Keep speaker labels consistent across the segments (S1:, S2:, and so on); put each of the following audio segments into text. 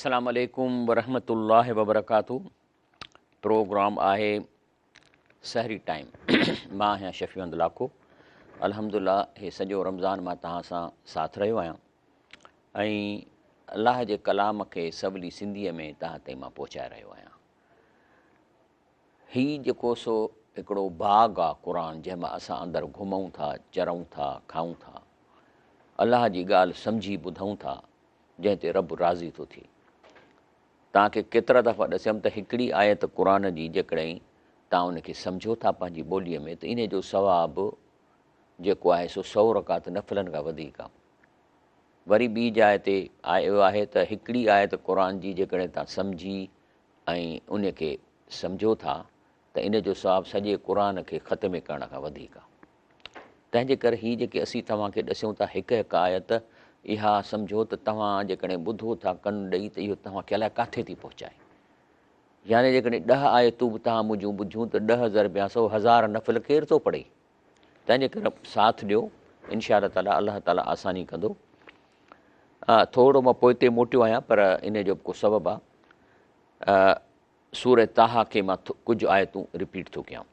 S1: السلام عليڪم ورحمة الله وبرڪاته پروگرام آهي سحري ٽائيم مان آهيان شفيع احمد لاکو الحمدلله هي سڄو رمضان مان توهان سان ساٿ رهيو آهيان ۽ الله جي ڪلام کي سولي سنڌيء ۾ توهان تائين مان پهچائي رهيو آهيان هي جيڪو سو هڪڙو باغ آ قرآن جنهن مان اسان اندر گهمون ٿا چرون ٿا کائون ٿا الله جي ڳالهه سمجهي ٻڌون ٿا جنهن تي رب راضي ٿو ٿئي. توهان کي ڪيترا دفعا ڏسيم ته هڪڙي آيت قرآن جي جيڪڏهن توهان ان کي سمجهو ٿا پنهنجي ٻوليء ۾ ته انهي جو ثواب جيڪو آهي سو سئو رڪعت نفلن کان وڌيڪ آهي. وري ٻي جاء تي آيو آهي ته هڪڙي آيت قرآن جي جيڪڏهن توهان سمجهي ۽ ان کي سمجهو ٿا ته ان جو ثواب سڄي قرآن کي ختم ڪرڻ کان وڌيڪ آهي. تنهن جي ڪري هي جيڪي اسين توهان کي ڏسيون ٿا هڪ هڪ آيت، اها سمجهو ته توهان جيڪڏهن ٻڌو ٿا ڪن ڏئي ته اهو توهان کي الائي ڪاٿي ٿي پهچائي. يعني جيڪڏهن ڏهه آيتون به توهان منهنجون ٻڌيون ته ڏهه ضرب يا سو هزار نفل ڪير ٿو پڙهي؟ تنهن جي ڪري ساٿ ڏيو انشاء الله تعالي الله تعالي آساني ڪندو. ٿورو مان پوئتي موٽيو آهيان پر ان جو به ڪو سبب آهي. سورة طٰهٰ کي مان ڪجهه آيتون رپيٽ ٿو ڪيان.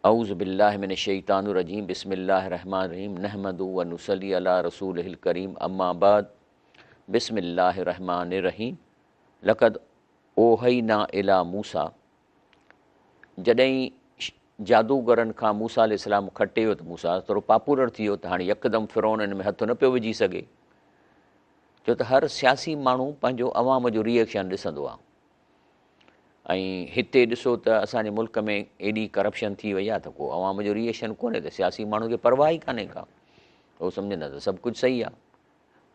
S1: اعوذ بالله من الشيطان الرجيم بسم الله الرحمٰن الرحيم نحمده و نصلي علي رسوله الڪريم اما بعد بسم الله الرحمٰن الرحيم لقد اوحينا الي موسيٰ جڏهن جادوگرن کان موسيٰ عليه السلام کٽي ويو ته موسيٰ ٿورو پاپولر ٿي ويو ته هاڻي يڪدم فرعون ان ۾ هٿ نه پيو وجهي سگهي ڇو ته هر سياسي ماڻهو پنهنجو عوام جو ري ايڪشن ڏسندو آهي ۽ هتي ڏسو ته اسان جي ملڪ ۾ ايڏي ڪرپشن ٿي وئي آهي ته ڪو عوام جو ري ايڪشن ڪونهي ته سياسي ماڻهو کي پرواهه ئي ڪانهي ڪا هو سمجهندا ته سڀ ڪجهه صحيح آهي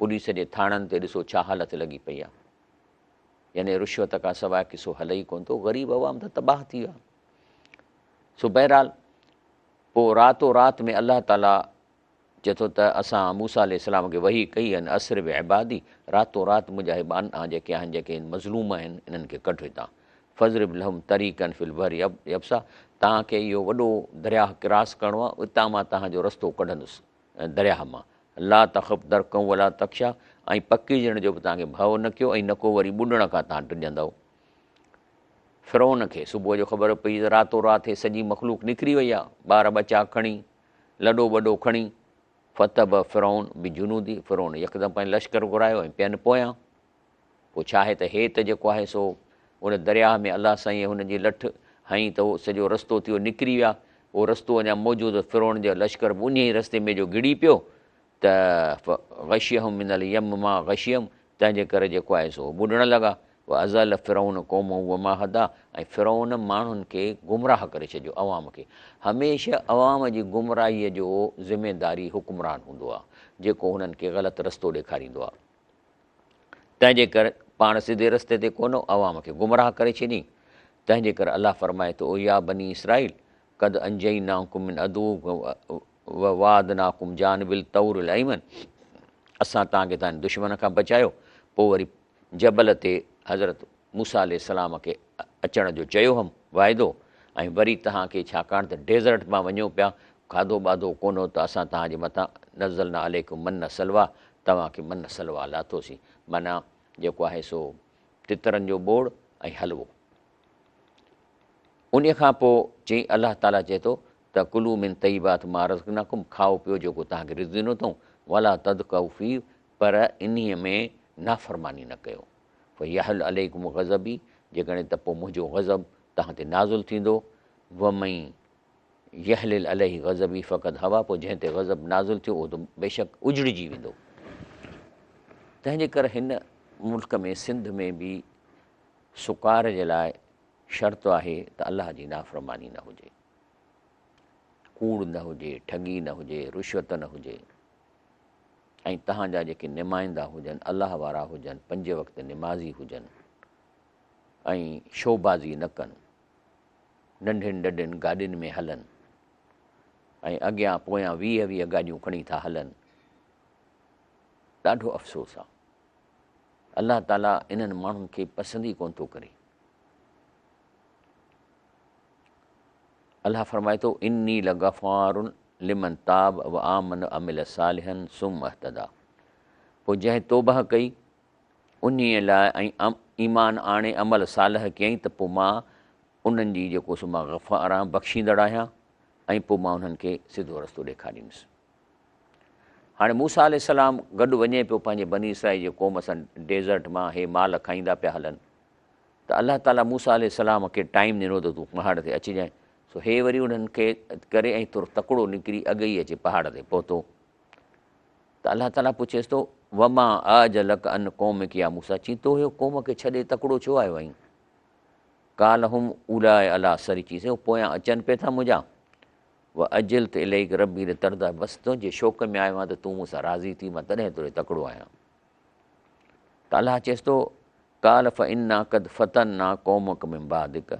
S1: پوليس جي ٿاڻن تي ڏسو ڇا حالت لڳي پئي آهي يعني رشوت کان سواء قصو هلي ئي ڪونه ٿو غريب عوام ته تباهه ٿي ويا سو بهرحال پوء راتو رات ۾ الله تعاليٰ چئي ٿو ته اسان موسيٰ عليه السلام کي وحي ڪئي ان اسر بعبادي راتو رات منهنجا هي ٻانها جيڪي آهن جيڪي مظلوم آهن انهن کي ڪڍ هتان فاضرب لهم طريقا في البحر يبسا توهان کي اهو وڏو درياهه ڪراس ڪرڻو آهي اتان مان توهان جو رستو ڪڍندس درياهه مان لا تخف درڪا ولا تخشيٰ ۽ پڪڙجڻ جو به توهان کي ڀؤ نه ڪيو ۽ نه ڪو وري ٻڏڻ کان توهان ڊڄندؤ فرعون کي صبح جو خبر پئي ته راتو رات هي سڄي مخلوق نڪري وئي آهي ٻار ٻچا کڻي لڏو ٻڏو کڻي، فاتبع فرعون بجنوده، فرعون يڪدم پنهنجو لشڪر گهرايو ۽ پين پويان. پوء ڇا آهي ته هي ته جيڪو آهي سو ان درياهه ۾ الله سائينء هن جي لٺ هنئي ته اهو سڄو رستو ٿي ويو نڪري ويا. اهو رستو اڃا موجود هو فرعون جو لشڪر به انهيء ئي رستي ۾ جو گهڙي پيو ته فغشيهم من اليم ما غشيهم تنهن جي ڪري جيڪو آهي سو ٻڏڻ لڳا. واضل فرعون قومه وما هديٰ ۽ فرعون ماڻهن کي گمراهه ڪري ڇڏيو، عوام کي. هميشه عوام جي گمراهيء جو ذميداري حڪمران هوندو آهي، جيڪو هنن کي غلط رستو ڏيکاريندو آهي. تنهن جي ڪري پاڻ سڌي رستي تي ڪونه هو، عوام کي گمراهه ڪري ڇڏيائين. تنهن جي ڪري الله فرمائي ٿو، يا بني اسرائيل قد انجيناڪم من عدوڪم وواعدناڪم جانب الطور الايمن اسان توهان کي توهان جي دشمن کان بچايو، پوء وري جبل تي حضرت موسيٰ عليه السلام کي اچڻ جو چيو هئم واعدو ۽ وري توهان کي ڇاڪاڻ ته ڊيزرٽ مان وڃو پيا کاڌو ٻاڌو ڪونه هو ته اسان توهان جي مٿان نزلنا عليڪم من سلويٰ توهان کي من سلويٰ لاٿوسين معنيٰ جيڪو آهي سو تترن جو ٻوڙ ۽ حلوو. انهيء کان پوء چئي الله تعاليٰ چئي ٿو ته ڪلوا من طيبات ما رزقناڪم کائو پيو جيڪو توهان کي رزق ڏنو اٿئون ولا تطغوا فيه پر انهيء ۾ نافرماني نه ڪيو فيحل عليڪم غضبي جيڪڏهن ته پوء منهنجو غضب توهان تي نازل ٿيندو ومن يحلل عليه غضبي فقد هوا پوء جنهن تي غضب نازل ٿيو اهو ته بيشڪ اجڙجي ويندو. تنهن جي ڪري هن ملڪ ۾ سنڌ ۾ به سڪار جي لاء شرط آهي ته الله جي نافرماني نه هجي، ڪوڙ نه هجي، ٺڳي نه هجي، رشوت نه هجي ۽ توهان جا جيڪي نمائندا هجن الله وارا هجن، پنج وقت نمازي هجن ۽ شوبازي نه ڪن، ننڍين ننڍين گاڏين ۾ هلن ۽ اڳيان پويان 20 20 گاڏيون کڻي ٿا هلن، ڏاڍو افسوس آ. الله تعالي انهن ماڻهن کي پسند ئي ڪونه ٿو ڪري. الله فرمائي ٿو اني لغفار لمن تاب وآمن وعمل صالحا ثم اهتدي پوء جنهن توبه ڪئي انهيء لاء ۽ ايمان آڻي عمل صالح ڪيائين ته پوء مان انهن جي جيڪو سو مان غفار آهيان بخشيندڙ آهيان ۽ پوء مان انهن کي سڌو رستو ڏيکاريندس. هاڻي موسيٰ عليه السلام گڏ وڃي پيو پنهنجي بني اسرائيل جي قوم سان ڊيزرٽ مان هي مال کائيندا پيا هلن ته الله تعاليٰ موسيٰ عليه السلام کي ٽائيم ڏنو ته تون پهاڙ تي اچجانء سو هي وري انهن کي ڪري ۽ ٿورو تڪڙو نڪري اڳ ئي اچي پهاڙ تي پهتو ته الله تعاليٰ پڇيس ٿو وما اعجلڪ عن قومڪ يا موسيٰ چي تو هي قوم کي ڇڏي تڪڙو ڇو آيو آهين قال هم اولئ علي اثري چيس هو پويان اچن پئي ٿا منهنجا وعجلت اليڪ ربي لترضيٰ بس تنهنجي شوق ۾ آيو آهيان ته تون مون سان راضي ٿي مان تڏهن توڏي تڪڙو آهيان ته الله چيس ٿو قال فانا قد فتنا قومڪ من بعدڪ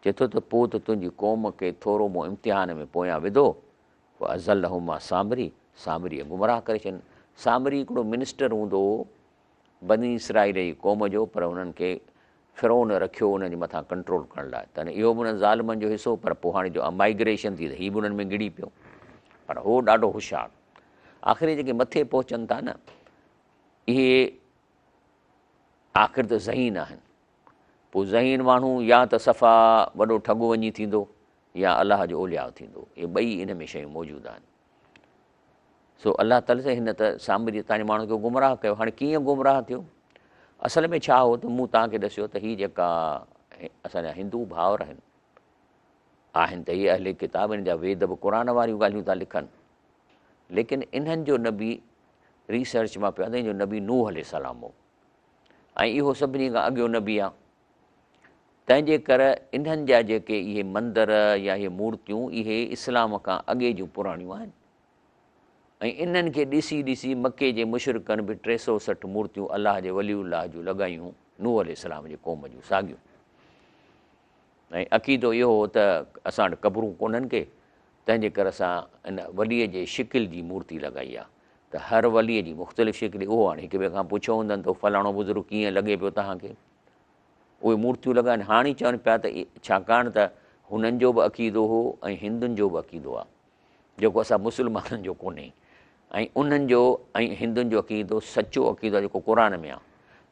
S1: چئي ٿو ته پوء ته تنهنجي قوم کي ٿورو مون امتحان ۾ پويان وڌو، فاضلهما السامري، سامريء گمراهه ڪري ڇڏين. سامري هڪڙو منسٽر هوندو هو بني اسرائيل جي قوم جو، پر هنن کي فرعون رکيو انهن جي مٿان ڪنٽرول ڪرڻ لاء، تڏهن اهو به انهن ظالمن جو حصو، پر پوء هاڻي جو مائگريشن ٿي ته هي به انهن ۾ گهڙي پيو، پر هو ڏاڍو هوشيار. آخر هي جيڪي مٿي پهچن ٿا نه، اهي آخر ته ذهين آهن. پوء ذهين ماڻهو يا ته صفا وڏو ٺڳ وڃي ٿيندو يا الله جو اولياء ٿيندو. اهي ٻئي ان ۾ شيون موجود آهن. سو الله تعالي سائين هن ته سامري تان جي ماڻهن کي گمراهه ڪيو. هاڻي ڪيئن گمراهه ٿيو؟ اصل ۾ ڇا هو ته مون توهان کي ڏسيو ته هي جيڪا اسان جا هندو ڀائر آهن، آهن ته هي اهل ڪتاب، ان جا ويد به قرآن واريون ڳالهيون ٿا لکن، ليڪن انهن جو نبي ريسرچ مان پيو آهي ته ان جو نبي نوح عليه السلام هو. ۽ اهو سڀني کان اڳيون نبي آ، تنهن جي ڪر انهن جا جيڪي اهي مندر يا اهي مورتيون اهي اسلام کان اڳي جون پراڻيون آهن ۽ انهن کي ڏسي ڏسي مڪي جي مشرڪن به 360 مورتيون الله جي ولي الله جون لڳايون نوح عليه السلام جي قوم جون ساڳيون. ۽ عقيدو اهو هو ته اسان وٽ قبرون ڪونهن ڪي، تنهن جي ڪري اسان ان وليء جي شڪل جي مورتي لڳائي آهي ته هر وليء جي مختلف شڪل، اهو هاڻي هڪ ٻئي کان پڇيو هوندن ته فلاڻو بزرگ ڪيئن لڳي پيو توهان کي، اهي مورتيون لڳائن. هاڻي چون پيا ته ڇاڪاڻ ته هنن جو به عقيدو هو ۽ هندن جو به عقيدو آهي، جيڪو اسان مسلمانن جو ڪونهي ۽ انهن جو ۽ هندن جو عقيدو سچو عقيدو آهي جيڪو قرآن ۾ آهي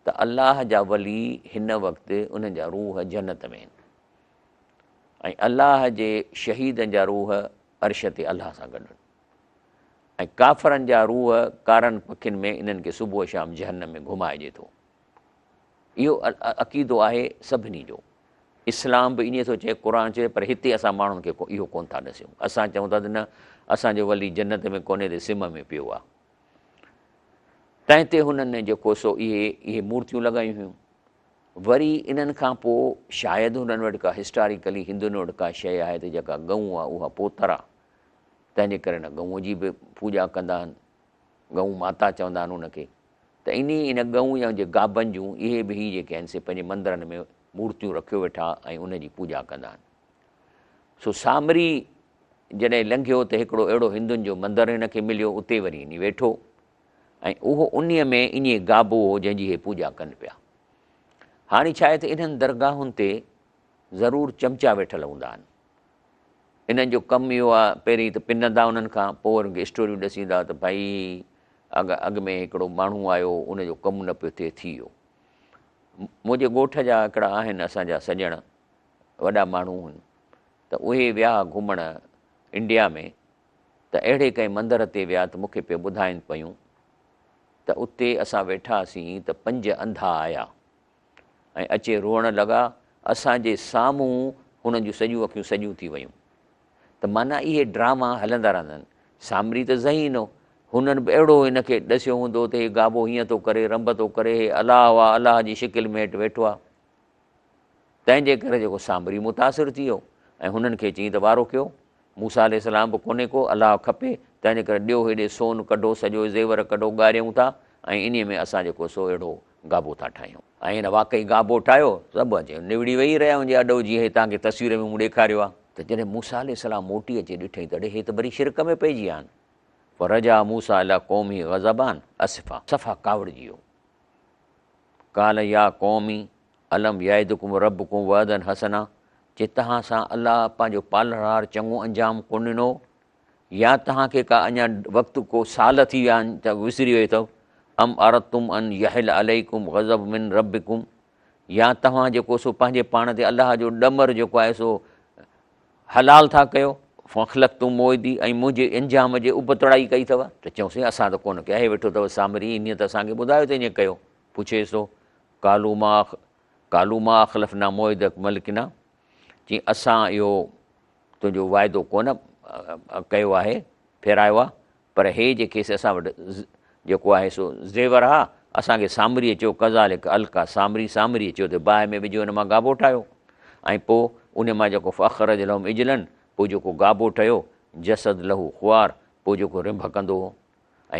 S1: ته الله جا ولي هن وقت انهن جا روح جنت ۾ آهن ۽ الله جي شهيدن جا روح عرش تي الله سان گڏ آهن ۽ ڪافرن جا روح ڪارن پکين ۾ انهن کي صبح شام جهنم ۾ گهمائجي ٿو. اهو عقيدو آهي سڀني جو. اسلام به ائين ٿو چئي، قرآن چئي، پر هتي اسان ماڻهن کي اهو ڪونه ٿا ڏسيون. اسان چئون ٿا ته نه اسان جو ولي جنت ۾ ڪونهي ته سم ۾ پيو آهي. تنهن تي هنن جيڪو سو اهي اهي مورتيون لڳايون هيون. وري انهن کان پوء شايد هنن وٽ ڪا هسٽاريڪلي هندن وٽ ڪا شيء آهي ته جيڪا ڳئون آهي اها پوتر آهي، تنهن جي ڪري هن ڳئون جي به پوڄا ڪندا آهن. ڳئون ماتا چوندا آهن ان کي. ته انهي ان ڳئون يا جي گابن جون اهي به هي جيڪي آهن سي پنهنجي مندرن ۾ مورتيون رکيو ويٺا ۽ ان جي پوڄا ڪندا آهن. سو سامري جڏهن لنگهيو ته هڪڙو اهڙو هندن جو مندر هن کي مليو اتي وري وڃي ويٺو ۽ اهو انهي ۾ انهي گابو هو جنهن جي هي پوڄا ڪن پيا. هاڻي ڇا آهي ته انهن درگاهن تي ضرور چمچا ويٺل هوندا آهن. انهن جو ڪم اهو آ پهرين ته پنندا انهن کان پوء وري انهن کي اسٽوريون ڏسيندا ته ڀائي اڳ اڳ ۾ هڪڙو ماڻهو آيو ان جو ڪم نه پيو ٿئي ٿي ويو. منهنجي ڳوٺ جا هڪڙا آهن اسان جا سڄڻ وڏا ماڻهو هن ته اهي ويا گهمڻ انڊيا ۾ ته اهڙي ڪنهن مندر تي ويا ته مون کي پيو ٻڌائين پيون ته اتي اسان ويٺاسين ته پنج انڌا آيا ۽ اچي روئڻ لڳا، اسان جي سامهون هنن جون سڄيون اکيون سڄيون ٿي ويون ته معنيٰ اهي ڊراما هلندا رهندا آهن. سامري ته ذهين هو، هنن به اهڙو هن کي ڏسيو هوندو ته هي گابو هيئن ٿو ڪري، رنڀ ٿو ڪري، هي الله آ، الله جي شڪل ۾ هيٺ ويٺو آ. تنهن جي ڪري جيڪو سامري متاثر ٿي ويو ۽ هنن کي چيائين ته وارو ڪيو، موسيٰ عليه السلام به ڪونهي ڪو، الله کپي، تنهن جي ڪري ڏيو هيڏي سون ڪڍو، سڄو زيور ڪڍو، ڳاريون ٿا ۽ انهيء ۾ اسان جيڪو سو اهڙو گابو ٿا ٺاهيون. ۽ هن واقعي گابو ٺاهيو، سڀ اچي نوڙي ويهي رهيا ان جي آڏو، جيئن هي توهان کي تصوير ۾ مون ڏيکاريو آهي. ته جڏهن موسيٰ عليه السلام موٽي اچي ڏٺئي ته اڙي هي ته وري شرڪ ۾ پئجي ويا آهن. فرجع موسيٰ اليٰ قومه غضبان اسفا، صفا ڪاوڙجي ويو. قال يا قوم الم يعدڪم ربڪم وعدا حسنا، چي توهان سان الله پنهنجو پالڻهار چڱو انجام ڪونه ڏنو؟ يا توهان کي ڪا اڃا وقت ڪو سال ٿي ويا آهن ته وسري ويو اٿو؟ ام اردتم ان يحل عليڪم غضب من ربڪم يا توهان جيڪو سو پنهنجي پاڻ تي الله جو ڏمر جيڪو آهي سو حلال ٿا ڪيو. فاخلفتم موعدي ۽ منهنجي انجام جي ابتڙائي ڪئي اٿو. ته چيونسين اسان ته ڪونه ڪئي آهي، ويٺو اٿو سامري انهيء ته اسان کي ٻڌايو ته ائين ڪيو. پڇيس ٿو، قالوا ما قالوا ما اخلفنا موعدک ملڪنا چيائين اسان اهو تنهنجو وعدو ڪونه ڪيو آهي، ڦيرايو آهي، پر هي جيڪي سي اسان وٽ جيڪو آهي سو زيور ها، اسان کي سامريء چيو ڪذالڪ القا سامري سامريء چيو ته باهه ۾ وجهي ان مان گابو ٺاهيو ۽ پوء ان مان جيڪو فاخرج لهم عجلا پوء جيڪو گابو ٺهيو جسد له خوار پوء جيڪو رنڀ ڪندو هو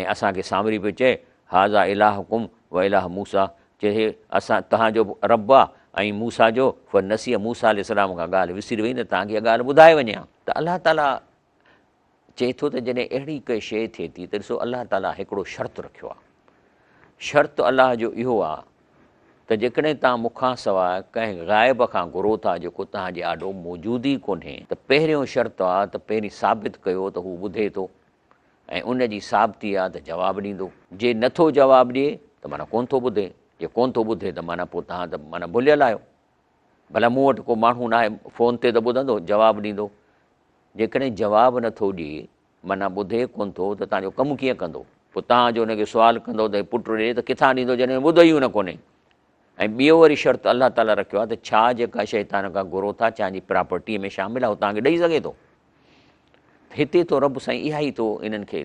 S1: ۽ اسان کي سامري پيو چئي هذا الهڪم و اله موسيٰ چي هي اسان توهان جو به رب آ ۽ موسيٰ جو فنسي موسيٰ عليه السلام کان ڳالهه وسري وئي نه توهان کي اها ڳالهه ٻڌائي وڃي ها ته الله تعاليٰ چئي ٿو ته جڏهن اهڙي ڪا شيء ٿئي ٿي ته ڏسو الله تعاليٰ هڪڙو شرط رکيو آهي. شرط الله جو اهو آهي ته جيڪڏهن توهان مون کان سواء ڪنهن غائب کان گهرو ٿا جيڪو توهان جي آڏو موجود ئي ڪونهي ته پهريون شرط آهي ته پهرين ثابت ڪيو ته هو ٻڌي ٿو ۽ ان جي ثابتي آهي ته جواب ڏيندو. جي نٿو جواب ڏئي ته معنيٰ ڪونه ٿو ٻڌي، جي ڪونه ٿو ٻڌي ته معنيٰ پوء توهان ته معنيٰ ڀليل آهيو. ڀلا مون وٽ ڪو ماڻهو ناهي فون تي ته ٻڌندو، جواب ڏيندو. جيڪڏهن جواب نه ٿو ڏئي، معنيٰ ٻڌي ڪونه ٿو ته توهان جو ڪم ڪيئن ڪندو؟ پوء توهان جو ان کي سوال ڪندو ته پٽ ڏي ته ڪٿان ڏيندو جڏهن ٻڌو ئي ان ڪونهي. ۽ ٻيو وري شرط الله تعاليٰ رکيو آهي ته ڇا جيڪا شيء توهان کان گهرو ٿا ڇا جي پراپرٽيء ۾ شامل آهي اهو توهان کي ڏئي سگهي ٿو؟ هتي ٿو رب سائين اها ئي ٿو انهن کي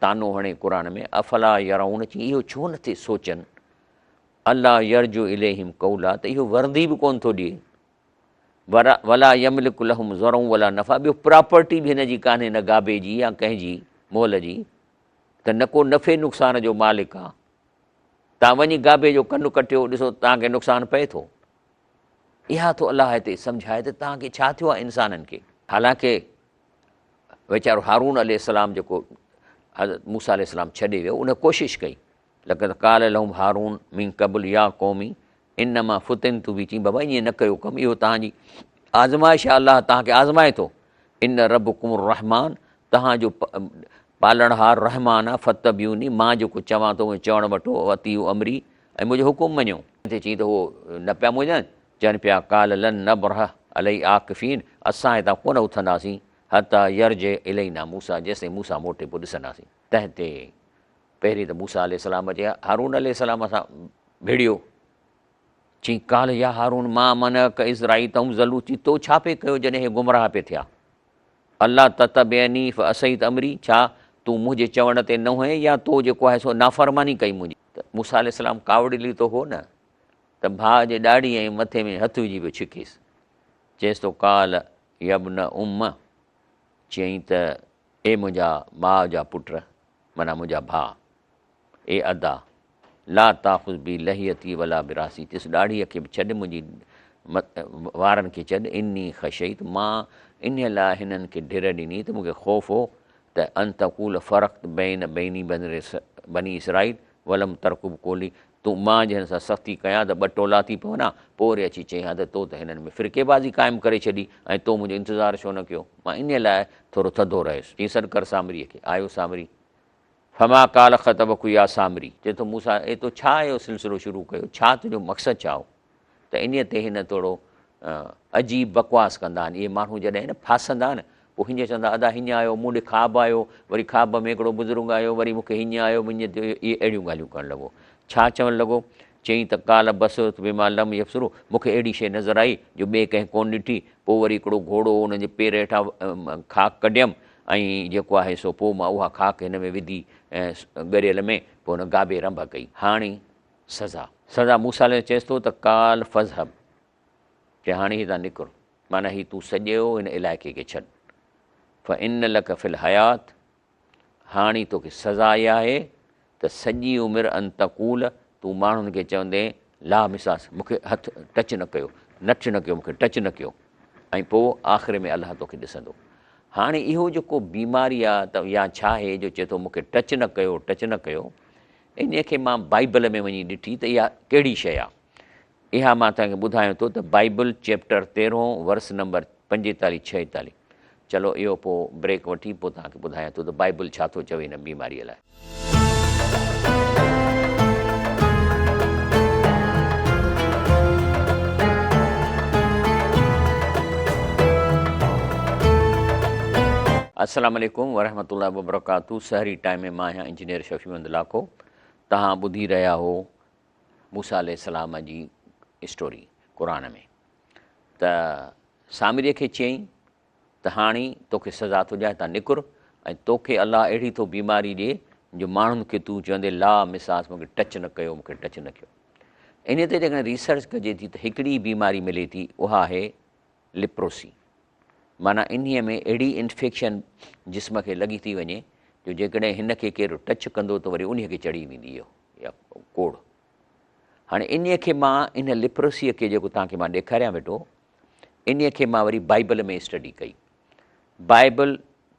S1: طعنو هڻي قرآن ۾ افلا يرون چي اهو ڇو نه ٿي سوچن الا يرجع اليهم قولا ته اهو ورندي به ڪونه ٿو ڏئي ولا يملڪ لهم ضرا ولا نفعا ٻيو پراپرٽي به هن جي ڪانهي نه گابي جي يا ڪنهن جي مول جي ته نه ڪو نفعي نقصان جو مالڪ آ تان وڃي گابي جو ڪن ڪٽيو ڏسو تان کي نقصان پئي ٿو اها ٿو الله هتي سمجهائي ته تان کي ڇا ٿيو آ انسانن کي حالانڪه ويچارو هارون عليه السلام جيڪو حضرت موسيٰ عليه السلام ڇڏي ويو ان ڪوشش ڪئي لقد قال لهم هارون من قبل يا قومي انما فتنت به چين بابا ائين نه ڪيو ڪم اهو توهان جي آزمائش آهي الله توهان کي آزمائي ٿو ان ربڪم الرحمان توهان جو پالڻهار رحمان آهي فتبعوني مان جيڪو چوان ٿو چوڻ وٺو اطيعوا امري ۽ منهنجو حڪم مڃو تي چين ته هو نه پيا مڃن چون پيا قال لن نبرح عليه عاڪفين اسان هتان ڪونه اٿنداسين حتي يرجع الينا موسيٰ جيستائين موسيٰ موٽي پوء ڏسنداسين تنهن تي پهرين ته موسيٰ عليه السلام اچي هارون عليه السلام سان ڀيڙيو. چيائين، قال يا هارون ما منعک اذ رأيتهم ضلوا چي تو ڇا پئي ڪيو جڏهن هي گمراهه پئي ٿيا؟ الا تتبعني فعصيت امري ڇا تون منهنجي چوڻ تي نه هئين يا تو جيڪو آهي سو نافرماني ڪئي منهنجي؟ ته موسيٰ عليه السلام ڪاوڙيلي ته هو نه ته ڀاء جي ڏاڙهي ۽ مٿي ۾ هٿ وجهي پيو ڇڪيس. چيس ٿو قال يا ابن ام چيائين ته اي منهنجا ماء جا پٽ! معنيٰ منهنجا ڀاء، اي ادا! لا تاخذ بي لحيتي ولا براسي چيس ڏاڙهيء کي به ڇڏ منهنجي وارن کي ڇڏ، اني خشيت مان انهيء لاء هنن کي ڍر ڏني ته مون کي خوف هو ته ان تقول فرقت بين بيني بني اسرائيل ولم ترقب قولي تون مان جي هن سان سختي ڪيان ته ٻه ٽولا ٿي پون ها، پوء وري اچي چئين ها ته تو ته هنن ۾ فرقي بازي قائم ڪري ڇڏي ۽ تو منهنجو انتظار ڇو نه ڪيو؟ مان انهيء لاء ٿورو ٿڌو رهيس. چيائين، سڏ ڪر سامريء کي. آيو سامري. فما قال خطبک يا سامري. چئي ٿو، موسيٰ، اي تو ڇا اهو سلسلو شروع ڪيو؟ ڇا تنهنجو مقصد ڇا هو؟ ته انهيء تي هن ٿورو عجيب بڪواس ڪندا آهن. اهي ماڻهو جڏهن نه ڦاسندا آهن، پوء هيئن چوندا ادا هيئن آيو، مون ڏي خواب آيو، وري خواب ۾ هڪڙو بزرگ آيو، وري مون کي هيئن آيو، هيئن ٿيو، اهي اهڙيون ڳالهيون ڪرڻ لڳو. ڇا چوڻ لڳو؟ چيائين ته قال بصرت بما لم يبصروا، مون کي اهڙي شيء نظر آئي، جو ٻئي ڪنهن ڪونه ڏٺي. پوء وري هڪڙو گهوڙو هو، ان جي پير هيٺان خاڪ ڪڍيم ۽ جيڪو آهي سو پوء مان اها خاڪ هن ۾ وڌي ڳريل ۾، پوء هن گابي رنڀ ڪئي. هاڻي سزا. سزا موسيٰ عليه چيس ٿو ته قال فاذهب چي هاڻي هتان نڪر معنيٰ هي تون سڄو هن علائقي کي ڇڏ فان لک في الحيات هاڻي توکي سزا اها آهي ته سڄي عمر ان تقول تون ماڻهن کي چوندين لا مساس مون کي هٿ ٽچ نه ڪيو نٺ نه ڪيو مون کي ٽچ نه ڪيو ۽ پوء آخر ۾ الله توکي ڏسندو هاڻي اهو جيڪو بيماري آ ته يا ڇا آهي جو چئي ٿو مون کي ٽچ نه ڪيو ٽچ نه ڪيو انهيء کي مان بائيبل ۾ وڃي ڏٺي ته اها ڪهڙي شيء آهي. اها مان توهان کي ٻڌايان ٿو ته بائيبل چيپٽر تيرهون ورس نمبر پنجيتاليهه ڇهيتاليهه. چلو اهو پوء بريڪ وٺي پوء توهان کي ٻڌايان ٿو ته بائيبل ڇا ٿو چوي هن بيماريء لاء. السلام عليڪم ورحمة الله وبرڪاته سحري ٽائيم ۾ مان آهيان انجنيئر شفيع محمد لاکو توهان ٻڌي رهيا هو موسيٰ عليه السلام جي اسٽوري قرآن ۾ ته سامري کي چيائين ته هاڻي توکي سزا ٿو ڏيان هتان نڪر ۽ توکي الله اهڙي ٿو بيماري ڏي جو ماڻهن کي تون چوندين لا مساس مونکي ٽچ نه ڪيو مونکي ٽچ نه ڪيو انهي تي جيڪڏهن ريسرچ ڪجي ٿي ته هڪڙي ئي بيماري ملي ٿي اها آهي لپروسي معنيٰ انهي ۾ اهڙي انفيڪشن جسم کي لڳي ٿي وڃي جو جيڪڏهن هن کي ڪير ٽچ ڪندو ته وري انهي کي چڙهي ويندي اهو يا ڪوڙهه هاڻي انهي کي مان ان لپروسيء کي جيڪو توهان کي مان ڏيکاريان ويٺو انهيء کي مان وري بائيبل ۾ اسٽڊي ڪئي. بائيبل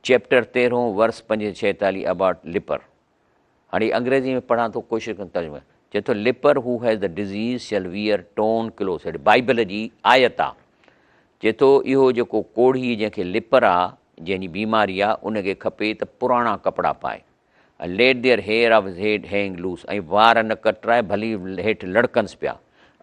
S1: چيپٽر تيرهون ورس 546 اباٽ لپر. هاڻي انگريزي ۾ پڙهان ٿو ڪوشش ڪندم ترجمو چئي ٿو leper who has the disease shall wear torn clothes هيٺ بائيبل جي آيت آ چئي ٿو اهو جيڪو ڪوڙهي جنهن کي لپر آ جنهن جي بيماري آ ان کي کپي ته پراڻا ڪپڙا پائي ۽ let their hair of his head hang loose ۽ وار نه ڪٽرائي ڀلي هيٺ لڙڪنس پيا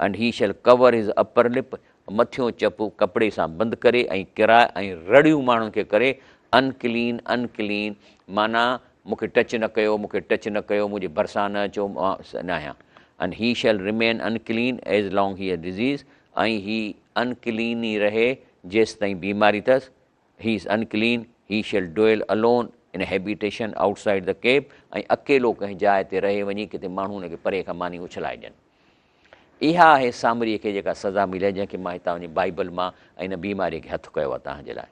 S1: and he shall cover his upper lip مٿيون چپ ڪپڙي سان بند ڪري ۽ ڪرائي ۽ رڙيون ماڻهن کي ڪري Unclean Unclean معنيٰ مون کي ٽچ نه ڪيو مون کي ٽچ نه ڪيو منهنجي ڀرسان نه اچو مان ناهيان and he shall remain unclean as long he has disease ۽ he unclean ئي رهي جيستائين بيماري اٿس He is unclean, he shall dwell alone in a habitation outside the camp ۽ اڪيلو ڪنهن جاء تي رهي وڃي ڪٿي ماڻهو ان کي پري کان ماني اڇلائي ڏين. اها آهي سامريء کي جيڪا سزا ملي جنهن کي مان هتان وڃي بائيبل مان ۽ ان بيماريء کي هٿ ڪيو آهي توهان جي لاء.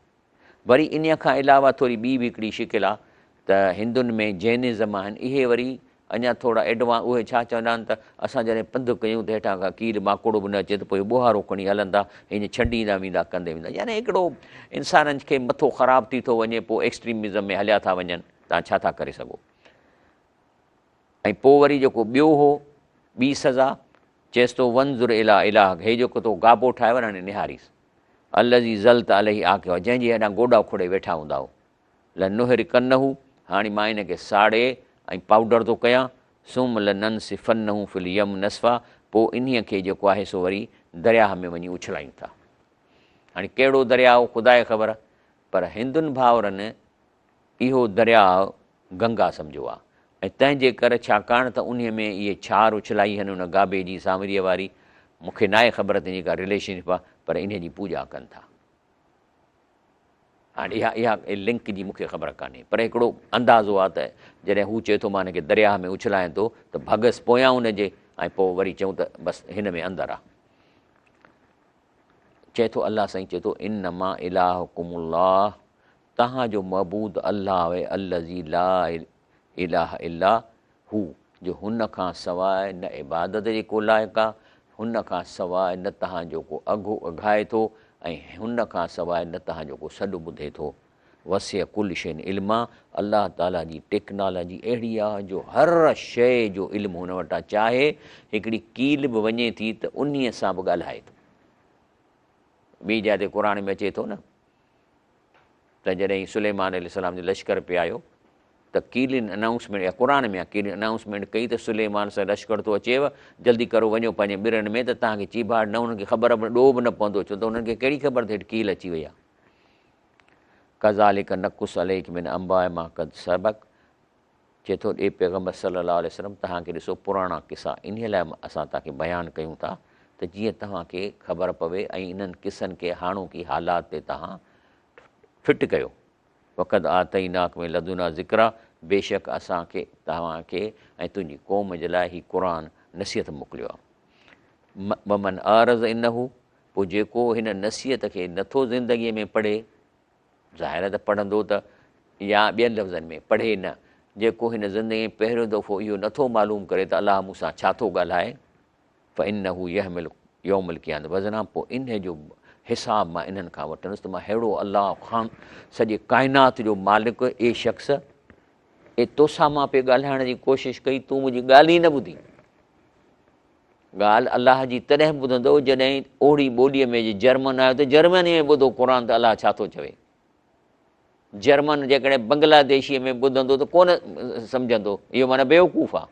S1: وري انهيء کان علاوه ٿوري ٻي به هڪڙي شڪل آهي ته هندن ۾ جينزم آهن اهي وري اڃا ٿورا ايڊوانس اهي ڇا چوندا آهن ته اسان جڏهن پنڌ ڪيون ته هيٺان کان ڪير ماڪوڙو به نه اچي ته پوء ٻوهارو کڻي هلندا ائين ڇنڊيندا ويندا ڪندي ويندا يعني هڪڙو انسانن کي مٿو خراب ٿي ٿو وڃي پوء ايڪسٽريمزم ۾ هليا ٿا وڃن تان ڇا ٿا ڪري سگهو ۽ پوء وري جيڪو ٻيو هو ٻي سزا چيس ٿو وانظر الي الهڪ هي جيڪو تو گابو ٺاهيو آهي هاڻي نهاريس الذي ظلت عليه عاڪفا جنهن جي هيڏانهن گوڏا کوڙي ويٺا هوندا هو لنحرقنه، هاڻي مان ان کي ساڙي ۽ پائوڊر ٿو ڪيان، ثم لننسفنه في اليم نسفا، پوء انهيء کي جيڪو آهي سو وري درياهه ۾ وڃي اڇلايون ٿا. هاڻي ڪهڙو درياهه هو خدا کي خبر، پر هندن ڀائرن اهو درياهه گنگا سمجهيو آهي ۽ تنهن جي ڪر ڇاڪاڻ ته انهيء ۾ اهي ڇار اڇلائي هن ان گابي جي سامريء واري، مون کي ناهي خبر ته ان جي ڪا رليشنشپ آهي، پر انهيء جي پوڄا ڪن ٿا. هاڻي اها اها لنڪ جي مون کي خبر ڪانهي پر هڪڙو اندازو آهي ته جڏهن هو چئي ٿو مان هن کي درياهه ۾ اڇلايان ٿو ته ڀڳس پويان ان جي ۽ پوء وري چئون ته بس هن ۾ اندر آ. چئي ٿو الله سائين چئي ٿو انما الهڪم الله توهان جو معبود الله آهي الذي لا اله الا هو جو هن کان سواء نه عبادت جي ڪو لائق آ، هن کان سواء نه توهان جو ڪو اگهه اگهائي ٿو ۽ هن کان سواء نه توهان جو ڪو سڏ ٻڌي ٿو. وسع ڪل شيء علما، الله تعاليٰ جي ٽيڪنالاجي اهڙي آ جو هر شيء جو علم هن وٽ آ، چاهي هڪڙي ڪيل به وڃي ٿي ته انهيء سان به ڳالهائي ٿو. ٻي جاء تي قرآن ۾ اچي ٿو نه ته جڏهن سليمان عليه السلام جو لشڪر پئي آيو ته ڪيلين انائونسمينٽ يا قرآن ۾ آ ڪيلين انائونسمينٽ ڪئي ته سليمان سان لشڪر ٿو اچيو جلدي ڪرو وڃو پنهنجي ٻرن ۾ ته توهان کي چيڀاڙ نه انهن کي خبر به ڏوهه به نه پوندو ڇو ته انهن کي ڪهڙي خبر ته هيٺ ڪيل اچي وئي آ ڪذالڪ نقص عليڪ من انباء ما قد سبق چئي ٿو اي پيغمبر صلي الله عليه وسلم توهان کي ڏسو پراڻا قصا انهي لاء اسان توهان کي بيان ڪيون ٿا ته جيئن توهان کي خبر پوي ۽ انهن قصن کي هاڻوڪي حالات تي توهان فٽ ڪيو وقد آتيناک من لدنا ذڪرا بيشڪ اسان کي توهان کي ۽ تنهنجي قوم جي لاء هي قرآن نصيحت موڪليو آهي ومن اعرض انه پوء جيڪو هن نصيحت کي نٿو زندگي ۾ پڙهي ظاهر آهي ته پڙهندو ته يا ٻين لفظن ۾ پڙهي نه، جيڪو هن زندگيء ۾ پهريون دفعو اهو نٿو معلوم ڪري ته الله مون سان ڇا ٿو ڳالهائي، فانه يحمل يوم القيامة وزنا پوء انهي جو حساب مان انهن کان وٺندس ته مان ههڙو الله خان سڄي ڪائنات جو مالڪ اي شخص اي توسان مان پئي ڳالهائڻ جي ڪوشش ڪئي تون منهنجي ڳالهه ئي نه ٻڌي. ڳالهه الله جي تڏهن ٻڌندو جڏهن اوهڙي ٻوليء ۾ جي جرمن آهيو ته جرمني ۾ ٻڌو قرآن ته الله ڇا ٿو چوي. جرمن جيڪڏهن بنگلاديشيء ۾ ٻڌندو ته ڪونه سمجهندو، اهو معنيٰ بيوقوف آهي.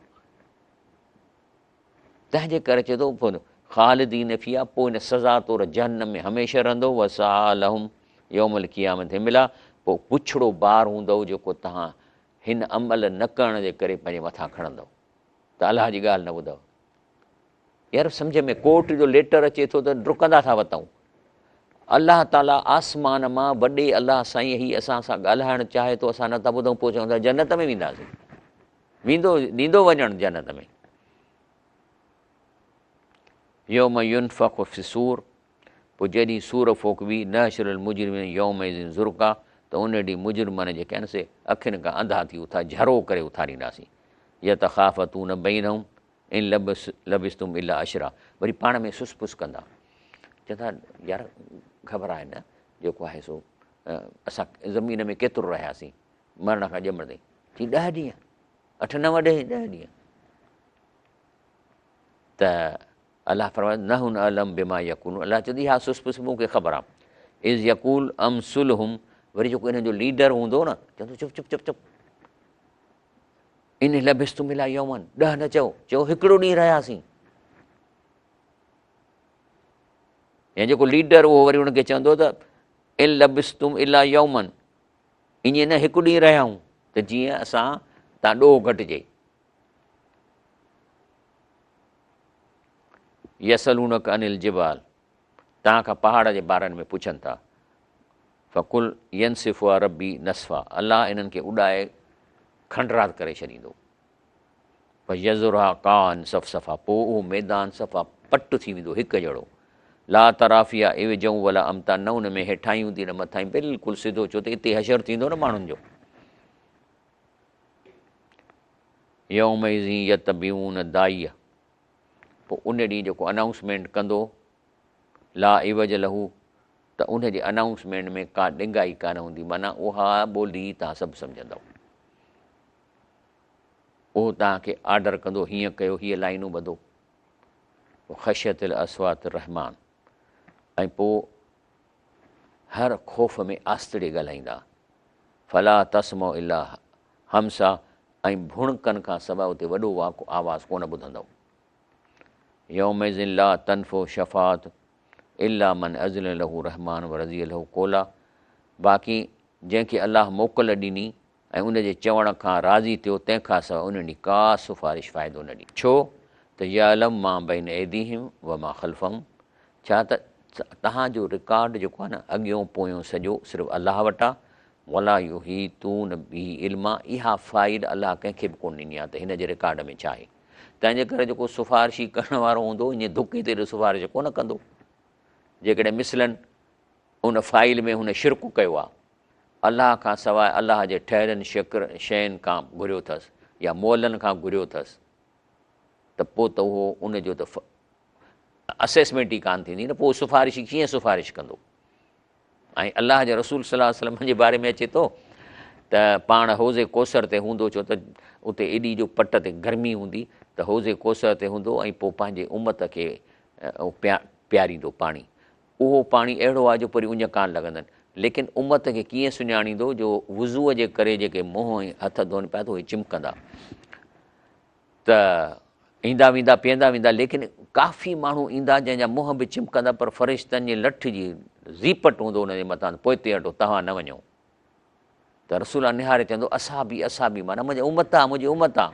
S1: تنهن جي ڪري چئي ٿو خالدين فيها پوء ان سزا طور جهنم ۾ هميشه رهندو وساء لهم يوم القيامة حملا پوء پوء بڇڙو بار هوندو جيڪو توهان هن عمل نه ڪرڻ جي ڪري پنهنجي مٿان کڻندؤ ته الله جي ڳالهه نه ٻڌو. يار سمجهه ۾ ڪورٽ جو ليٽر اچي ٿو ته ڊڪندا ٿا وتون. الله تعالي آسمان مان وڏي الله سائين هي اسان سان ڳالهائڻ چاهي ٿو اسان نه ٿا ٻڌون پوء چوندا جنت ۾ وينداسين. ويندو ڏيندو وڃڻ جنت ۾. يوم ينفخ في الصور پوء جنهن ڏينهن صور ڦوڪبي، نحشر المجرمين يومئذ زرقا، ته ان ڏينهن مجرمن جيڪي آهن سي اکين کان انڌا ٿي اٿا جهرو ڪري اٿارينداسين. يتخافتون بينهم ان لبثتم الا عشرا وري پاڻ ۾ سس پس ڪندا چوندا يار گهٻراء نه جيڪو آهي سو اسان زمين ۾ ڪيترو رهياسين مرڻ کان ڄمڻ تائين چي ڏهه ڏينهن اٺ نو ڏهه ڏينهن ته الله فرمائي نحن اعلم بما يقولون الله چوندي اها سس پس مون کي خبر آهي اذ يقول امثلهم وري جيڪو انهن جو ليڊر هوندو نه چوندو چپ چپ چپ چپ ان لبثتم الا يوما ڏهه نه چئو چئو هڪڙو ڏينهن رهياسين يا جيڪو ليڊر اهو وري ان کي چوندو ته ان لبثتم الا يوما ائين نه هڪ ڏينهن رهيا آهيون ته جيئن اسان تان ڏوهه گهٽجي يسألونک عن الجبال توهان کان پهاڙ جي بارن ۾ پڇن ٿا فقل ينسفها ربي نسفا الله انهن کي اڏائي کنڊرات ڪري ڇڏيندو فيذرها قاعا صفصفا پوء اهو ميدان صفا پٽ ٿي ويندو هڪ جهڙو لا تريٰ فيها عوجا ولا امتا نه ان ۾ هيٺائين هوندي نه مٿائين بلڪل سڌو ڇو ته اتي حشر ٿيندو نه ماڻهن جو يومئذ يتبعون الداعي پوء ان ڏينهن جيڪو انائونسمينٽ ڪندو لا عوج له ته ان جي انائونسمينٽ ۾ ڪا ڏنگائي ڪانه هوندي معنيٰ اها ٻولي توهان سڀ سمجهندؤ اهو توهان کي آرڊر ڪندو هيئن ڪيو هيء لائنون ٻڌو خشعت الاصوات للرحمان ۽ پوء هر خوف ۾ آستڙي ڳالهائيندا فلا تسمع الا همسا ۽ ڀڻڪن کان سواء اتي وڏو واڪو آواز ڪونه ٻڌندؤ. يومئذ لا تنفع الشفاعة الا من اذن له الرحمان ورضي له قولا باقي جنهن کي الله موڪل ڏني ۽ ان جي چوڻ کان راضي ٿيو تنهن کان سواء ان ڏينهن ڪا سفارش فائدو نه ڏيندي. ڇو ته يعلم ما بين ايديهم وما خلفهم ڇا ته توهان جو رڪارڊ جيڪو آهي نه اڳيون پويون سڄو صرف الله وٽ آهي ولا يحيطون به علما اها فائيل الله ڪنهن کي به ڪونه ڏني آهي ته هن جي رڪارڊ ۾ ڇا آهي تنهن جي ڪري جيڪو سفارشي ڪرڻ وارو هوندو ائين ڌڪي تي سفارش ڪونه ڪندو جيڪڏهن مثلاً ان فائيل ۾ هن شرڪ ڪيو آهي الله کان سواء الله جي ٺهرن شڪر شين کان گهريو اٿس يا مئلن کان گهريو اٿس ته پوء ته اهو ان جو ته اسيسمينٽ ئي ڪانه ٿيندي نه پوء سفارشي ڪيئن سفارش ڪندو ۽ الله جي رسول صلي الله عليه وسلم جي باري ۾ اچي ٿو ته پاڻ حوض ڪوثر تي هوندو ڇو ته اتي ايڏي جو پٽ تي گرمي هوندي ته حوض ڪوثر تي هوندو ۽ پوء پنهنجي امت کي پياريندو پاڻي اهو پاڻي اهڙو آهي جو پوري اڃ ڪانه لڳندن ليڪن امت کي ڪيئن سڃاڻيندو جو وضوء جي ڪري جيڪي منهن ۽ هٿ ڌون پيا ته اهي چمڪندا ته ايندا ويندا پيئندا ويندا ليڪن ڪافي ماڻهو ايندا جنهن جا منهن به چمڪندا پر فرشتن جي لٺ جي زيپٽ هوندو ان جي مٿان پوئتي هٽو توهان نه وڃو ته رسول الله نهاري چوندو اصحابي اصحابي معنيٰ منهنجي امت آ منهنجي امت آ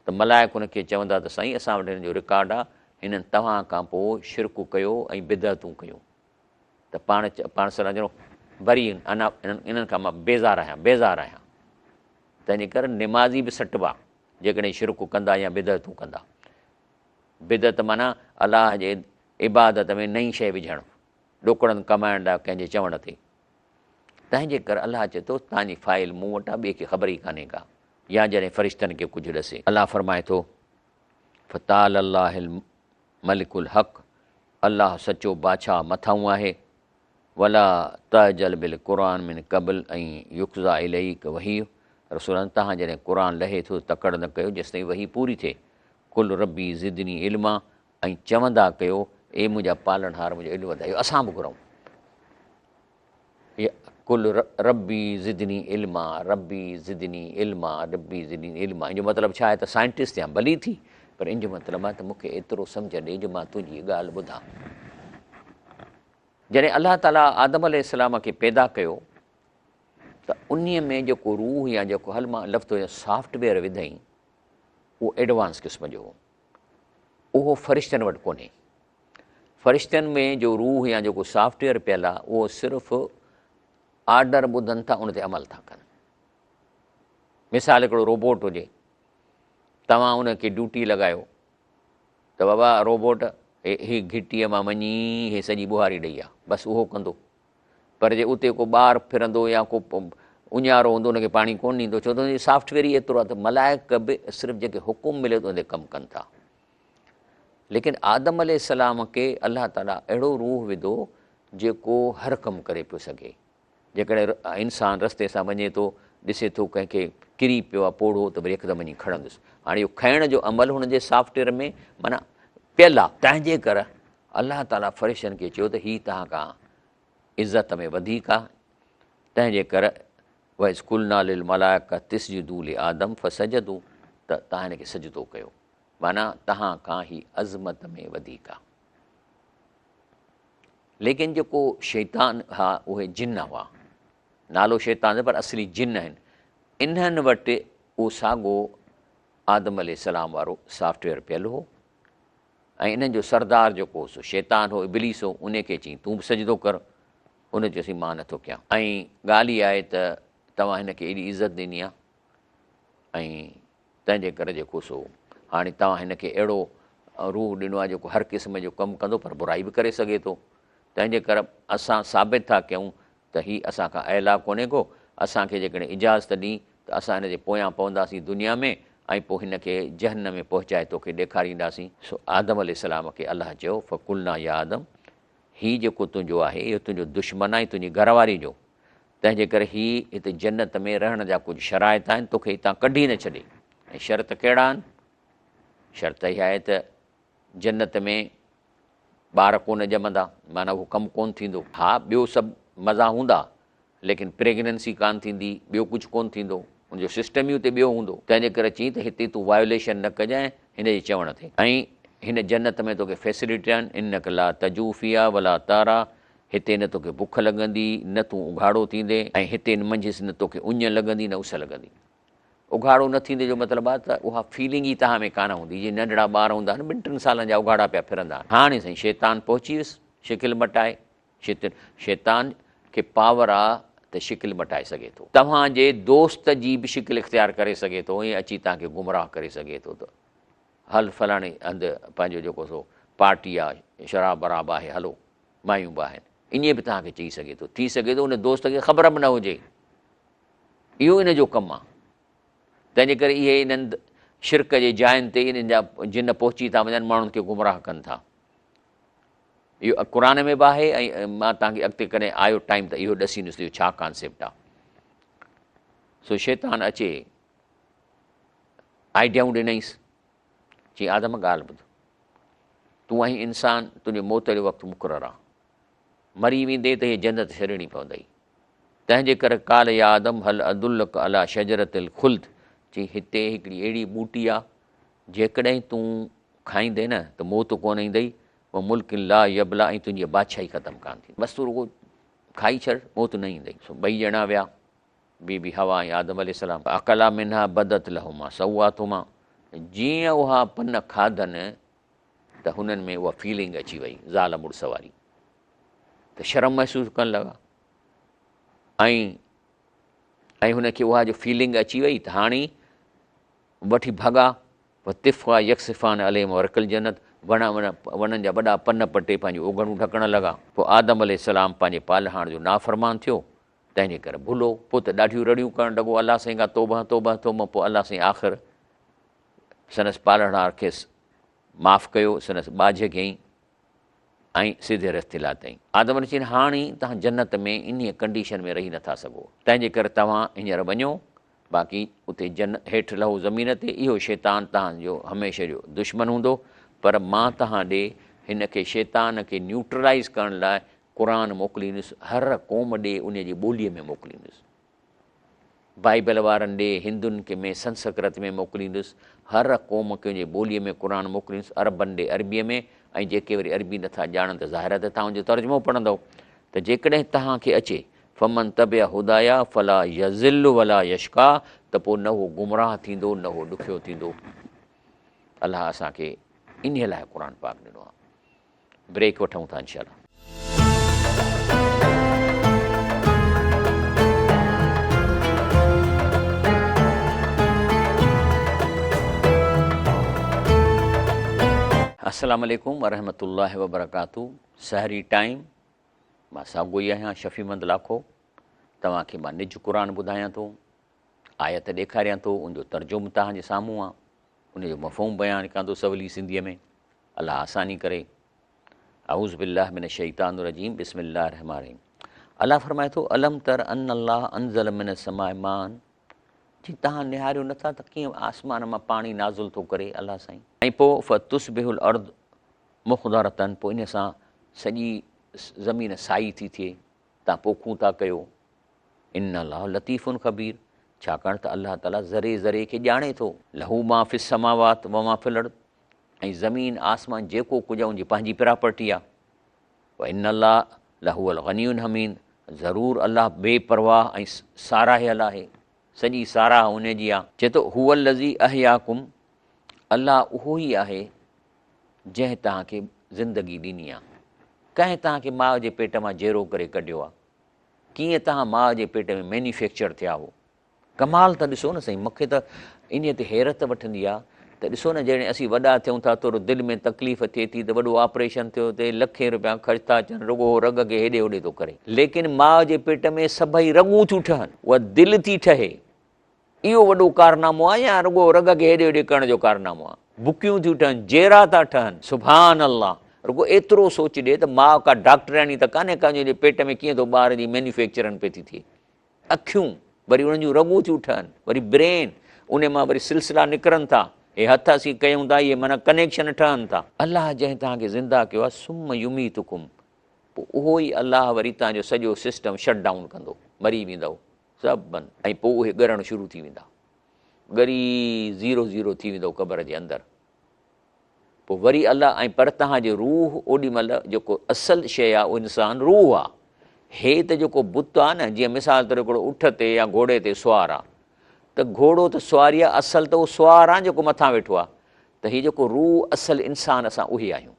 S1: ته ملائڪ ان کي چوندا ته سائين اسان وٽ هن جو رڪارڊ آ هنن توهان کان پوء شرڪ ڪيو ۽ بدعتون ڪيون ته پاڻ پاڻ صلي الله بري انا انهن کان مان بيزار آهيان بيزار آهيان تنهنجي ڪري نمازي به سٽبا جيڪڏهن شرڪ ڪندا يا بدعتون ڪندا. بدعت معنيٰ الله جي عبادت ۾ نئين شيء وجهڻ، ڏوڪڙن ڪمائڻ لاء ڪنهن جي چوڻ تي. تنهنجي ڪري الله چئي ٿو توهان جي فائل مون وٽ آهي ٻئي کي خبر ئي ڪانهي ڪا. يا جڏهن فرشتن کي ڪجهه ڏسي. الله فرمائي ٿو، فتعالي الله الملڪ الحق الله سچو بادشاهه مٿانهون آهي. ولا تعجل بالقرآن من قبل ان يقضي اليڪ وحيه رسول الله توهان جڏهن قرآن لهي ٿو ته تڪڙ نه ڪيو جيستائين وحي پوري ٿئي قل ربي زدني علما ۽ چوندا ڪيو اي منهنجا پالڻهار منهنجو علم وڌايو اسان به گهرون قل ربي زدني علما ربي زدني علما ربي زدني علما ان جو مطلب ڇا آهي ته سائنٽسٽ ٿيان ڀلي ٿي پر ان جو مطلب آهي ته مون کي ايترو سمجهه ڏي جو مان تنهنجي ڳالهه ٻڌان جڏهن الله تعاليٰ آدم عليه السلام کي پيدا ڪيو ته انهي ۾ جيڪو روح يا جيڪو هل مان لفظ ٿو سافٽ ويئر وڌائين اهو ايڊوانس قسم جو هو. اهو فرشتن وٽ ڪونهي. فرشتن ۾ جو روح يا جيڪو سافٽ ويئر پيل آهي اهو صرف آرڊر ٻڌن ٿا ان تي عمل ٿا ڪن. مثال هڪڙو روبوٽ هجي توهان ان کي ڊيوٽي لڳايو ته بابا روبوٽ هي گهٽيء مان وڃي هي سڄي ٻهاري ڏئي آ بس اهو ڪندو. پر جي اتي ڪو ٻار ڦرندو يا ڪو اڃارو هوندو ان کي پاڻي ڪونه ڏيندو ڇو ته ان جو سافٽ ويئر ئي ايترو آهي ته ملائڪ به صرف جيڪي حڪم ملي ٿو ان تي ڪم ڪن ٿا. ليڪن آدم عليه السلام کي الله تعاليٰ اهڙو روح وڌو جيڪو هر ڪم ڪري پيو سگهي. جيڪڏهن انسان رستي سان وڃي ٿو ڏسي ٿو ڪنهن کي ڪري پيو آهي پوڙهو ته وري هڪدم وڃي کڻندس. هاڻي اهو کڻڻ جو عمل هن جي سافٽ ويئر ۾ معنيٰ پيل آهي. تنهن جي ڪري الله تعاليٰ فرشتن کي چيو ته هي توهان کان عزت ۾ وڌيڪ آهي، تنهن جي ڪري واذ قلنا للملائڪة اسجدوا لآدم فسجدوا ته توهان هن کي سجدو ڪيو، معنيٰ توهان کان هي عظمت ۾ وڌيڪ آهي. ليڪن جيڪو شيطان ها اهي جن هئا، نالو شيطان پر اصلي جن آهن، انهن وٽ اهو ساڳو آدم عليه السلام وارو سافٽ ويئر پيل هو ۽ انهن جو سردار جيڪو هو سو شيطان هو، ابليس هو، انهي کي چيائين تون به سجدو ڪر، ان چيو سائين مان نٿو ڪيان. ۽ ڳالهه اها آهي ته توهان هن کي ايڏي عزت ڏني آهي ۽ تنهن جي ڪري جيڪو سو هاڻي توهان هن کي اهڙو روح ڏنو آهي جيڪو هر قسم جو ڪم ڪندو پر برائي به ڪري سگهي ٿو، تنهن جي ڪري اسان ثابت ٿا ڪيون ته هي اسان کان اعليٰ ڪونهي ڪو، اسان کي جيڪڏهن اجازت ڏين ته اسان هن جي پويان پونداسين دنيا ۾ ۽ پوء هن کي جهنم ۾ پهچائي توکي ڏيکارينداسين. سو آدم عليه السلام کي الله چيو، فقلنا يا آدم، هي جيڪو تنهنجو آهي اهو تنهنجو دشمن آهي تنهنجي گهر واري جو، تنهن جي ڪري هي هتي جنت ۾ رهڻ جا ڪجهه شرائط آهن، توکي هتان ڪڍي نه ڇڏي. ۽ شرط ڪهڙا آهن؟ شرط اها آهي ته جنت ۾ ٻار ڪونه ڄمندا، معنيٰ اهو ڪم ڪونه ٿيندو. ها ٻيو سڀ مزا هوندا، ليڪن پريگننسي ڪانه ٿيندي، ٻيو ڪجهه ڪونه ٿيندو، ان جو سسٽم ئي اتي ٻيو هوندو. تنهن جي ڪري چيائين ته هتي تون وايوليشن نه ڪجانء هن جي چوڻ تي. ۽ هن جنت ۾ توکي فيسلٽي آهن، انک لا تجوع فيها ولا تعريٰ، هتي نه توکي بک لڳندي، نه تون اگهاڙو ٿيندين، ۽ هتي منجهس نه توکي اڃ لڳندي نه اس لڳندي. اگهاڙو نه ٿيندي جو مطلب آهي ته اها فيلنگ ئي توهان ۾ ڪانه هوندي، جيئن ننڍڙا ٻار هوندا آهن ٻن ٽن سالن جا اگهاڙا پيا ڦرندا آهن. هاڻي سائين شيطان پهچي ويس شڪل مٽائي، شيطان کي پاور آ ته شڪل مٽائي سگهي ٿو. توهان جي دوست جي به شڪل اختيار ڪري سگهي ٿو ۽ اچي توهان کي گمراهه ڪري سگهي ٿو ته هل فلاڻي هنڌ پنهنجو جيڪو سو پارٽي آ شراب وراب آهي هلو مايون به آهن ائين به توهان کي چئي سگهي ٿو. ٿي سگهي ٿو ان دوست کي خبر به نه هجي. اهو ان جو ڪم آ. تنهن جي ڪري اهي انهن شرڪ جي جاين تي انهن جا جن پهچي ٿا وڃن ماڻهن کي گمراهه ڪن ٿا. اهو قرآن ۾ به آهي ۽ مان توهان کي اڳتي ڪڏهن آيو ٽائيم ته اهو ڏسيندس ته اهو ڇا ڪانسيپٽ آ. سو شيطان اچي آئيڊيائون ڏنائينس، چي آدم ڳالهه ٻڌ، تون آهين انسان، تنهنجي موت جو وقت مقرر آ، مري ويندين ته هيء جنت ڇڏڻي پوندئي. تنهن جي ڪري قال يا آدم هل ادلک علي شجرة الخلد، چي هتي هڪڙي اهڙي ٻوٽي آ، جيڪڏهن تون کائيندين نه ته موت ڪونه ايندئي، و ملڪ لا يبليٰ ۽ تنهنجي بادشاهي ختم ڪانه ٿيندي. بس تون رڳو کائي ڇڏ، موت نه ايندئي. سو ٻئي ڄڻا ويا، بي بي حوا ۽ آدم عليه السلام. فاڪلا منها بدت لهما سوآتهما، جيئن اها پن کاڌن ته هنن ۾ اها فيلنگ اچي وئي زال مڙس واري ته شرم محسوس ڪرڻ لڳا ۽ ۽ هن کي اها جو فيلنگ اچي وئي ته هاڻي وٺي ڀڳا وطفقا يخصفان عليهما ورق الجنت وڻ وڻن جا وڏا پن پٽي پنهنجون اوگهڙون ڍڪڻ لڳا. پوء آدم عليه السلام پنهنجي پالڻهار جو نافرمان ٿيو، تنهن جي ڪري ڀلو، پوء ته ڏاڍيون رڙيون ڪرڻ لڳو الله سائين کان توبهه توبهه توبهه پوء الله سائين آخر سندس پالڻهار کيس معاف ڪيو، سندس ٻاجهه ڪيائين ۽ سڌي رستي لاتائين. آدم عليه چين هاڻي توهان جنت ۾ انهيء ڪنڊيشن ۾ رهي نٿا سگهو، تنهن جي ڪري توهان هينئر وڃو، باقي اتي جن هيٺ لهو زمين تي، اهو شيطان توهان جو هميشه جو دشمن هوندو، پر مان توهان ڏي هن کي، شيطان کي، نيوٽرلائيز ڪرڻ لاء قرآن موڪليندس، هر قوم ڏي انهيء جي ٻوليء ۾ موڪليندس. بائيبل وارن ڏي هندن کي ۾ سنسڪرت ۾ موڪليندس، هر قوم کي ان جي ٻوليء ۾ قرآن موڪليندس، عربن ڏي عربيء ۾ ۽ جيڪي وري عربي نٿا ڄاڻن ته ظاهر آهي ته توهان ان جو ترجمو پڙهندؤ ته جيڪڏهن توهان کي اچي فمن تبع هدايا فلا يضل ولا يشقيٰ ته پوء نه هو گمراهه ٿيندو نه هو ڏکيو ٿيندو. الله اسان کي انهيء لاء قرآن پاڪ ڏنو آهي. بريڪ وٺون ٿا انشاء الله. السلام عليڪم ورحمة الله وبرڪاته سحري ٽائيم مان ساڳيو ئي آهيان شفيع محمد لاکو توهان کي مان نج قرآن ٻڌايان ٿو آيت ڏيکاريان ٿو ان جو ترجمو توهان جي سامهون آ ان جو مفهوم بيان ڪيان ٿو سولي سنڌيء ۾ الله آساني ڪري اعوذ بالله من الشيطان الرجيم بسم الله الرحمن الرحيم الله فرمائي ٿو الم تر ان الله انزل من السماء ماء جي توهان نهاريو نٿا ته ڪيئن آسمان مان پاڻي نازل ٿو ڪري الله سائين ۽ پوء فتصبح الارض مخضرة پوء ان سان سڄي زمين سائي ٿي ٿئي توهان پوکون ٿا ڪيو ان الله لطيف خبير ڇاڪاڻ ته الله تعالي ذري ذري کي ڄاڻي ٿو. له ما في السماوات وما في الارض ۽ زمين آسمان جيڪو ڪجهه آهي ان جي پنهنجي پراپرٽي آهي. وان الله لهو الغني الحميد ضرور الله بي پرواهه ۽ ساراهيل آهي، سڄي ساراهه ان جي آهي. چئي ٿو هو الذي احياڪم الله اهو ئي آهي جنهن توهان کي زندگي ڏني آهي. ڪنهن توهان کي ماء جي پيٽ مان جيئرو ڪري ڪڍيو آهي؟ ڪيئن توهان ماء جي پيٽ ۾ مينيفيڪچر ٿيا هو. ڪمال ته ڏسو نه سائين مونکي ته انهيء تي حيرت وٺندي آ ته ڏسو نه جڏهن اسين وڏا ٿيون ٿا ٿورو دل ۾ تڪليف ٿئي ٿي ته وڏو آپريشن ٿيو ٿئي لکين روپيا خرچ ٿا اچن رڳو هو رڳ کي هيڏي هوڏي ٿو ڪري ليڪن ماء جي پيٽ ۾ سڀئي رڳون ٿيون ٺهن اها دل ٿي ٺهي اهو وڏو ڪارنامو آهي يا رڳو رڳ کي هيڏي هوڏي ڪرڻ جو ڪارنامو آهي؟ بڪيون ٿيون ٺهن، جيرا ٿا ٺهن. سبحان الله! رڳو ايترو سوچ ڏي ته ماء ڪا ڊاڪٽرياڻي ته ڪانهي ڪا جنهن جي پيٽ ۾ ڪيئن ٿو ٻار جي مينيوفيڪچرن پئي ٿي ٿئي. اکيون، وري انهن جون رڳون ٿيون ٺهن، وري برين، انهي مان وري سلسلا نڪرن ٿا. هي هٿ اسين ڪيون ٿا، اهي معنيٰ ڪنيڪشن ٺهن ٿا. الله جنهن توهان کي زنده ڪيو آهي، ثم يميتڪم، پوء اهو ئي الله وري توهان جو سڄو سسٽم شٽ ڊائون ڪندو، مري ويندؤ. سڀ بند ۽ پوء اهي ڳرڻ شروع ٿي ويندا. ڳري زيرو زيرو ٿي ويندو قبر جي اندر. پوء وري الله ۽ پر توهان جي روح اوڏي مهل جيڪو اصل شيء آهي اهو انسان روح آهي. هي ته جيڪو بت آهي نه جيئن مثال طور هڪڙو اٺ تي يا گهوڙي تي سوار آهي ته گهوڙو ته سواري آهي اصل ته اهو سوار آهي جيڪو مٿان ويٺو آهي ته هي جيڪو روح اصل انسان اسان اهي آهيون.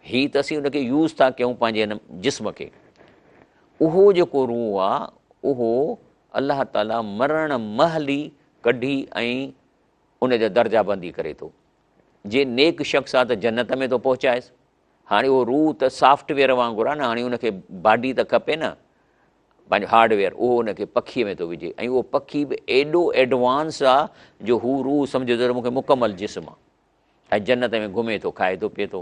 S1: هي ته اسين ان کي يوز ٿا ڪيون پنهنجي هن جسم کي. اهو جيڪو روح آ اهو الله تعالي مرڻ مهل ئي ڪڍي ۽ ان جا درجا بندي ڪري ٿو. جي نيڪ شخص آ ته جنت ۾ ٿو پهچائيس. هاڻي اهو روح ته سافٽ ويئر وانگر آ نه هاڻي ان کي باڊي ته کپي نه پنهنجو هارڊ ويئر اهو ان کي پکيء ۾ ٿو وجهي ۽ اهو پکي به ايڏو ايڊوانس آ جو هو روح سمجهي ٿو ته مون کي مڪمل جسم آ. ۽ جنت ۾ گهمي ٿو، کائي ٿو پيئي ٿو.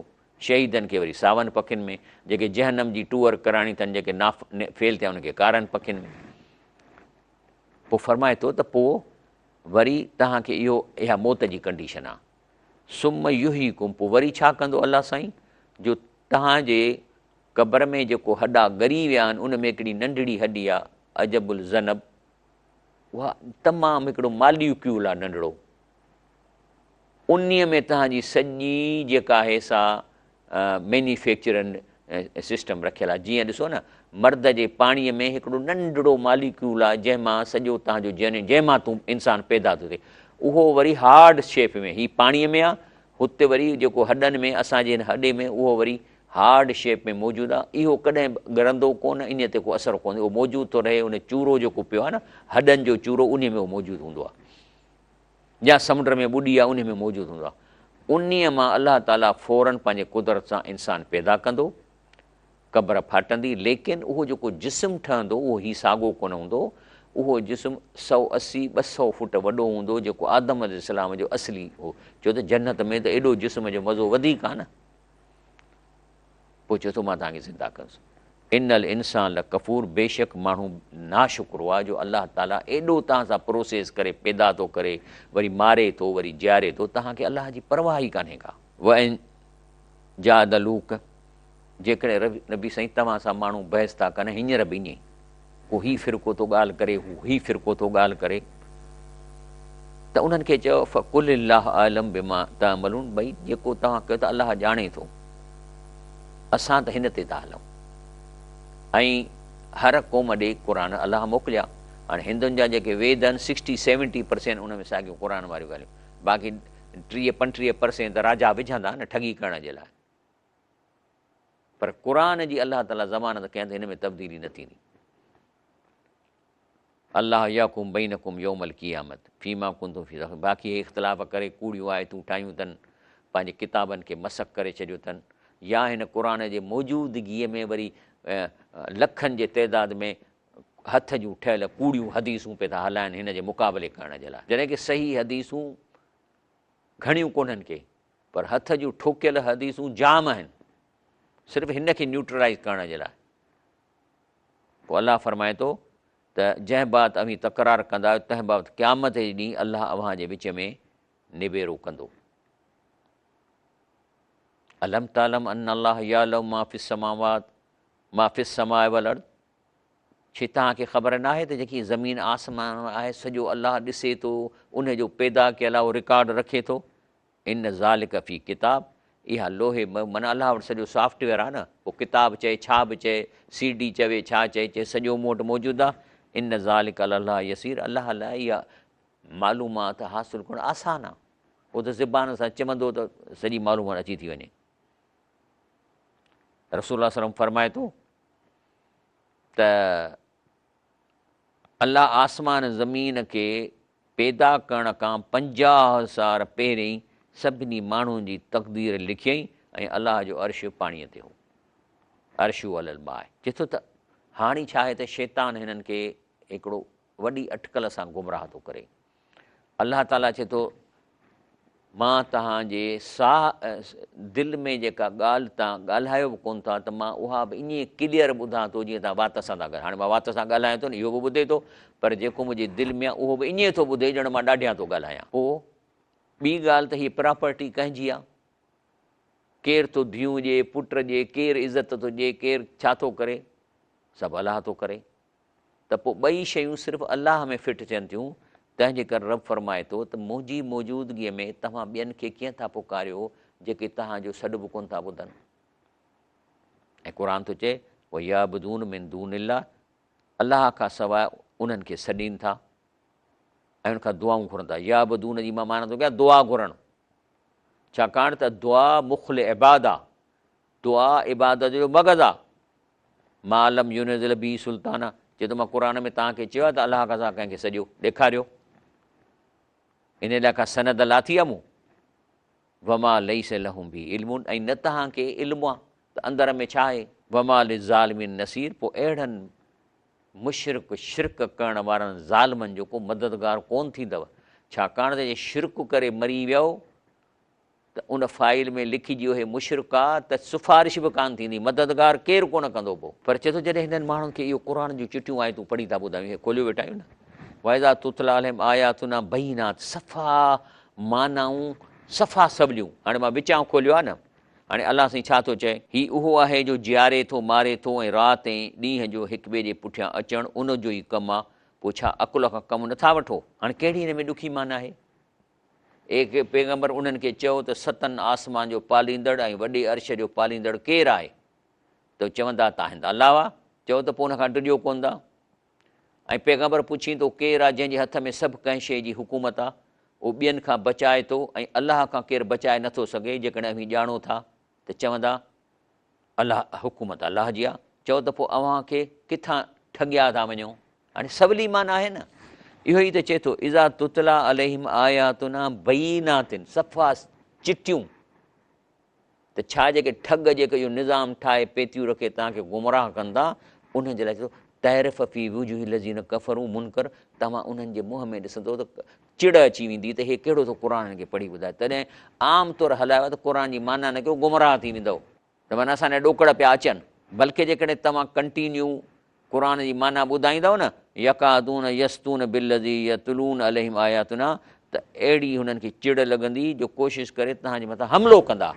S1: شهيدن کي وري ساون پکين ۾، جيڪي جهنم جي ٽوئر ڪرائڻي اٿن، جيڪي ناف فيل ٿيا انهن کي ڪارن پکين ۾. پوء فرمائي ٿو ته پوء وري توهان کي اهو اها موت جي ڪنڊيشن آ. ثم يحييڪم پوء وري ڇا ڪندو الله سائين جو توهان جي قبر ۾ جيڪو هڏا ڳري ويا آهن ان ۾ هڪڙي ننڍڙي هڏي آ عجب الذنب اها تمام هڪڙو ماليڪيول آ ننڍڙو انهيء ۾ توهان جي سڄي جيڪا آهي سا مينيفيڪچرن سسٽم رکيل آهي. جيئن ڏسو نه مرد جي پاڻيء ۾ هڪڙو ننڍڙو ماليڪيول آهي جنهن مان سڄو توهان جو جين جنهن مان تون انسان پيدا ٿو ٿئي اهو وري هارڊ شيپ ۾ هي پاڻيء ۾ آهي هتي وري جيڪو هڏن ۾ اسان جي هن هڏي ۾ اهو وري هارڊ شيپ ۾ موجود آهي اهو ڪڏهن به ڳرندو ڪونه انهيء تي ڪو اثر ڪونه اهو موجود ٿو رهي ان چورو جيڪو پيو آهي نه هڏن جو چورو انهيء ۾ اهو موجود هوندو آهي. يا سمنڊ ۾ ٻڏي يا انهي ۾ موجود هوندو آهي. انهيء مان الله تعاليٰ فوراً پنهنجي قدرت سان انسان پيدا ڪندو، قبر ڦاٽندي، ليڪن اهو جيڪو جسم ٺهندو اهو هي ساڳو ڪونه هوندو، اهو جسم 180، 200 فوٽ وڏو هوندو جيڪو آدم عليه السلام جو اصلي هو، ڇو ته جنت ۾ ته ايڏو جسم جو مزو وڌيڪ آهي نه. پوء چئي ٿو مان توهان کي زنده ڪندس. ان الانسان لڪفور بيشڪ ماڻهو ناشڪرو آهي جو الله تعالي ايڏو توهان سان پروسيس ڪري پيدا ٿو ڪري وري ماري ٿو وري جياري ٿو توهان کي الله جي پرواهه ئي ڪانهي ڪا. وان جادلوڪ جيڪڏهن نبي سائين توهان سان ماڻهو بحث ٿا ڪن هينئر به ائين ئي ڪو هي فرقو ٿو ڳالهه ڪري هو هي فرقو ٿو ڳالهه ڪري ته انهن کي چئو فقل الله اعلم بما تعملون ڀئي جيڪو توهان ڪيو ته الله ڄاڻي ٿو اسان ته هن تي ٿا هلون ۽ هر قوم ڏي قرآن الله موڪليا. هاڻي هندن جا جيڪي ويد آهن سڪسٽي سيونٽي پرسينٽ ان ۾ ساڳيون قرآن واريون ڳالهيون باقي 30 35 پرسينٽ ته راجا وجهندا نه ٺڳي ڪرڻ جي لاء. پر قرآن جي الله تعاليٰ ضمانت ڪئي آهي ته هن ۾ تبديلي نه ٿيندي. الله يحڪم بينڪم يوم القيامت فيما ڪنتم فيه تختلفون باقي هي اختلاف ڪري ڪوڙيون آيتون ٺاهيون اٿن پنهنجي ڪتابن کي مسخ ڪري ڇڏيو اٿن يا هن قرآن جي موجودگيء ۾ وري لکن جي تعداد ۾ هٿ جون ٺهيل ڪوڙيون حديثون پئي ٿا هلائن هن جي مقابلي ڪرڻ جي لاء جڏهن ڪه صحيح حديثون گهڻيون ڪونهن ڪي پر هٿ جون ٺوڪيل حديثون جام آهن صرف هن کي نيوٽرلائز ڪرڻ جي لاء. پوء الله فرمائي ٿو ته جنهن بابت اوهين تڪرار ڪندا آهيو تنهن بابت قيامت جي ڏينهن الله اوهان جي وچ ۾ نبيرو ڪندو. الم تعلم ان الله يعلم ما في السماوات ما في السماء والارض ڇي توهان کي خبر ناهي ته جيڪي زمين آسمان ۾ آهي سڄو الله ڏسي ٿو ان جو پيدا ڪيل آهي اهو رڪارڊ رکي ٿو. ان ذلک في ڪتاب، اها لوح معنيٰ الله وٽ سڄو سافٽ ويئر آهي نه، پوء ڪتاب چئي ڇا به چئي، سي ڊي چوي ڇا چئي، چئي سڄو مون وٽ موجود آهي، ان ذلک علي الله يسير، الله لاء اها معلومات حاصل ڪرڻ آسان آهي، هو ته زبان سان چوندو ته سڄي معلومات اچي ٿي وڃي. رسول الله صلي الله عليه وسلم فرمائي ٿو ته الله آسمان زمين کي پيدا ڪرڻ کان 50 هزار پهرين سڀني ماڻهن جي تقدير لکيائين ۽ الله جو عرش پاڻيء تي هو. عرشه علي الماء. چئي ٿو ته هاڻي ڇا آهي ته شيطان هنن کي هڪڙو وڏي اٽڪل سان گمراهه ٿو ڪري. الله تعاليٰ چئي ٿو مان توهان جي ساهه دل ۾ جيڪا ڳالهه توهان ڳالهايو به ڪونه ٿا ته مان اها به ائين ڪليئر ٻڌان ٿو جيئن توهان وات سان ٿا ڳالهايو. هاڻي مان وات سان ڳالهايان ٿو نه اهو به ٻڌي ٿو پر جيڪو منهنجي دل ۾ آهي اهو به ائين ٿو ٻڌي ڄڻ مان ڏاڍيان ٿو ڳالهايان. پوء ٻي ڳالهه ته هيء پراپرٽي ڪنهن جي آهي؟ ڪير ٿو ڌيئون ڏئي، پٽ ڏئي، ڪير عزت ٿو ڏئي، ڪير ڇا ٿو ڪري؟ سڀ الله ٿو ڪري. ته پوء ٻئي شيون صرف الله ۾ فٽ ٿين ٿيون، تنهن جي ڪري رب فرمائي ٿو ته منهنجي موجودگيء ۾ توهان ٻين کي ڪيئن ٿا پڪاريو جيڪي توهان جو سڏ به ڪونه ٿا ٻڌن. ۽ قرآن ٿو چئي، ويعبدون من دون الله الله کان سواء انهن کي سڏين ٿا ۽ ان کان دعائون گهرن ٿا. يعبدون جي مان معنيٰ ٿو ڪيان دعا گهرڻ، ڇاڪاڻ ته دعا مخ العباده، دعا عبادت جو مغز آ. ما لم ينزل به سلطانا، چئي ٿو مان قرآن ۾ توهان کي چيو آهي ته الله کان سواء ڪنهن کي سڏيو، ڏيکاريو، انهي لاء ڪا سند لاٿي آهي مون؟ وما ليس لهم به علم، ۽ نه توهان کي علم آهي ته اندر ۾ ڇا آهي. وما للظالمين نصير، پوء اهڙن مشرڪ شرڪ ڪرڻ وارن ظالمن جو ڪو مددگار ڪونه ٿيندؤ، ڇاڪاڻ ته جي شرڪ ڪري مري ويؤ ته ان فائيل ۾ لکجي اهي مشرڪ آ ته سفارش به ڪانه ٿيندي، مددگار ڪير ڪونه ڪندو پوء. پر چئي ٿو جڏهن هنن ماڻهن کي اهو قرآن جون چٽيون آيتون پڙهي ٿا ٻڌايون، هي کوليو ويٺا آهيون نه، واذا تتليٰ عليهم آياتنا بينات صفا معنائون صفا سوليون، هاڻي مان وچان کوليو آ نه، هاڻي الله سائين ڇا ٿو چئي؟ هي اهو آهي جو جياري ٿو ماري ٿو ۽ رات ۽ ڏينهن جو هڪٻئي جي پٺيان اچڻ ان جو ئي ڪم آ، پوء ڇا عقل کان ڪم نٿا وٺو؟ هاڻي ڪهڙي هن ۾ ڏکي معنيٰ آهي؟ اي پيغمبر! انهن کي چئو ته ستن آسمان جو پاليندڙ ۽ وڏي عرش جو پاليندڙ ڪير آهي؟ ته چوندا ته آهن ته الله آ. چئو ته پوء ان کان ڊڄو ڪونه ٿا؟ ۽ پيغمبر پڇين ٿو ڪير آ جنهن جي هٿ ۾ سڀ ڪنهن شيء جي حڪومت آ؟ اهو ٻين کان بچائي ٿو ۽ الله کان ڪير بچائي نٿو سگهي، جيڪڏهن اوهين ڄاڻو ٿا ته چوندا، الله حڪومت الله جي آ، چئو ته پوء اوهان کي ڪٿان ٺڳيا ٿا وڃو؟ هاڻي سولي معنيٰ آهي نه، اهو ئي ته چئي ٿو اذا تتليٰ عليهم آياتنا بينات صفا چٽيون، ته ڇا جيڪي ٺڳ جيڪي اهو نظام ٺاهي پيتيون رکي توهان کي گمراهه ڪن ٿا، انهن جي لاء چئي ٿو تعرف في وجوه الذين ڪفروا منڪر، توهان انهن جي منهن ۾ ڏسندو ته چڙ اچي ويندي ته هي ڪهڙو ٿو قرآن هن کي پڙهي ٻڌائي، تڏهن عام طور هلايو آهي ته قرآن جي معنيٰ نه ڪيو گمراهه ٿي ويندؤ. ته معنيٰ اسان ڏي ڏوڪڙ پيا اچن، بلڪه جيڪڏهن توهان ڪنٽينيو قرآن جي معنيٰ ٻڌائيندؤ نه، يڪادون يسطون بالذي يتلون عليهم آياتنا ته اهڙي هنن کي چڙ لڳندي جو ڪوشش ڪري توهان جي مٿان حملو ڪندا.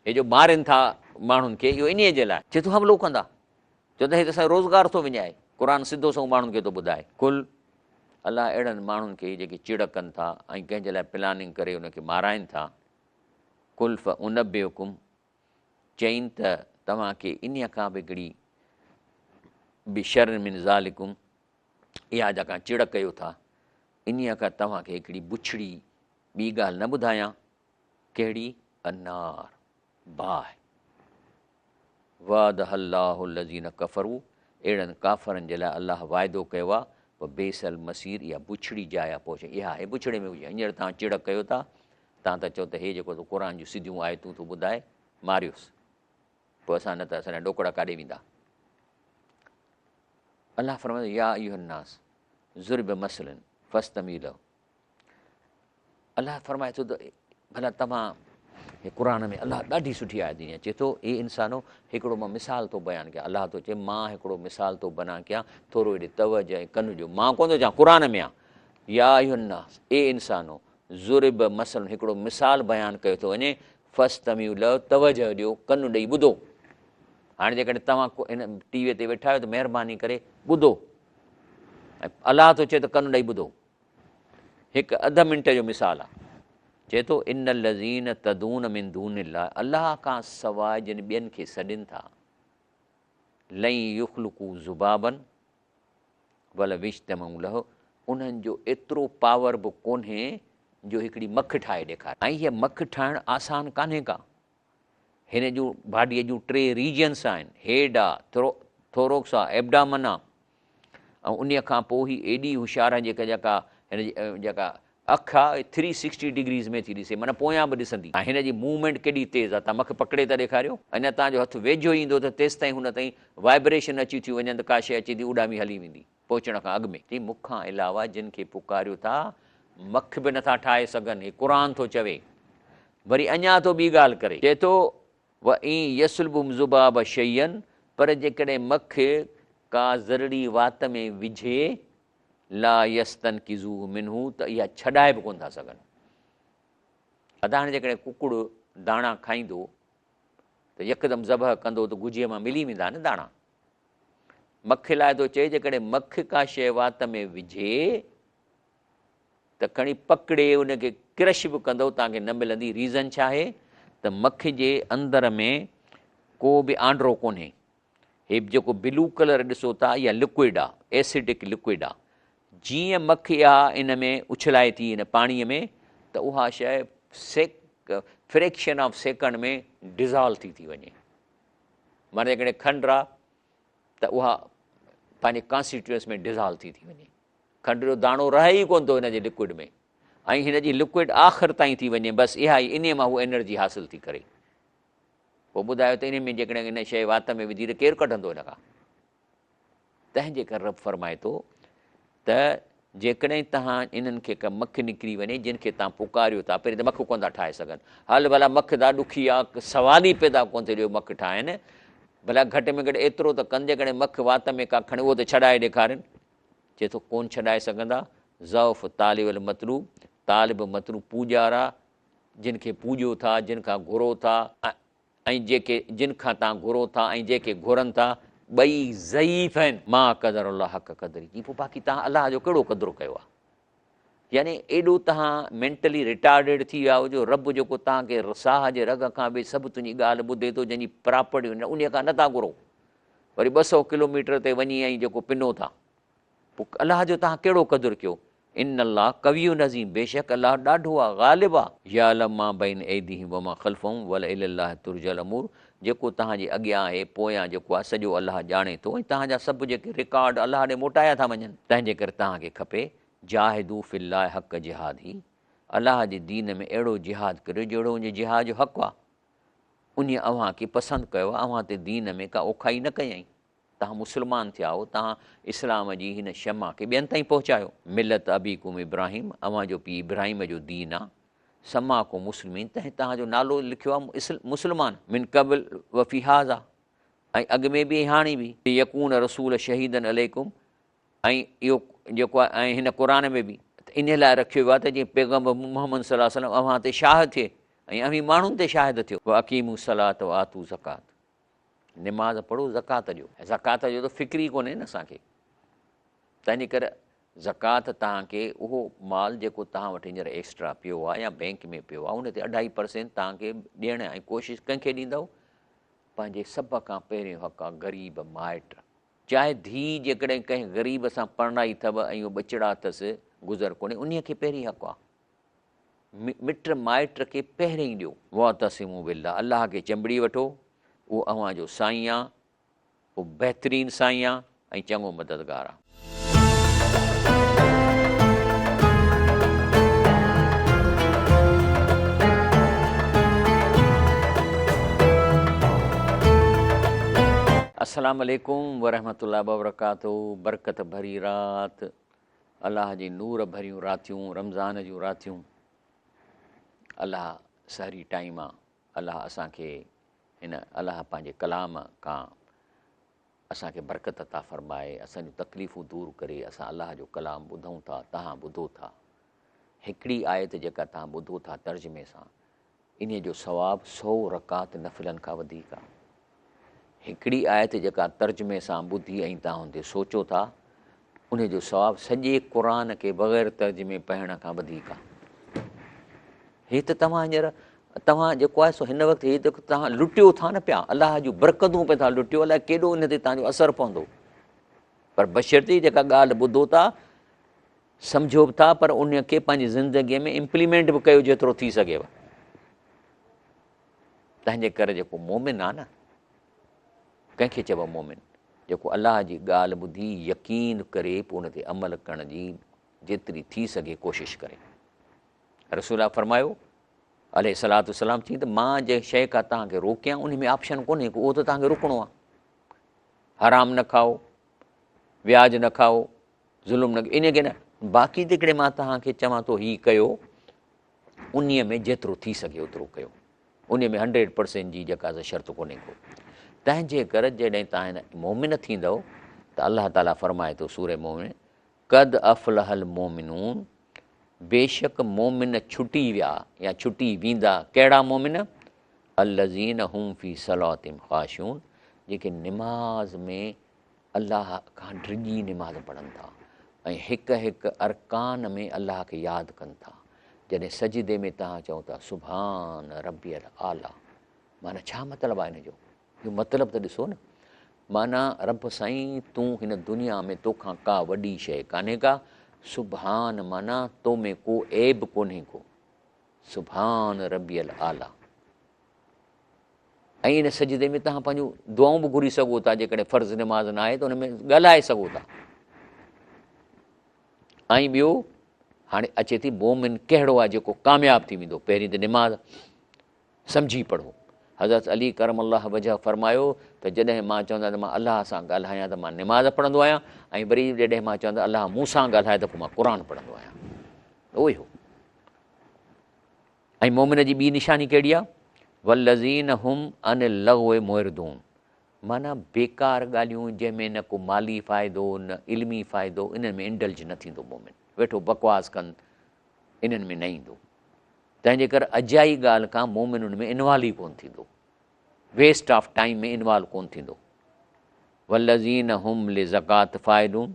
S1: هي جو مارين ٿا ماڻهن کي اهو انهيء جي لاء. چي ٿو حملو ڪندا، ڇو ته هي ته اسان جو روزگار ٿو وڃائي. قرآن سڌو سنئون ماڻهن کي ٿو ٻڌائي. قل، الله اهڙن ماڻهن کي جيڪي چڙ ڪن ٿا ۽ ڪنهن جي لاء پلاننگ ڪري ان کي مارائين ٿا، قل فانبئڪم، چئين ته توهان کي انهيء کان به هڪڙي بشر من ذالڪم اها جيڪا چڙ ڪيو ٿا، انهيء کان توهان کي هڪڙي بڇڙي ٻي ڳالهه نه ٻڌايان؟ ڪهڙي؟ النار، باهه. وعدها الله الذين ڪفروا اهڙن ڪافرن جي لاء الله وعدو ڪيو آهي، وبئس المصير اها بڇڙي جاء آهي پهچڻ اها آهي بڇڙي ۾ هجي هينئر توهان چڙ ڪيو ٿا، توهان ٿا چئو ته هي جيڪو قرآن جون سڌيون آيتون ٿو ٻڌائي، ماريوس. پوء اسان نه ته اسان جا ڏوڪڙا ڪاڏي ويندا؟ الله فرمائي ٿو يا ايها الناس ضرب مثل فاستمعوا له الله فرمائي ٿو ته ڀلا توهان هي قرآن ۾ الله ڏاڍي سٺي آيت ڏني آهي چئي ٿو اي انسانو هڪڙو مان مثال ٿو بيان ڪيان الله ٿو چئي مان هڪڙو مثال ٿو بنان ڪيان ٿورو هيڏي توجه ۽ ڪن ڏيو مان ڪونه ٿو چوان قرآن ۾ آ يا ايها الناس اي انسانو ضرب مثل هڪڙو مثال بيان ڪيو ٿو وڃي فاستمعوا له توجه ڏيو ڪن ڏئي ٻڌو هاڻي جيڪڏهن توهان هن ٽي وي تي ويٺا آهيو ته مهرباني ڪري ٻڌو ۽ الله ٿو چئي ته ڪن ڏئي ٻڌو هڪ اڌ منٽ جو مثال آهي چئي ٿو ان الذين تدعون من دون الله الله کان سواء جن ٻين کي سڏين ٿا لن يخلقوا ذبابا ولو اجتمعوا له انهن جو ايترو پاور به ڪونهي جو هڪڙي مک ٺاهي ڏيکارين. ۽ هيء مک ٺاهڻ آسان ڪانهي ڪا. هن جون باڊيء جون ٽي ريجنس آهن، هيڊ آ، ٿوروڪس آ، ايبڊامن آ ۽ انهيء کان پوء هي ايڏي هوشيار آهي جيڪا جيڪا هن جي جيڪا اک آ اهي ٿري سڪسٽي ڊگريز ۾ ٿي ڏسي معنيٰ پويان به ڏسندي ۽ هن جي موومينٽ ڪيڏي تيز آ توهان مک پڪڙي ٿا ڏيکاريو اڃا توهان جو هٿ ويجهو ايندو ته تيستائين هن تائين وائبريشن اچي ٿيون وڃن ته ڪا شيء اچي ٿي اڏامي هلي ويندي پهچڻ کان اڳ ۾. چي مون کان علاوه جن کي پڪاريو ٿا مک به نٿا ٺاهي سگهن هي قرآن ٿو چوي وري اڃا ٿو ٻي ڳالهه ڪري چئي ٿو وان يسلبهم الذباب شيئا پر جيڪڏهن مک ڪا ذرڙي وات ۾ وجهي لا يستنقذوه منه ته اها ڇڏائي به ڪونه ٿا سگهن. ادا هاڻي جيڪڏهن ڪڪڙ داڻا کائيندو ته يڪدم ذبح ڪندو ته گجيء مان ملي ويندا نه داڻا. مک لاء ٿو چئي جيڪڏهن مک ڪا شيء وات ۾ وجهي ته کڻي پڪڙي ان کي ڪرش به ڪندو توهان کي نه ملندي. ريزن ڇا آهي ته مک جي اندر ۾ ڪو به آنڊرو ڪونهي. هي جيڪو بلو ڪلر ڏسو ٿا اها لڪوئڊ آ، ايسڊڪ لڪوئڊ آ. جيئن مک اها ان ۾ اڇلائي ٿي ان پاڻيء ۾ ته اها شيء سيڪ فريڪشن آف سيڪنڊ ۾ ڊزالو ٿي ٿي وڃي. معنيٰ جيڪڏهن کنڊ آ ته اها پنهنجي ڪانسٽيٽوئنس ۾ ڊزالو ٿي ٿي وڃي. کنڊ جو داڻو رهي ئي ڪونه ٿو هن جي لڪوئڊ ۾ ۽ هن جي لڪوئڊ آخر تائين ٿي وڃي بس اها ئي انهيء مان هو انرجي حاصل ٿي ڪري. پوء ٻڌايو ته انهي ۾ جيڪڏهن ان شيء وات ۾ وڌي ته ڪير ڪڍندو ان کان؟ تنهن جي ڪري رب فرمائي ٿو ته جيڪڏهن توهان انهن کي ڪا مک نڪري وڃي جن کي توهان پڪاريو ٿا پهرين ته مک ڪونه ٿا ٺاهي سگهن هل ڀلا مک دا ڏکي آ سوال ئي پيدا ڪونه ٿئي جو مک ٺاهن ڀلا گهٽ ۾ گهٽ ايترو ته ڪن جيڪڏهن مک وات ۾ ڪا کڻي اهو ته ڇڏائي ڏيکارين چئي ٿو ڪونه ڇڏائي سگهندا ضعف طالب المطلوب طالب مطلوب پوڄارا جن کي پوڄيو ٿا، جن کان گهرو ٿا، ۽ جيڪي جن کان توهان گهرو ٿا ۽ جيڪي گهرن ٿا، ٻئي ضعيف آهن. ما قدر الله حق قدره جي پوء باقي توهان الله جو ڪهڙو قدر ڪيو آهي؟ يعني ايڏو توهان مينٽلي ريٽارڊيڊ ٿي ويا آهيو جو رب جيڪو توهان کي ساهه جي رڳ کان به سڀ تنهنجي ڳالهه ٻڌي ٿو جنهن جي پراپرٽي انهيء کان نٿا گهرو وري 200 ڪلوميٽر تي وڃي ۽ جيڪو پنو ٿا پوء الله جو توهان ڪهڙو قدر ڪيو؟ ان الله قوي عظيم بيشڪ الله ڏاڍو آ، غالب آ. يعلم ما بين ايديهم وما خلفهم والي الله ترجع الامور جيڪو توهان جي اڳيان آهي، پويان جيڪو آهي، سڄو الله ڄاڻي ٿو ۽ توهان جا سڀ جيڪي رڪارڊ الله ڏي موٽايا ٿا وڃن. تنهن جي ڪري توهان کي کپي، جاهدوا في الله حق جهاده الله جي دين ۾ اهڙو جهاد ڪريو جهڙو ان جي جهاد جو حق آ. انهيء اوهان کي پسند ڪيو آ، اوهان تي دين ۾ ڪا اوکائي نه ڪيائين. توهان مسلمان ٿيا آهو، توهان اسلام جي هن شمع کي ٻين تائين پهچايو. ملت ابيڪم ابراهيم، اوهان جو پيء ابراهيم جو دين آ. سماڪم مسلمين، تنهن توهان جو نالو لکيو آ مسلمان. من قبل وفي هذا، ۽ اڳ ۾ به ۽ هاڻي به. ليڪون الرسول شهيدا عليڪم، ۽ اهو جيڪو آهي ۽ هن قرآن ۾ به ته انهيء لاء رکيو ويو آهي ته جيئن پيغمبر محمد صلي الله عليه وسلم اوهان تي شاهد ٿئي ۽ اوهين ماڻهن تي شاهد ٿيو. واقيموا الصلوة وآتوا الزڪاة، نماز پڙهو زڪوات ڏيو. زڪوات جو ته فڪر ئي ڪونهي نه اسان کي. تنهن جي ڪري زڪوات توهان کي اهو مال جيڪو توهان وٽ هينئر ايڪسٽرا پيو آهي يا بينڪ ۾ پيو آهي ان تي اڍائي پرسينٽ توهان کي ڏيڻ ۽ ڪوشش ڪنهن کي ڏيندؤ؟ پنهنجي سڀ کان پهريون حق آهي غريب مائٽ. چاهي ڌيء جيڪڏهن ڪنهن غريب سان پرڻائي اٿو ۽ اهو ٻچڙا اٿس، گذر ڪونهي، انهيء کي پهرين حق آ. مٽ مائٽ کي پهرين ڏيو. واعتصموا بالله، الله کي چنبڙي وٺو، اهو اوهان جو سائين آ، اهو بهترين سائين آ ۽ چڱو مددگار آ. السلام عليڪم ورحمة الله وبرڪاته برڪت ڀري رات الله جي نور ڀريون راتيون رمضان جون راتيون الله سحري ٽائيم آ الله اسان کي هن الله پنهنجي ڪلام کان اسان کي برڪت عطا فرمائي اسان جون تڪليفون دور ڪري اسان الله جو ڪلام ٻڌون ٿا تهان ٻڌو ٿا هڪڙي آيت جيڪا تهان ٻڌو ٿا ترجمي سان انهي جو ثواب سو رڪعت نفلن کان وڌيڪ آ هڪڙي آيت جيڪا ترجمي سان ٻڌي ۽ تهان ان تي سوچو ٿا انهي جو ثواب سڄي قرآن کي بغير ترجمي پڙهڻ کان وڌيڪ آ هي ته توهان هينئر توهان جيڪو آهي سو هن وقت هي ته توهان لٽيو ٿا نه پيا الله جون برڪتون پيا ٿا لٽيو الائي ڪيڏو ان تي توهان جو اثر پوندو پر بشرطي جيڪا ڳالهه ٻڌو ٿا سمجهو به ٿا پر ان کي پنهنجي زندگي ۾ امپليمينٽ به ڪيو جيترو ٿي سگهيو تنهنجي ڪري جيڪو مومن آ نه ڪنهن کي چئبو مومن جيڪو الله جي ڳالهه ٻڌي يقين ڪري پوء ان تي عمل ڪرڻ جي جيتري ٿي سگهي ڪوشش ڪري رسول الله فرمايو عليه الصلوة والسلام چي ته مان جنهن شيء کان توهان کي روڪيان ان ۾ آپشن ڪونهي ڪو اهو ته توهان کي رڪڻو آهي حرام نه کائو وياج نه کائو ظلم نه ان کي نه باقي جيڪڏهن مان توهان کي چوان ٿو هي ڪيو ان ۾ جيترو ٿي سگهي اوترو ڪيو ان ۾ 100% جي جيڪا شرط ڪونهي ڪو تنهن جي ڪري جڏهن توهان مومن ٿيندو ته الله تعاليٰ فرمائي ٿو سورة مومن قد افلح المومنون بيشڪ مؤمن ڇٽي ويا يا ڇٽي ويندا، ڪهڙا مؤمن؟ الذين هم في صلاتهم خاشعون جيڪي نماز ۾ الله کان ڊڄي نماز پڙهن ٿا ۽ هڪ هڪ ارڪان ۾ الله کي ياد ڪن ٿا. جڏهن سجدي ۾ توهان چئو ٿا سبحان ربي الاعليٰ معنيٰ ڇا مطلب آهي ان جو؟ اهو مطلب ته ڏسو نه معنيٰ رب سائين تون هن دنيا ۾ توکان ڪا وڏي شيء ڪانهي ڪا، سبحان معنيٰ تو ۾ ڪو عيب ڪونهي ڪو، سبحان ربي الاعليٰ. ۽ ان سجدي ۾ توهان پنهنجون دعائون به گهري سگهو ٿا جيڪڏهن فرض نماز نه آهي ته ان ۾ ڳالهائي سگهو ٿا. ۽ ٻيو هاڻي اچي ٿي مومن ڪهڙو آهي جيڪو ڪامياب ٿي ويندو پهرين ته نماز سمجهي پڙهو. حضرت علي ڪرم الله وجهه فرمايو ته جڏهن مان چوندو آهيان ته مان الله سان ڳالهايان ته مان نماز پڙهندو آهيان ۽ وري جڏهن مان چوندو الله مون سان ڳالهائي ته پوء مان قرآن پڙهندو آهيان. اهو ئي هو. ۽ مومن جي ٻي نشاني ڪهڙي آهي؟ والذين هم عن اللغو معرضون معنيٰ بيڪار ڳالهيون جنهن ۾ نه ڪو مالي فائدو نه علمي فائدو انهن ۾ انڊلج نه ٿيندو مومن ويٺو بڪواس ڪن انهن ۾ نه ايندو. تنهن جي ڪري اجائي ڳالهه کان مومن ان ۾ انوالو ئي ڪونه ٿيندو، ويسٽ آف ٽائيم ۾ انوالو ڪونه ٿيندو. والذين هم لزڪات فاعلون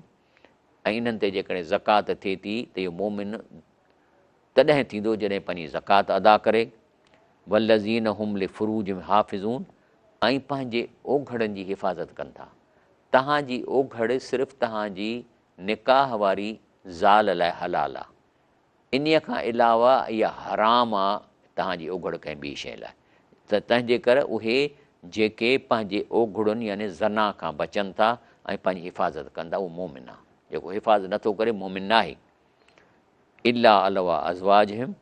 S1: ۽ انهن تي جيڪڏهن زڪوات ٿئي ٿي ته اهو مومن تڏهن ٿيندو جڏهن پنهنجي زڪوات ادا ڪري. والذين هم لفروجهم حافظون ۽ پنهنجي اوگهڙن جي حفاظت ڪن ٿا. توهان جي اوگهڙ صرف توهان جي نڪاح واري زال لاء حلال آ. انهيء کان علاوه اها حرام آ توهان جي اوگهڙ ڪنهن ٻي شيء لاء ته تنهن جي ڪري اهي جيڪي پنهنجي اوگهڙن يعني زنا کان بچن ٿا ۽ پنهنجي حفاظت ڪن ٿا اهو مؤمن آ جيڪو حفاظت نٿو ڪري مؤمن ناهي الا علي ازواجهم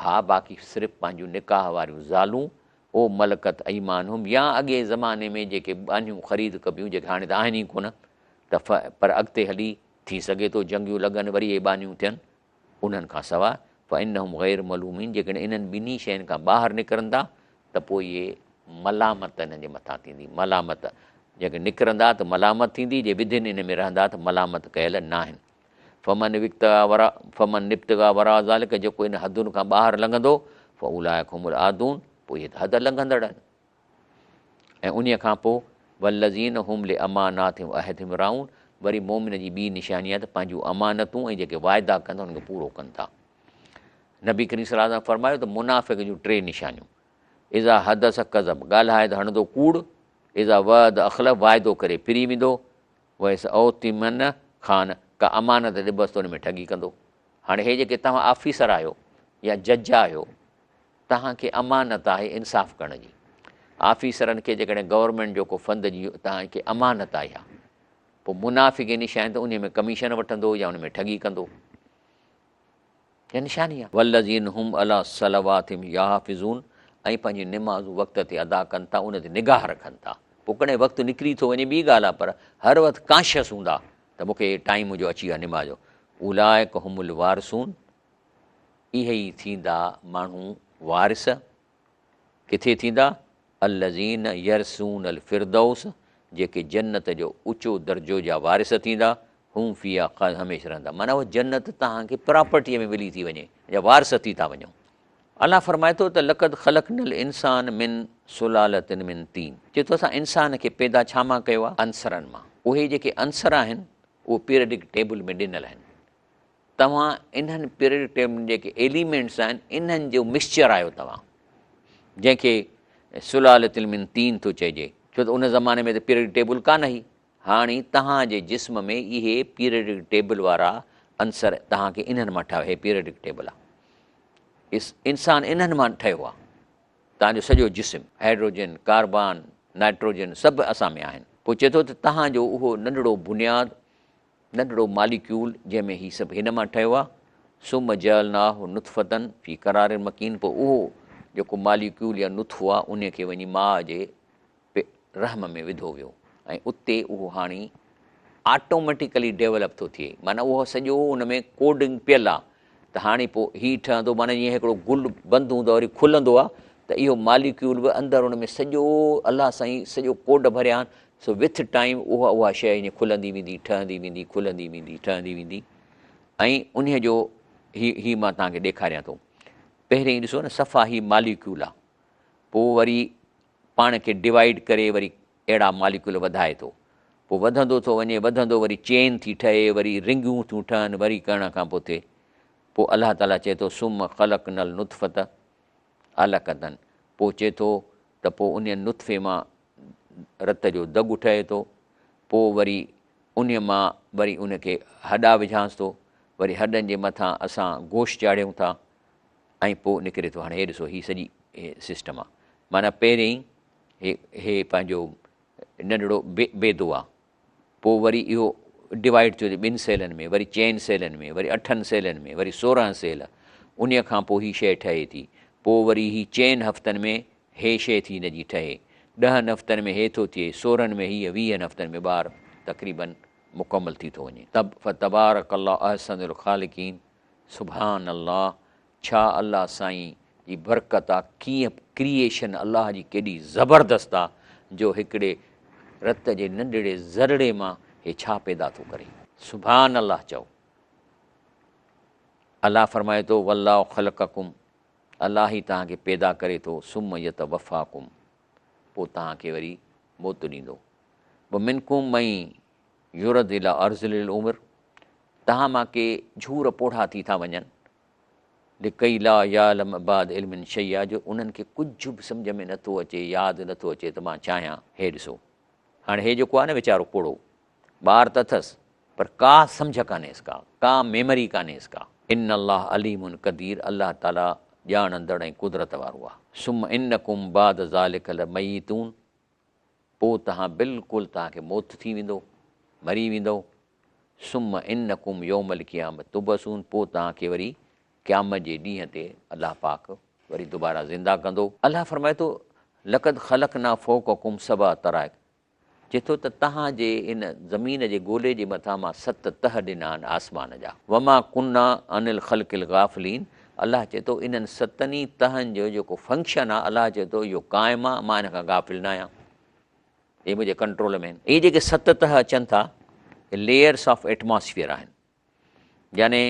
S1: ها باقي صرف پنهنجون نڪاح واريون زالون او ملڪت ايمانهم يا اڳئين زماني ۾ جيڪي ٻانهيون خريد ڪبيون جيڪي هاڻي ته آهن ئي ڪونه ته پر اڳتي هلي ٿي سگهي ٿو جنگيون لڳن وري اهي ٻانهيون ٿين، انهن کان سواء، فانهم غير ملومين جيڪڏهن انهن ٻنهي شين کان ٻاهر نڪرندا ته پوء اهي ملامت انهن جي مٿان ٿيندي، ملامت، جيڪڏهن نڪرندا ته ملامت ٿيندي، جي وڌين ان ۾ رهندا ته ملامت ڪيل ناهن. فمن ابتغي وراء فمن ابتغي وراء ذلک جيڪو ان حدن کان ٻاهر لنگهندو فاولئک هم العادون پوء اهي ته حد لنگهندڙ آهن. ۽ انهيء کان پوء والذين هم لاماناتهم وعهدهم راعون وري مؤمن جي ٻي نشاني آهي ته پنهنجون امانتون ۽ جيڪي واعدا ڪن ٿا انهن کي پورو ڪن ٿا. نبي ڪريم صلي الله عليه وسلم فرمايو ته منافق جون ٽي نشانيون، اذا حدث ڪذب، ڳالهائي ته هڻندو ڪوڙ، اذا وعد اخلف، واعدو ڪري ڦري ويندو، واذا اؤتمن خان، ڪا امانت ڏبس ته ان ۾ ٺڳي ڪندو. هاڻي هي جيڪي توهان آفيسر آهيو يا جج آهيو، توهان کي امانت آهي انصاف ڪرڻ جي. آفيسرن کي جيڪڏهن گورنمينٽ جو ڪو فند جي توهان کي امانت آهي اها. پوء منافق جي نشاني ته انهي ۾ ڪميشن وٺندو يا ان ۾ ٺڳي ڪندو. اها نشاني آهي. والذين هم علي صلواتهم يحافظون ۽ پنهنجون نمازون وقت تي ادا ڪن ٿا ان تي نگاهه رکن ٿا. پوء ڪڏهن وقت نڪري ٿو وڃي ٻي ڳالهه آهي پر هر وقت ڪانشس هوندا ته مون کي ٽائيم منهنجو اچي ويو آهي نماز جو. اولئڪ هم الوارثون اهي ئي ٿيندا ماڻهو وارث ڪٿي ٿيندا؟ الذين يرثون الفردوس جيڪي جنت جو اوچو درجو جا وارث ٿيندا، هم فيها خالدون هميشه رهندا معنيٰ اها جنت توهان کي پراپرٽيء ۾ ملي ٿي وڃي يا وارث ٿي ٿا وڃو. الله فرمائي ٿو ته لقد خلقنا الانسان من سلالة من طين چئي ٿو اسان انسان کي پيدا ڇا مان ڪيو آهي؟ عنصرن مان. اهي جيڪي عنصر آهن اهي پيريڊڪ ٽيبل ۾ ڏنل آهن. توهان انهن پيريڊڪ ٽيبل ۾ جيڪي ايليمينٽس آهن انهن جو مڪسچر آهيو توهان جنهن کي سلالة من طين ٿو چئجي ڇو ته ان زماني ۾ ته پيريڊڪ ٽيبل ڪانه هئي هاڻي توهان جي جسم ۾ اهي پيريڊڪ ٽيبل وارا عنصر توهان کي انهن مان ٺاهيو هي پيريڊڪ ٽيبل آهي انسان انهن مان ٺهيو آهي توهان جو سڄو جسم هائڊروجن ڪاربان نائٽروجن سڀ اسان ۾ آهن پوء چئي ٿو ته توهان جو اهو ننڍڙو بنياد ننڍڙو ماليڪيول جنهن ۾ هي سڀ هن مان ٺهيو آهي، ثم جعلناه نطفة في قرار مڪين پوء اهو جيڪو ماليڪيول يا نطفو آهي انهي کي وڃي ماء جي رحم ۾ وڌو ويو ۽ اتي اهو هاڻي آٽوميٽيڪلي ڊيولپ ٿو ٿئي معنيٰ اهو سڄو ان ۾ ڪوڊنگ پيل آهي ته هاڻي پوء هي ٺهندو معنيٰ جيئن هڪڙو گل بند هوندو آهي وري کلندو آهي ته اهو ماليڪيول به اندر ان ۾ سڄو الله سائين سڄو ڪوڊ ڀريا آهن سو وٿ ٽائيم اها اها شيء ائين کلندي ويندي ٺهندي ويندي کلندي ويندي ٺهندي ويندي ۽ انهي جو هي هي مان توهان کي ڏيکاريان ٿو پهرين ڏسو نه صفا هي ماليڪيول آهي پوء وري پاڻ کي ڊوائيڊ ڪري وري اهڙا ماليڪيول وڌائي ٿو پوء وڌندو ٿو وڃي وڌندو وري چين ٿي ٺهي وري رنگيون ٿيون ٺهن وري ڪرڻ کان پوء ٿئي پوء الله تعاليٰ چئي ٿو ثم خلقنا النطفة علقة پوء چئي ٿو ته پوء انهي نطفي مان رت جو دڳ ٺهي ٿو پوء وري انهي مان وري ان کي هڏا وجهانس ٿو وري هڏن جي مٿان اسان گوشت چاڙهيون ٿا ۽ پوء نڪري ٿو هاڻي هي ڏسو هي سڄي سسٽم آ معنيٰ پهرين هي هي پنهنجو ننڍڙو بيدو آ پوء وري اهو ڊوائيڊ ٿيو ٻن سيلن ۾ وري چئن سيلن ۾ وري اٺن سيلن ۾ وري 16 سيل انهي کان پوء هي شيء ٺهي ٿي پوء وري هي چئن هفتن ۾ هي شيء ٿي هن جي ٺهي 10 هفتن ۾ هي ٿو ٿئي 16 ۾ هيء 20 هفتن ۾ ٻار تقريبن مڪمل ٿي ٿو وڃي. تب فتبارڪ الله احسن الخالقين سبحان الله ڇا الله سائين جي برڪت آ ڪيئن ڪريئيشن الله جي ڪيڏي زبردست آ جو هڪڙي رت جي ننڍڙي ذرڙي مان هي ڇا پيدا ٿو ڪري. سبحان الله چئو. الله فرمائي ٿو والله خلقڪم الله ئي توهان کي پيدا ڪري ٿو ثم يتوفاڪم پوء توهان کي وري موت ڏيندو ومنڪم من يرد الي ارذل العمر توهان مان ڪي جهور پوڙها ٿي ٿا وڃن، لڪي لا يعلم بعد علم شيئا جو انهن کي ڪجهه به سمجهه ۾ نٿو اچي، ياد نٿو اچي ته مان ڇا آهيان. هي ڏسو هاڻي هي جيڪو آهي نه ويچارو پوڙهو، ٻار ته اٿس پر ڪا سمجهه ڪانهيس ڪا، ڪا ميمري ڪانهيس ڪا. ان الله عليم قدير الله تعاليٰ ڄاڻندڙ ۽ قدرت وارو آهي. ثم انڪم بعد ذلڪ لميتون پوء توهان بلڪل توهان کي موت ٿي ويندو، مري ويندؤ، ثم انڪم يوم القيامة تبعثون پوء توهان کي وري قيامت جي ڏينهن تي الله پاڪ وري دوباره زنده ڪندو. الله فرمائي ٿو، لقد خلقنا فوقڪم سبع طرائق چئي ٿو ته توهان جي هن زمين جي گولي جي مٿان مان ست تهه ڏنا آهن آسمان جا. وما ڪنا عن الخلق الغافلين الله چئي ٿو انهن ستن ئي تهن جو جيڪو فنڪشن آهي الله چئي ٿو اهو قائم آهي مان ان کان غافل نه آهيان اهي منهنجي ڪنٽرول ۾ آهن. اهي جيڪي ست تهه اچن ٿا ليئرس آف ايٽماسفيئر آهن يعني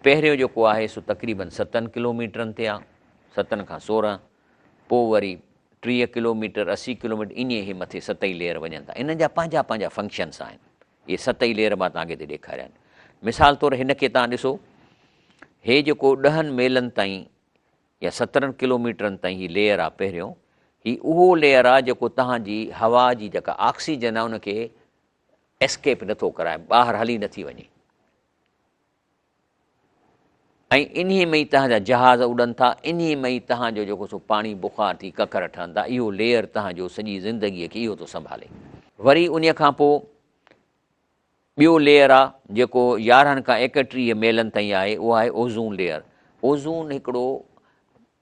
S1: پهريون جيڪو آهي سو تقريبن ستن ڪلوميٽرن تي آهي ستن کان 16 پوء وري 30 ڪلوميٽر 80 ڪلوميٽر ائين اهي مٿي ست ئي ليئر وڃن ٿا انهن جا پنهنجا پنهنجا فنڪشنس آهن اهي ست ئي ليئر مان توهان کي هتي ڏيکاريا آهن مثال طور هن کي توهان ڏسو هي جيڪو 10 ميلن تائين يا 17 ڪلوميٽرن تائين هي ليئر آهي پهريون هي اهو ليئر آهي جيڪو توهان جي هوا جي جيڪا آڪسيجن آهي ان کي اسڪيپ نٿو ڪرائي، ٻاهر هلي نٿي وڃي ۽ انهي ۾ ئي توهان جا جهاز اڏن ٿا، انهي ۾ ئي توهان جو جيڪو سو پاڻي بخار ٿي ڪڪر ٺهن ٿا، اهو ليئر توهان جو سڄي زندگيء کي اهو ٿو سنڀالي. وري انهي کان پوء ٻيو ليئر آ جيڪو 11 کان 31 ميلن تائين آهي، اهو آهي اوزون ليئر. اوزون هڪڙو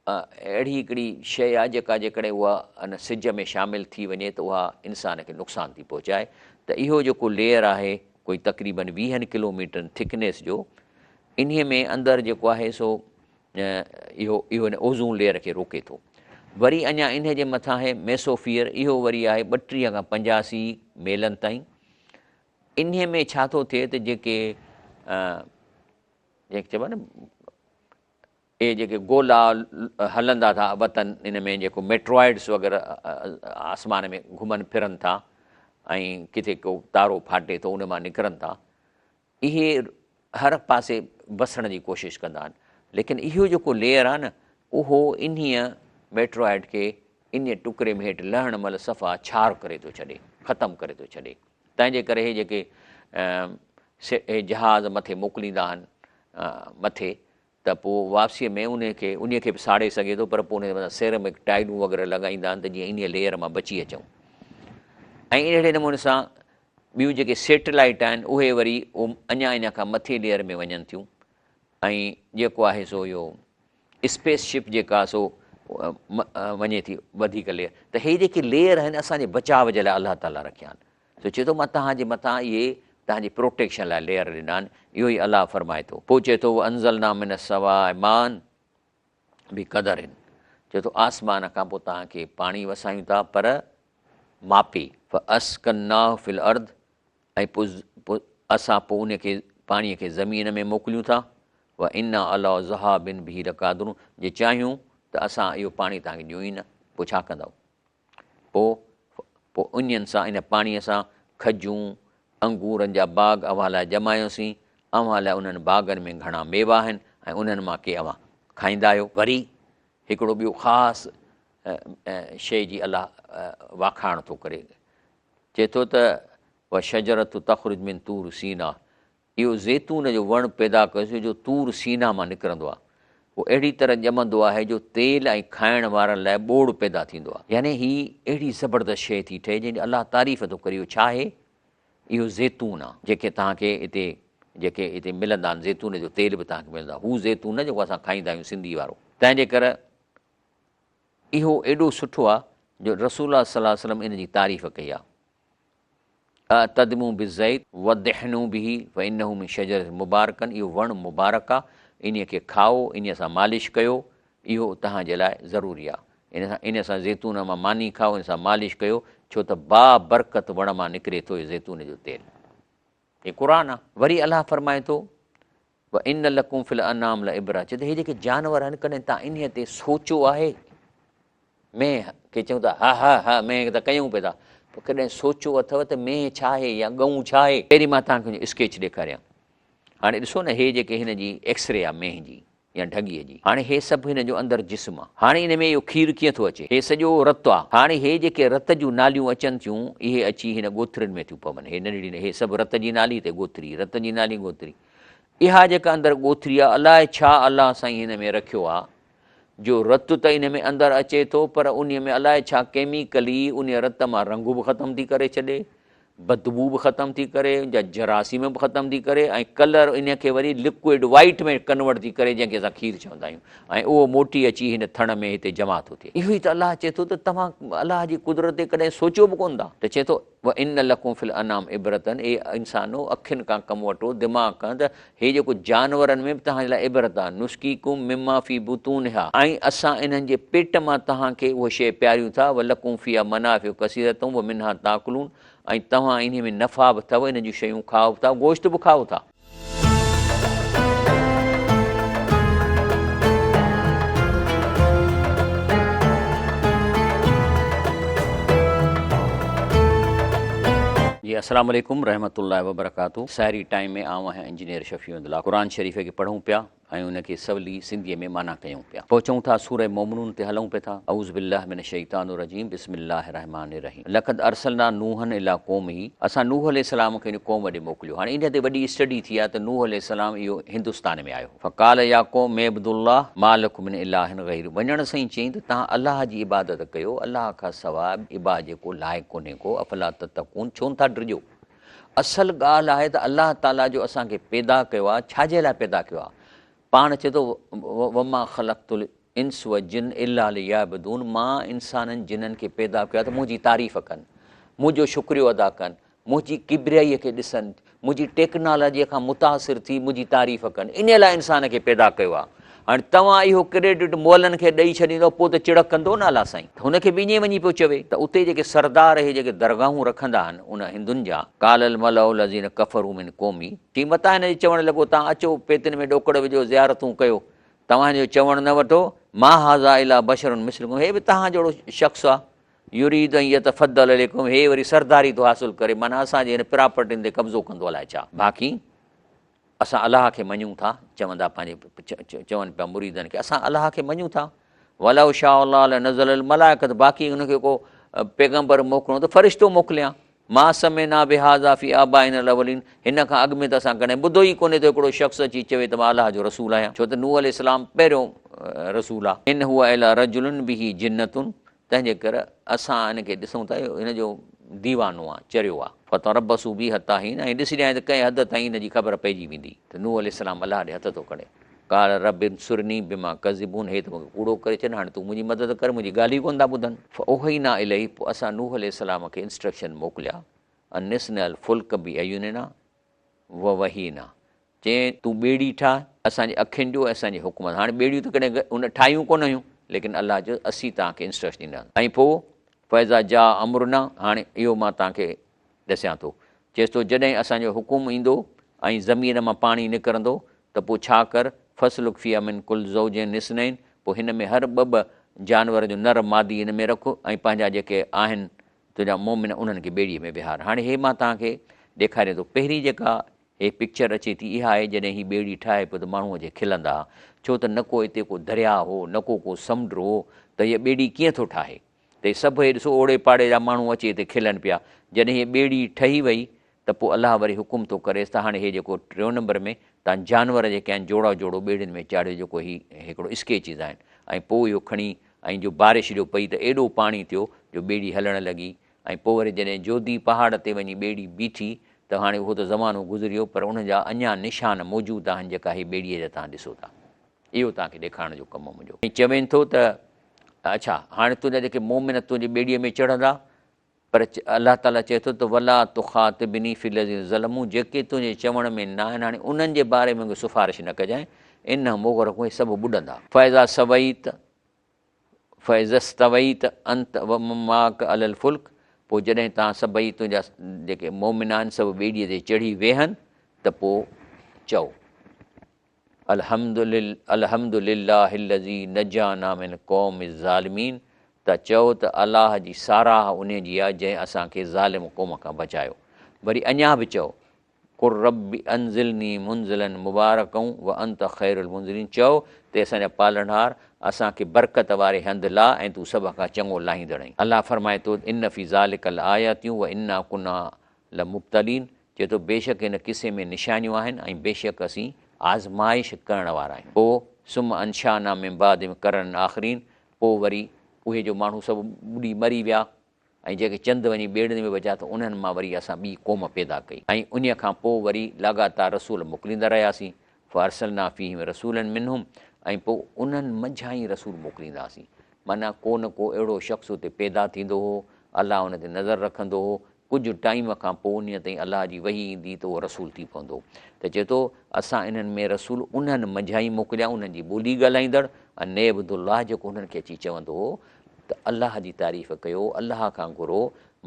S1: اهڙي هڪڙي شيء آهي جيڪا جيڪڏهن اها ان سج ۾ شامل ٿي وڃي ته اها انسان کي نقصان ٿي پهچائي ته اهو جيڪو ليئر آهي ڪوئي تقريبن ويهن ڪلوميٽرن ٿڪنيس جو انهي ۾ اندر جيڪو آهي سو اهو اهو ان اوزون ليئر کي روڪي ٿو. وري اڃا انهي جي مٿان آهي ميسوفيئر اهو وري آهي 32 کان 85 ميلن تائين. انهي ۾ ڇا ٿو ٿئي ته جيڪي جنهن کي چئبو آهي نه اهي جيڪي گولا هلندا ٿا وتن ان ۾ جيڪو ميٽرائڊس وغيره آسمان ۾ گهمن ڦرن ٿا ۽ ڪٿي ڪو تارو ڦاٽي ٿو ان مان نڪرن ٿا اهي هر پاسي وسڻ جي ڪوشش ڪندا آهن ليڪن اهو جيڪو ليئر آهي نه اهو انهيء ميٽرائڊ کي انهيء ٽڪري ۾ هيٺ لهڻ مهل صفا ڇار ڪري ٿو ڇڏي ختم ڪري ٿو ڇڏي تنهن جي ڪري اهي جيڪي جهاز مٿي موڪليندا آهن مٿي ته پوء واپسيء ۾ انهيء کي انهيء کي به ساڙي سگهي ٿو پر پوء انهيء مٿان سيرمڪ ٽائلون وغيره لڳائيندا آهن ته جيئن انهيء ليئر مان بچي اچون ۽ اهڙي نموني سان ٻيون جيڪي سيٽلائيٽ آهن اهي وري اڃا ان کان مٿي ليئر ۾ وڃن ٿيون ۽ جيڪو آهي سو اهو اسپيس شپ جيڪا سو وڃي ٿي وڌيڪ ليئر ته هي جيڪي ليئر آهن اسان جي بچاء جي لاء الله تعاليٰ رکيا آهن سو چئي ٿو مان توهان جي مٿان اهي توهان جي پروٽيڪشن لاء ليئر ڏنا آهن، اهو ئي الله فرمائي ٿو. پوء چئي ٿو وانزلنا من السماء ماء بقدر چئي ٿو آسمان کان پوء توهان کي پاڻي وسايون ٿا پر ماپي. فاسڪناه في الارض ۽ پوء اسان پوء ان کي پاڻي کي زمين ۾ موڪليون ٿا وانا علي ذهاب به لقادرون جي چاهيون ته اسان اهو پاڻي توهان کي ڏيون ئي نه پوء ڇا ڪندؤ؟ پوء پوء انهن سان، ان پاڻيء سان، کجون، انگورن جا باغ اوهان لاء ڄمايوسين، اوهان لاء انهن باغن ۾ گهڻا ميوا آهن ۽ انهن مان ڪي اوهان کائيندا آهيو. وري هڪڙو ٻيو خاص شيء جي الله واکاڻ ٿو ڪري، چئي ٿو ته، والشجرة تخرج من طور سينا، اهو زيتون جو وڻ پيدا ڪيوسين جو طور سينا مان نڪرندو آهي. اهو اهڙي طرح ڄمندو آهي جو تيل ۽ کائڻ وارن لاء ٻوڙ پيدا ٿيندو آهي. يعني هي اهڙي زبردست شيء ٿي ٺهي جنهن جي الله تعريف ٿو ڪري. اهو ڇا آهي؟ اهو زيتون آهي جيڪي توهان کي هتي جيڪي هتي ملندا آهن زيتون جو تيل به توهان کي ملندو آهي. هو زيتون نه جيڪو اسان کائيندا آهيون سنڌي وارو. تنهن جي ڪري اهو ايڏو سٺو آهي جو رسول الله صلي الله عليه وسلم ان جي تعريف ڪئي آهي. اعتدموا بالزيت وادهنوا به فانه من شجرة مبارڪة اهو وڻ مبارڪ آ، انهيء کي کائو، انهيء سان مالش ڪيو، اهو توهان جي لاء ضروري آ. ان سان انهيء سان زيتون مان ماني کائو، ان سان مالش ڪيو، ڇو ته بابرڪت وڻ مان نڪري ٿو اهو زيتون جو تيل. هي قرآن آ. وري الله فرمائي ٿو، وان لڪم في الانعام لعبرة چي ته هي جيڪي جانور آهن ڪڏهن توهان انهيء تي سوچيو آهي؟ مينهن کي چئون ٿا ها ها ها مينهن ته ڪيون پئي ٿا پر ڪڏهن سوچيو اٿو ته مينهن ڇا آهي يا ڳئون ڇا آهي؟ پهرين مان توهان کي اسڪيچ ڏيکاريان. هاڻي ڏسو نه هي جيڪي هن جي ايڪسري آهي مينهن جي يا ڍڳيء جي. هاڻي هي سڀ هن جو اندر جسم آ. هاڻي ان ۾ اهو کير ڪيئن ٿو اچي؟ هي سڄو رت آ. هاڻي هي جيڪي رت جون ناليون اچن ٿيون، اهي اچي هن ڳوٿرين ۾ ٿيون پون. هي ننڍڙي هي سڀ رت جي نالي ته ڳوٿري، رت جي نالي ڳوٿري. اها جيڪا اندر ڳوٿري آ، الائي ڇا الله سائين هن ۾ رکيو آ، جو رت ته ان ۾ اندر اچي ٿو پر انهيء ۾ الائي ڇا ڪيميڪلي انهيء رت مان رنگ به ختم ٿي ڪري ڇڏي، بدبو به ختم ٿي ڪري، ان جا جراثيم به ختم ٿي ڪري ۽ ڪلر انهيء کي وري لڪوئڊ وائيٽ ۾ ڪنورٽ ٿي ڪري جنهن کي اسان کير چوندا آهيون ۽ اهو موٽي اچي هن ٿڻ ۾ هتي جمع ٿو ٿئي. اهو ئي ته الله چئي ٿو ته توهان الله جي قدرت تي ڪڏهن سوچيو به ڪونه ٿا ته چئي ٿو وان لڪم في الانعام عبرة اي انسانو اکين کان ڪم وٺو دماغ کان ته هي جيڪو جانورن ۾ به توهان جي لاء عبرت آهي نسقيڪم مما في بطونها ۽ اسان انهن جي پيٽ مان توهان کي اها شيء پياريون ٿا ولڪم فيها منافع ڪثيرة ومنها تاڪلون ۽ توهان انهي ۾ نفع به اٿو انهن جون شيون کائو به ٿا گوشت به کائو ٿا. جي السلام عليڪم رحمة الله وبرڪاته سحري ٽائيم ۾ آئون آهيان انجنيئر شفيع احمد الله قرآن شريف کي پڙهون پيا ۽ ان کي سولي سنڌيء ۾ معنيٰ ڪيون پيا. پهچون ٿا سورة مومنون تي هلون پئي ٿا. اعوذ بالله من الشيطان الرجيم بسم الله الرحمٰن الرحيم لقد ارسلنا نوحا الي قومه اسان نوح عليه السلام کي ان قوم ڏي موڪليو. هاڻي ان تي وڏي اسٽڊي ٿي آهي ته نوح عليه السلام اهو هندستان ۾ آيو. فقال يا قوم اعبدوا الله ما لڪم من اله غيره وڃڻ سان ئي چيائين ته توهان الله جي عبادت ڪيو الله کان سواء عبادت جي ڪو لائق ڪونهي ڪو افلا تتقون ڇو نٿا ڊڄو. اصل ڳالهه آهي ته الله تعاليٰ جو اسان کي پيدا ڪيو آهي ڇا جي لاء پيدا ڪيو آهي؟ پاڻ چئي ٿو وما خلقت الانس والجن الا ليعبدون مان انسانن جنن کي پيدا ڪيو آهي ته منهنجي تعريف ڪن، منهنجو شڪريو ادا ڪن، منهنجي ڪبريائيء کي ڏسن، منهنجي ٽيڪنالاجيء کان متاثر ٿي منهنجي تعريف ڪن، انهيء لاء انسان کي پيدا ڪيو آهي. هاڻي توهان اهو ڪريڊٽ مئلن کي ڏئي ڇڏيندؤ پوء ته چڙ ڪندو نه الله سائين. هن کي به ائين وڃي پيو چوي ته اتي جيڪي سردار اهي جيڪي درگاهون رکندا آهن ان هندن جا، قال الملأ الذين ڪفروا من قومه، چي متان هن جي چوڻ لڳو توهان اچو پيتين ۾ ڏوڪڙ وجهو زيارتون ڪيو، توهان هن جو چوڻ نه وٺو، ما هذا الا بشر مثلڪم هي به توهان جهڙو شخص آهي، يريد ان يتفضل عليڪم هي وري سرداري ٿو حاصل ڪري معنيٰ اسان جي هن پراپرٽين تي قبضو ڪندو الائي ڇا. باقي اسان الله کي مڃون ٿا، چوندا پنهنجي چون پيا مريدن کي اسان الله کي مڃون ٿا، ولو شاء الله لنزل الملائڪة باقي ان کي ڪو پيغمبر موڪلڻو ته فرشتو موڪليان، ما سمعنا بهذا في آبائنا الاولين هن کان اڳ ۾ ته اسان ڪڏهن ٻڌو ئي ڪونهي ته هڪڙو شخص اچي چوي ته مان الله جو رسول آهيان، ڇو ته نوح عليه السلام پهريون رسول آهي. ان هو الا رجل به جنة تنهن جي ڪري اسان ان کي ڏسون ٿا اهو هن جو ديوانو آ، چريو آ. فتربصوا به حتي حين ۽ ڏسجانء ته ڪنهن حد تائين هن جي خبر پئجي ويندي. ته نوح عليه السلام الله ڏي هٿ ٿو کڻي. قال رب انصرني بما ڪذبون هي ته مون کي ڪوڙو ڪري ڇڏن هاڻي تون منهنجي مدد ڪر منهنجي ڳالهه ئي ڪونه ٿا ٻڌن. فاوحينا اليه پوء اسان نوح عليه السلام کي انسٽرڪشن موڪليا ان اصنع الفلڪ باعيننا ووحينا چيائين، تون ٻيڙي ٺاهه، اسان جي اکين جو ۽ اسان جي حڪم سان. هاڻي ٻيڙيون ته ڪڏهن هن ٺاهيون ڪونه هيون، ليڪن الله چيو، اسين توهان کي انسٽرڪشن ڏينداسين. ۽ پوء فاذا جاء امرنا، هاڻي اهو مان توهان کي ڏسيان ٿو. چيس ٿو، جڏهن اسان جو حڪم ايندو ۽ زمين مان پاڻي نڪرندو ته پوء ڇا ڪر، فاسلڪ فيها من ڪل زوجين اثنين، پوء هن ۾ هر ٻه ٻه جانور جو نر مادي هن ۾ رک ۽ پنهنجا جيڪي آهن تنهنجا مؤمن انهن کي ٻيڙيء ۾ ويهار. هاڻي هي مان توهان کي ڏيکاريان ٿو. پهرين جيڪا هي پڪچر اچي ٿي اها آهي جڏهن هي ٻيڙي ٺاهي پيو ته ماڻهو اچي کلندا ها ڇو ته نه ڪو هتي ڪو درياء هو نه ڪو ڪو سمنڊ هو ته هيء ٻيڙي ڪيئن ٿو ٺاهي ته هي سڀ هي ڏسو اوڙي پاڙي جا ماڻهو اچي هتي کلن پيا جڏهن هيء ٻيڙي ٺهي وئي ته پوء الله وري حڪم ٿو ڪريس ته هاڻي هي جيڪو ٽيون نمبر ۾ تان جانور جيڪي آهن جوڙا جوڙو ٻيڙين ۾ چاڙهيو جيڪو هي هڪڙو اسڪيچز آهن ۽ پوء اهو کڻي ۽ جو بارش جو پئي ته ايڏو پاڻي ٿيو جو ٻيڙي هلڻ لڳي ۽ پوء وري جڏهن جودي پهاڙ تي وڃي ٻيڙي بيٺي ته هاڻي اهو ته زمانو گذري ويو پر ان جا اڃا نشان موجود آهن جيڪا هي ٻيڙيء جا توهان ڏسو ٿا. اهو توهان کي ڏيکارڻ جو ڪم منهنجو. ۽ چوين ٿو ته اڇا هاڻي تنهنجا جيڪي مؤمن تنهنجي ٻيڙيء ۾ چڙهندا پر الله تعاليٰ چئي ٿو ته ولا تخاطبني في الذين ظلموا جيڪي تنهنجي چوڻ ۾ نه آهن هاڻي انهن جي باري ۾ مون کي سفارش نه ڪجانء انهم مغرقون اهي سڀ ٻڏندا. فاذا سويت فاذا استويت انت ومن معک علي الفلک پوء جڏهن توهان سڀئي تنهنجا جيڪي مؤمن آهن سڀ ٻيڙيء تي چڙهي ويهن ته پوء چئو الحمد الحمد لله الذي نجانا من القوم الظالمين ته چئو ته الله جي ساراهه انهي جي آهي جنهن اسان کي ظالم قوم کان بچايو وري اڃا به چئو قل رب انزلني منزلا مبارڪا وانت خير المنزلين چئو ته اي اسان جا پالڻهار اسان کي برڪت واري هنڌ لاهه ۽ تون سڀ کان چڱو لاهيندڙ آهين. الله فرمائي ٿو ان في ذلک لآيات وانا ڪنا لمبتلين چئي ٿو بيشڪ هن قصي ۾ نشانيون آهن ۽ بيشڪ اسين آزمائش ڪرڻ وارا آهيون. پوء ثم انشانا من بعدهم قرنا آخرين پوء وري اهي جو ماڻهو سڀ ٻڏي مري ويا ۽ جيڪي چند وڃي ٻيڙين ۾ بچيا ته انهن مان وري اسان ٻي قوم پيدا ڪئي ۽ انهيء کان پوء وري لاڳاتار رسول موڪليندا رهياسين، فارسلنا فيهم رسولا منهم ۽ پوء انهن منجهان ئي رسول موڪلينداسين، معنيٰ ڪو نه ڪو اهڙو شخص اتي پيدا ٿيندو هو، الله ان تي نظر رکندو هو، ڪجهه ٽائيم کان پوء انهيء تائين الله جي وحي ايندي ته اهو رسول ٿي پوندو هو. ته چئي ٿو، اسان انهن ۾ رسول انهن منجهان ئي موڪليا، انهن جي ٻولي ڳالهائيندڙ، ان اعبدوا الله جيڪو انهن کي اچي چوندو هو ته الله جي تعريف ڪيو، الله کان گهرو،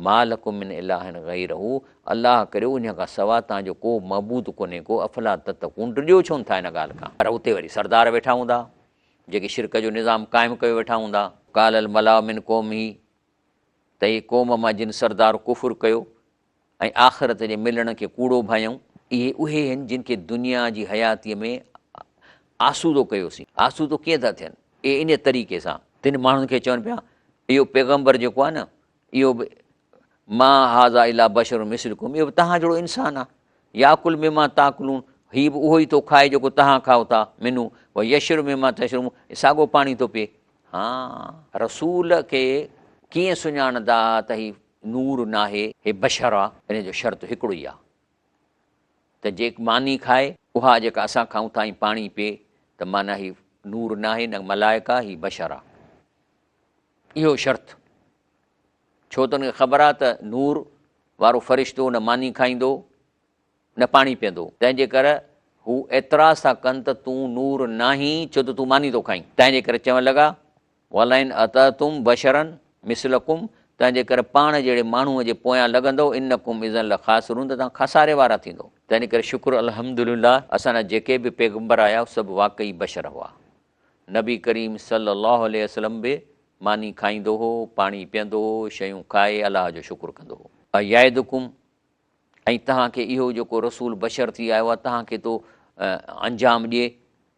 S1: ما لڪم من اله غيره، الله ڪريو انهيء کان سوا توهان جو ڪو معبود ڪونهي ڪو، افلا تتقون، ڊڄو ڇو نٿا ان ڳالهه کان. پر اتي وري سردار ويٺا هوندا، جيڪي شرڪ جو نظام قائم ڪيو ويٺا هوندا. قال الملأ من قومه، ته هي قوم مان جن سردار ڪفر ڪيو ۽ آخرت جي ملڻ کي ڪوڙو ڀانيائون، اهي اهي آهن جن کي دنيا جي حياتيء ۾ آسودو ڪيوسين. آسودو ڪيئن ٿا ٿين؟ اهي انهيء طريقي سان. تن ماڻهن کي چون پيا، اهو پيغمبر جيڪو آهي نه، اهو به ما هذا الا بشر مثلڪم، اهو به توهان جهڙو انسان آهي. ياڪل مما تاڪلون، هي به اهو ئي ٿو کائي جيڪو توهان کائو ٿا، منه ويشرب مما تشربون، ساڳو پاڻي ٿو پيئي. ها! رسول کي ڪيئن سڃاڻندا ته هي نور ناهي، هي بشر آهي؟ ان جو شرط هڪڙو ئي آهي ته جيڪ ماني کائي اها جيڪا اسان کائون ٿا ۽ پاڻي پيئي ته معنيٰ هي نور ناهي نه ملائڪ آهي، هي بشر آهي. اهو شرط. ڇو ته ان کي خبر آهي ته نور وارو فرشتو نه ماني کائيندو نه پاڻي پيئندو، تنهن جي ڪري هو اعتراض ٿا ڪن ته تون نور ناهين ڇو ته تون ماني ٿو کائين. تنهن جي ڪري چوڻ لڳا، ولئن اطعتم بشرا مثلڪم، تنهن جي ڪري پاڻ جهڙي ماڻهوء جي پويان لڳندؤ، انڪم اذا لخاسرون ته توهان خساري وارا ٿيندؤ. تنهن ڪري شڪر الحمدلله اسان ڏانهن جيڪي به پيغمبر آيا سڀ واقعي بشر هئا. نبي ڪريم صلي الله عليه وسلم به ماني کائيندو هو، پاڻي پيئندو هو، شيون کائي الله جو شڪر ڪندو هو. ايعدڪم ۽ توهان کي اهو جيڪو رسول بشر ٿي آيو آهي توهان کي ٿو انجام ڏئي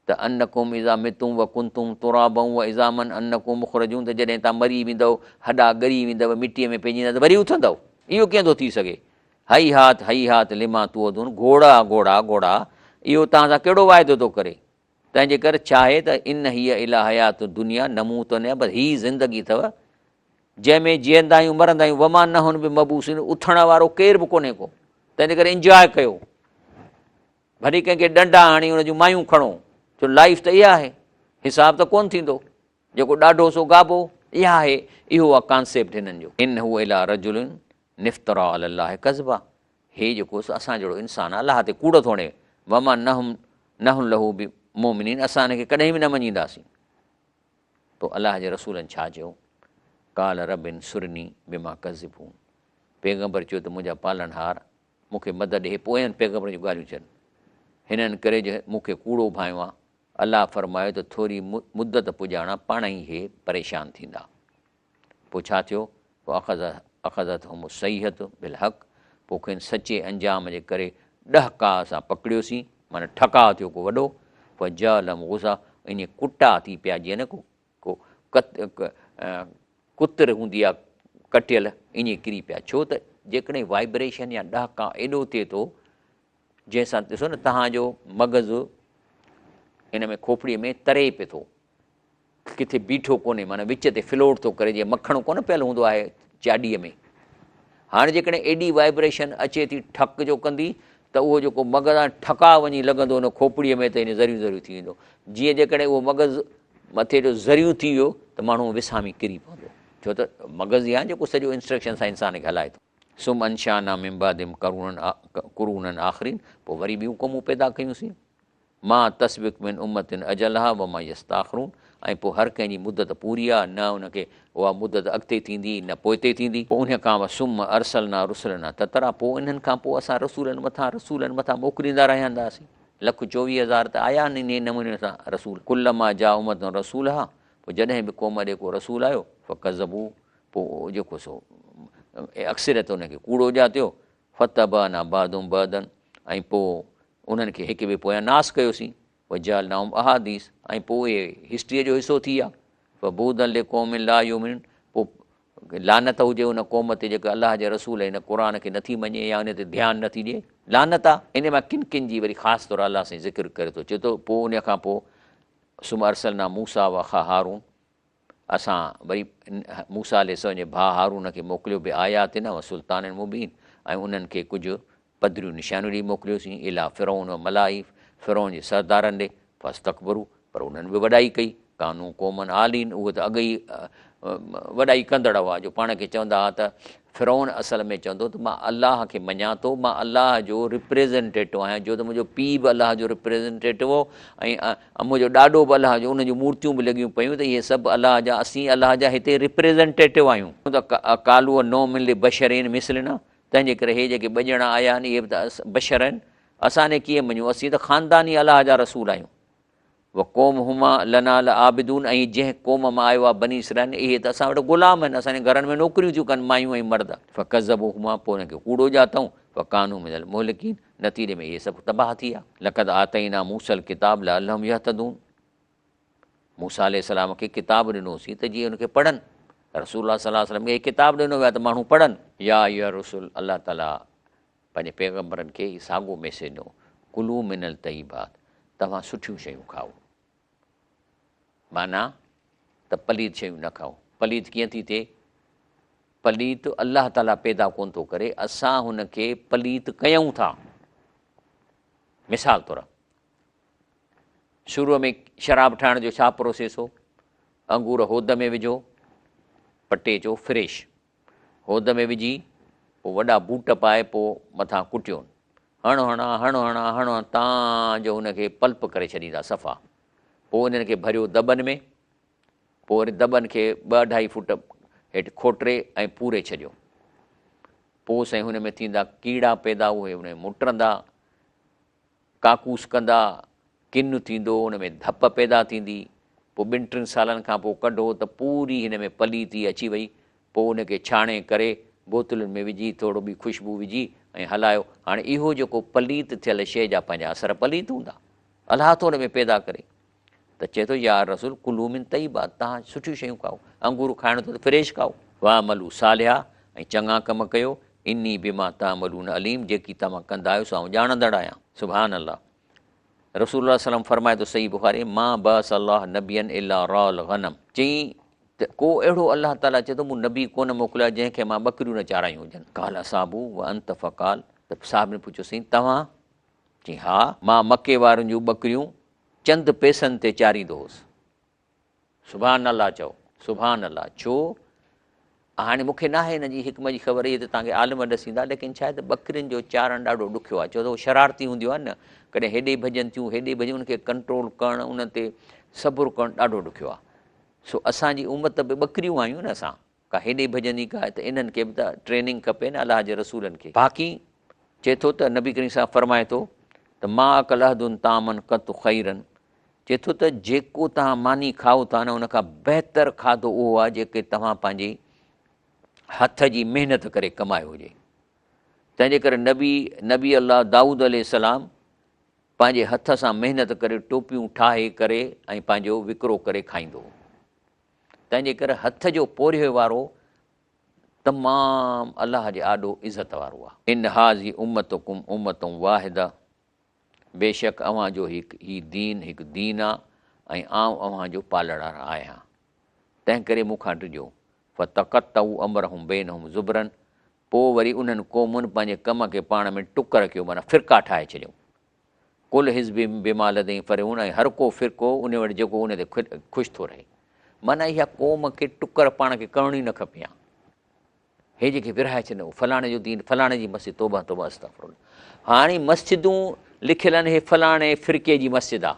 S1: ته انڪم اذا متم وڪنتم ترابا وعظاما انڪم مخرجون ته جڏهن توهان مري ويندؤ، هڏا ڳري ويندؤ، مٽيء ۾ پئجي ويندا ته وري اٿندؤ؟ اهو ڪيئن ٿو ٿي سگهي؟ هيهات هيهات لما توعدون گهوڙا گهوڙا گهوڙا اهو توهان سان ڪهڙو واعدو ٿو ڪري؟ تنهن جي ڪري ڇاهي ته ان هي الا حيات الدنيا نموت ونحيا بس هي زندگي اٿو جنهن ۾ جيئندا آهيون مرندا آهيون وما نحن بمبعوثين اٿڻ وارو ڪير به ڪونهي ڪو تنهن جي ڪري انجواء ڪيو ڀلي ڪنهن کي ڏنڊا هڻي ان جون مايون کڻو ڇو لائف ته اها آهي حساب ته ڪون ٿيندو جيڪو ڏاڍو سو گابو اها آهي اهو آهي ڪانسيپٽ هنن جو ان هو الا رجل نفترا علي الله ڪذبا هي جيڪو سو اسان جهڙو انسان آهي الله تي ڪوڙ ٿو هڻي وما نحن له بمؤمنين اسان هن کي ڪڏهن به نه مڃينداسين پوء الله جي رسولن ڇا چيو؟ قال رب انصرني بما ڪذبون پيغمبر چيو ته منهنجا پالڻهار مون کي مدد ڏي هي پوين پيغمبرن جون ڳالهيون ٿين هنن ڪري جو مون کي ڪوڙو ڀانيو آهي الله فرمايو ته ٿوري مدت پڄاڻان پاڻ ئي هي پريشان ٿيندا پوء ڇا ٿيو؟ فاخذتهم الصيحة بالحق پوء کين سچي انجام جي ڪري ڏهڪاء سان پڪڙيوسين، معنيٰ ٺڪاء ٿيو ڪو وڏو، فجعلهم غثاء ائين ڪٽا ٿي پيا جيئن نه ڪو ڪو ڪتر هوندي آهي ڪٽيل ائين ڪري پيا، ڇو ته جيڪڏهن وائبريشن يا ڏهڪاء ايڏو ٿئي ٿو جنهن سان ڏسو نه توهان جو مغز ان ۾ کوپڙيء ۾ تري پئي ٿو. ڪٿي بيٺو ڪونهي معنيٰ وچ تي فلوٽ ٿو ڪري جيئن مکڻ ڪونه پيل هوندو آهي چاڏيء ۾ هاڻي جيڪڏهن ايڏي وائبريشن اچي ٿي ٺڪ جو ڪندي ته اهو جيڪو مغز آهي ٺڪاء وڃي لڳندو ان کوپڙيء ۾ ته ان ذريون ذريون ٿي ويندو جيئن جيڪڏهن اهو مغز مٿي جو ذريون ٿي ويو ته ماڻهو وسامي ڪري پوندو ڇو ته مغز ئي آهي جيڪو سڄو انسٽرڪشن سان انسان کي هلائي ٿو. ثم انشانا من بعدهم قرونا آخرين پوء وري ٻيون قومون پيدا ڪيونسين. ما تسبق من امة اجلها وما يستاخرون ۽ پوء هر ڪنهن جي مدت پوري آهي، نه ان کي اها مدت اڳتي ٿيندي نه پوئتي ٿيندي. پوء انهيء کان ثم ارسلنا رسلنا تترا پوء انهن کان پوء اسان رسولن مٿان رسولن مٿان موڪليندا رهنداسين. 124,000 ته آيا آهن انهيء نموني سان رسول. ڪلما جاء امة رسولها پوء جڏهن به قوم ڏي ڪو رسول آيو فڪذبوه پوء جيڪو سو اڪثريت ان کي ڪوڙو ڄاتيو فتبعنا بعضهم بعضا ۽ پوء انهن کي هڪ ٻئي پويان ناس ڪيوسين، وجعلناهم احاديث ۽ پوء اهي هسٽريء جو حصو ٿي ويا، فبعدا لقوم لا يؤمنون پوء لعنت هجي ان قوم تي جيڪا الله جي رسول ۽ هن قرآن کي نٿي مڃي يا ان تي ڌيان نٿي ڏئي، لعنت آ. ان مان ڪن ڪن جي وري خاص طور الله سائين ذڪر ڪري ٿو چئي ٿو پوء ان کان پوء ثم ارسلنا موسيٰ واخاه هارون اسان وري موسيٰ عليه السلام جي ڀاء هارون کي موڪليو بآياتنا وسلطان مبين ۽ انهن کي ڪجهه پڌريون نشانيون ڏئي موڪليوسين اليٰ فرعون وملائه فرعون جي سردارن ڏي فاستڪبروا پر انهن به وڏائي ڪئي ڪانوا قوما عالين اهي ته اڳ ئي وڏائي ڪندڙ هئا جو پاڻ کي چوندا هئا ته فرعون اصل ۾ چوندو ته مان الله کي مڃان ٿو، مان الله جو رپريزنٽيٽو آهيان، جو ته منهنجو پيء به الله جو رپريزنٽيٽو هو ۽ منهنجو ڏاڏو به الله جو، انهن جون مورتيون به لڳيون پيون ته اهي سڀ الله جا، اسين الله جا هتي رپريزنٽيٽو آهيون. ته قالوا نؤمن لبشرين مثلنا، تنهن جي ڪري هي جيڪي ٻه ڄڻا آيا آهن اهي به ته بشر آهن، اسان کي ڪيئن مڃون، اسين ته خانداني الله جا رسول آهيون. وقومهما لنا لعابدون ۽ جنهن قوم مان آيو آهي بني اسرائيل اهي ته اسان وٽ غلام آهن اسان جي گهرن ۾ نوڪريون ٿيون ڪن مايون ۽ مرد. فڪذبوهما پوء انهن کي ڪوڙو ڄاتائون فڪانوا من المهلڪين نتيجي ۾ اهي سڀ تباهه ٿي ويا. لقد آتينا موسي الڪتاب لعلهم يهتدون موسيٰ عليه السلام کي ڪتاب ڏنوسين ته جيئن ان کي پڙهن. رسول الله صلي الله عليه وسلم کي هي ڪتاب ڏنو ويو آهي ته ماڻهو پڙهن. يا ايها الرسل الله تعاليٰ پنهنجي پيغمبرن کي هي ساڳو ميسيج ڏنو ڪلوا من الطيبات توهان سٺيون شيون کائو. معنيٰ ته پليت شيون نه کائو. پليت ڪيئن ٿي ٿئي؟ پليت الله تعاليٰ پيدا ڪونه ٿو ڪري، اسان هن کي پليت ڪيون ٿا. مثال طور شروع ۾ شراب ٺاهڻ جو ڇا پروسيس هو؟ انگور هود ۾ وجهو، پٽي اچو فريش، هود ۾ وجهي پوء وڏا بوٽ پائي پوء مٿان ڪٽيون، هڻ هڻان هڻ هڻان هڻ هڻان تان جو ان کي پلپ ڪري ڇڏيندا صفا. پوء انهن کي ڀريو دٻن ۾، پوء وري دٻن کي ٻه اڍائي فوٽ هيٺ کوٽري ۽ پوري ڇڏيو. پوء سائين هن ۾ ٿيندا ڪيڙا پيدا، اهي ان ۾ مٽرندا، ڪاڪوس ڪندا، ڪن ٿيندو، ان ۾ ڌپ پيدا ٿيندي، پوء ٻن ٽن سالن کان پوء ڪڍو ته پوري هن ۾ پليتي اچي وئي، پوء ان کي ڇاڻي ڪري بوتلن ۾ وجهي ٿورو ٻي خوشبو وجهي ۽ هلايو. هاڻي اهو جيڪو پليت ٿيل شيء جا پنهنجا اثر پليت هوندا. الله ٿو ان ۾ پيدا ڪري ته چئي ٿو يا رسول ڪلو من طيبات توهان سٺيون شيون کائو انگور کائڻ ٿو ته فريش کائو واعملوا صالحا ۽ چڱا ڪم ڪيو اني بما تعملون عليم جيڪي توهان ڪندا آهيو سو آئون ڄاڻندڙ آهيان سبحان الله رسول الله وسلم فرمائي ٿو صحيح بخاري ما بعث الله نبيا الا رعى الغنم چئي ته ڪو اهڙو الله تعالي چئي ٿو مون نبي ڪونه موڪليو آهي جنهن کي مان ٻڪريون نه چارايون هجن قال اصحابه وانت فقال ته صاحب نے پڇيو سائين توهان چيائين، ها، مان مڪي وارن جون ٻڪريون چند پئسن تي چاريندو هوس. سبحان الله چئو، سبحان الله، ڇو؟ هاڻي مون کي ناهي ان جي حڪمت جي خبر، اهي ته توهان کي عالم ڏسيندا، ليڪن ڇا آهي ته ٻڪرين جو چارڻ ڏاڍو ڏکيو آهي، ڇو ته هو شرارتي هونديون آهن نه، ڪڏهن هيڏي ڀڄن ٿيون، هيڏي ڀڄن، ان کي ڪنٽرول ڪرڻ، انهن تي صبر ڪرڻ ڏاڍو ڏکيو آهي. سو اسان جي امت به ٻڪريون آهيون نه اسان. ڪا هيڏي ڀڄندي ڪا ته انهن کي به ته ٽريننگ کپي نه الله جي رسولن کي. باقي چئي ٿو ته نبي ڪريم صاحب فرمائي ٿو ته ما اڪل احد طعاما قط خيرا چئي ٿو ته جيڪو توهان ماني کائو ٿا نه ان کان بهتر کاڌو اهو آهي جيڪي توهان پنهنجي هٿ جي محنت ڪري ڪمايو هجي. تنهن جي ڪري نبي نبي الله دائود عليه السلام پنهنجي هٿ سان محنت ڪري ٽوپيون ٺاهي ڪري ۽ پنهنجو وڪرو ڪري کائيندو هو. تنهنجي ڪري هٿ جو پورهيي وارو تمام الله جي آڏو عزت وارو آهي. ان هٰذه امتڪم امة واحدة بيشڪ اوهان جو هي دين هڪ دين آ ۽ آئون اوهان جو پالڻهار آهيان تنهنڪري مون کان ڊڄو. فتقطعوا امرهم بينهم زبرا پوء وري انهن قومن پنهنجي ڪم کي پاڻ ۾ ٽڪر ڪيو معنيٰ فرقا ٺاهي ڇڏيائون. ڪل حزب بما لديهم فرحون ۽ هر ڪو فرقو ان وٽ جيڪو ان تي خوش ٿو رهي. معنيٰ اها قوم کي ٽڪر پاڻ کي ڪرڻ ئي نه کپي ها. هي جيڪي ورهائي ڇڏين فلاڻي جو دين فلاڻي جي مسجد توبه توبه استغفر الله. هاڻي مسجدون لکيل آهن هي فلاڻي فرقي جي مسجد آ.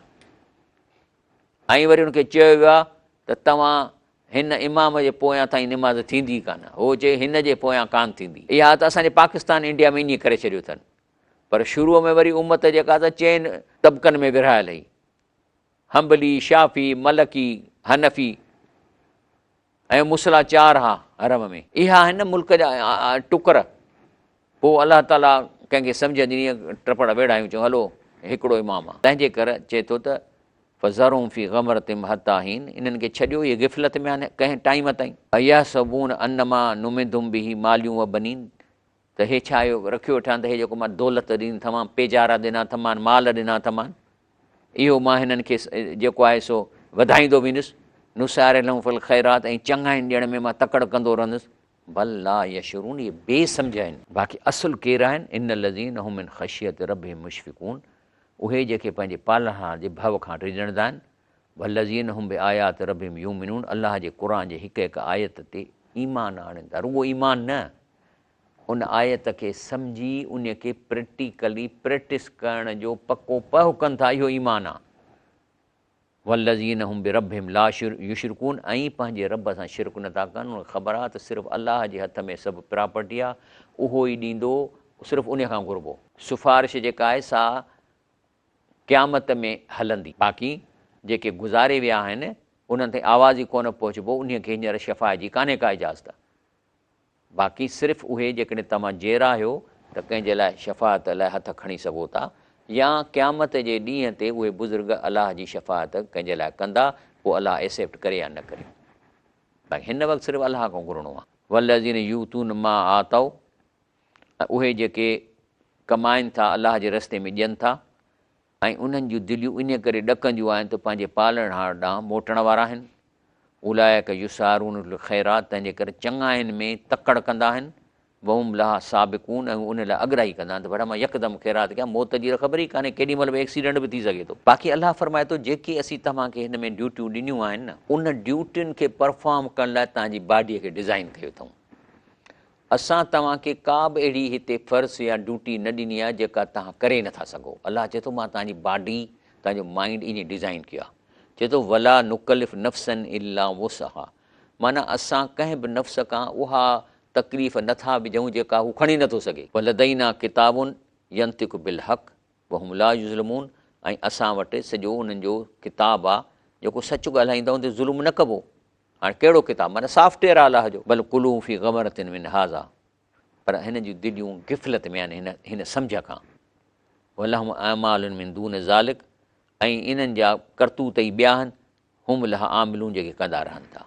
S1: ۽ وري ان کي چيو ويو آ ته توهان هن امام جي پويان تائين نماز ٿيندي ئي ڪانه. هو چئي هن جي پويان ڪانه ٿيندي. اها ته اسان جي پاڪستان انڊيا ۾ ائين ڪري ڇڏيو اٿن. پر شروع ۾ وري امت جيڪا ته چئن طبقن ۾ ورهايل هئي، حنبلي، شافعي، ملڪي، حنفي ۽ مصلا چار ها حرم ۾. اها آهن نه ملڪ جا ٽڪر. پوء الله تعاليٰ ڪنهن کي سمجهه ڏني ٽپڙ ويڙهايون چيون هلو هڪڙو امام آ. تنهن جي ڪر چئي ٿو ته فذرهم في غمرتهم حتي حين انهن کي ڇڏيو اهي غفلت ۾ آهن ڪنهن ٽائيم تائين. ايحسبون انما نمدهم به مال وبنين ته هي ڇا اهو رکيو ويٺا آهن ته هي جيڪو مان دولت ڏني اٿمان، پيجارا ڏنا اٿمان، مال ڏنا اٿمان، اهو مان هنن کي جيڪو آهي سو وڌائيندو ويندس، نسارع لهم في الخيرات ۽ چڱاين ڏيڻ ۾ مان تڪڙ ڪندو رهندس. بل لا يشعرون اهي بي سمجهه آهن. باقي اصل ڪير آهن، ان الذين هم من خشية ربهم مشفقون اهي جيڪي پنهنجي پالڻهار جي ڀؤ کان ڊڄندا آهن، والذين هم بآيات ربهم يؤمنون الله جي قرآن جي هڪ هڪ آيت تي ايمان آڻين ٿا، رڳو ايمان نه ان آيت کي سمجهي ان کي پريڪٽيڪلي پريڪٽس ڪرڻ جو پڪو پهه ڪن ٿا اهو ايمان آ. والذين هم بربهم لا يشرڪون ۽ پنهنجي رب سان شرڪ نه ٿا ڪن انهن کي خبر آ ته صرف الله جي هٿ ۾ سڀ پراپرٽي آ اهو ئي ڏيندو صرف ان کان گهربو. سفارش جيڪا آهي سا قيامت ۾ هلندي. باقي جيڪي گذاري ويا آهن انهن تائين آواز ئي ڪونه پهچبو انهي کي هينئر شفاعت جي ڪانهي ڪا اجازت. باقي صرف اهي جيڪڏهن توهان جيئرا آهيو ته ڪنهن جي لاء شفاعت لاء هٿ کڻي سگهو ٿا يا قيامت جي ڏينهن تي اهي بزرگ الله جي شفاعت ڪنهن جي لاء ڪندا پوء الله ايسيپٽ ڪري يا نه ڪري. باقي هن وقت صرف الله کان گهرڻو آهي. والذين يؤتون ما آتوا ۽ اهي جيڪي ڪمائن ٿا الله جي رستي ۾ ڏين ٿا ۽ انهن جون دليون انهيء ڪري ڏڪنديون آهن ته پنهنجي پالڻهار ڏانهن موٽڻ وارا آهن. اولئک يسارعون في الخيرات تنهن جي ڪري چڱاين ۾ تڪڙ ڪندا آهن. وهم لها سابقون ۽ هو ان لاء اڳرائي ڪندا آهن ته ڀلا مان يڪدم خيرات ڪيان، موت جي ته خبر ئي ڪانهي، ڪيڏي مهل به ايڪسيڊنٽ به ٿي سگهي ٿو. باقي الله فرمائي ٿو جيڪي اسين توهان کي هن ۾ ڊيوٽيون ڏنيون آهن نه، ان ڊيوٽين کي پرفارم ڪرڻ لاء توهان جي باڊيء کي ڊزائين ڪيو اٿئون. اسان توهان کي ڪا به اهڙي هتي فرض يا ڊيوٽي نه ڏني آهي جيڪا توهان ڪري نه ٿا سگهو. الله چئي ٿو مان توهان جي باڊي، توهان جو مائينڊ ائين ڊزائين ڪيو آهي. چئي ٿو ولا نڪلف نفسا الا وسعها معنيٰ اسان ڪنهن به نفس کان اها تڪليف نه ٿا وجهون جيڪا هو کڻي نه ٿو سگهي. ولدينا ڪتاب ينطق بالحق وهم لا يظلمون ۽ اسان وٽ سڄو انهن جو ڪتاب آهي جيڪو سچ ڳالهائيندا ان تي ظلم نه ڪبو. هاڻي ڪهڙو ڪتاب؟ معنيٰ سافٽ ويئر آهي الله جو. بل قلوبهم في غمرة من هذا پر هن جون دليون غفلت ۾ آهن هن هن سمجهه کان. ولهم اعمال من دون ذلڪ ۽ انهن جا ڪرتوت ئي ٻيا آهن، هم لها عاملون جيڪي ڪندا رهن ٿا.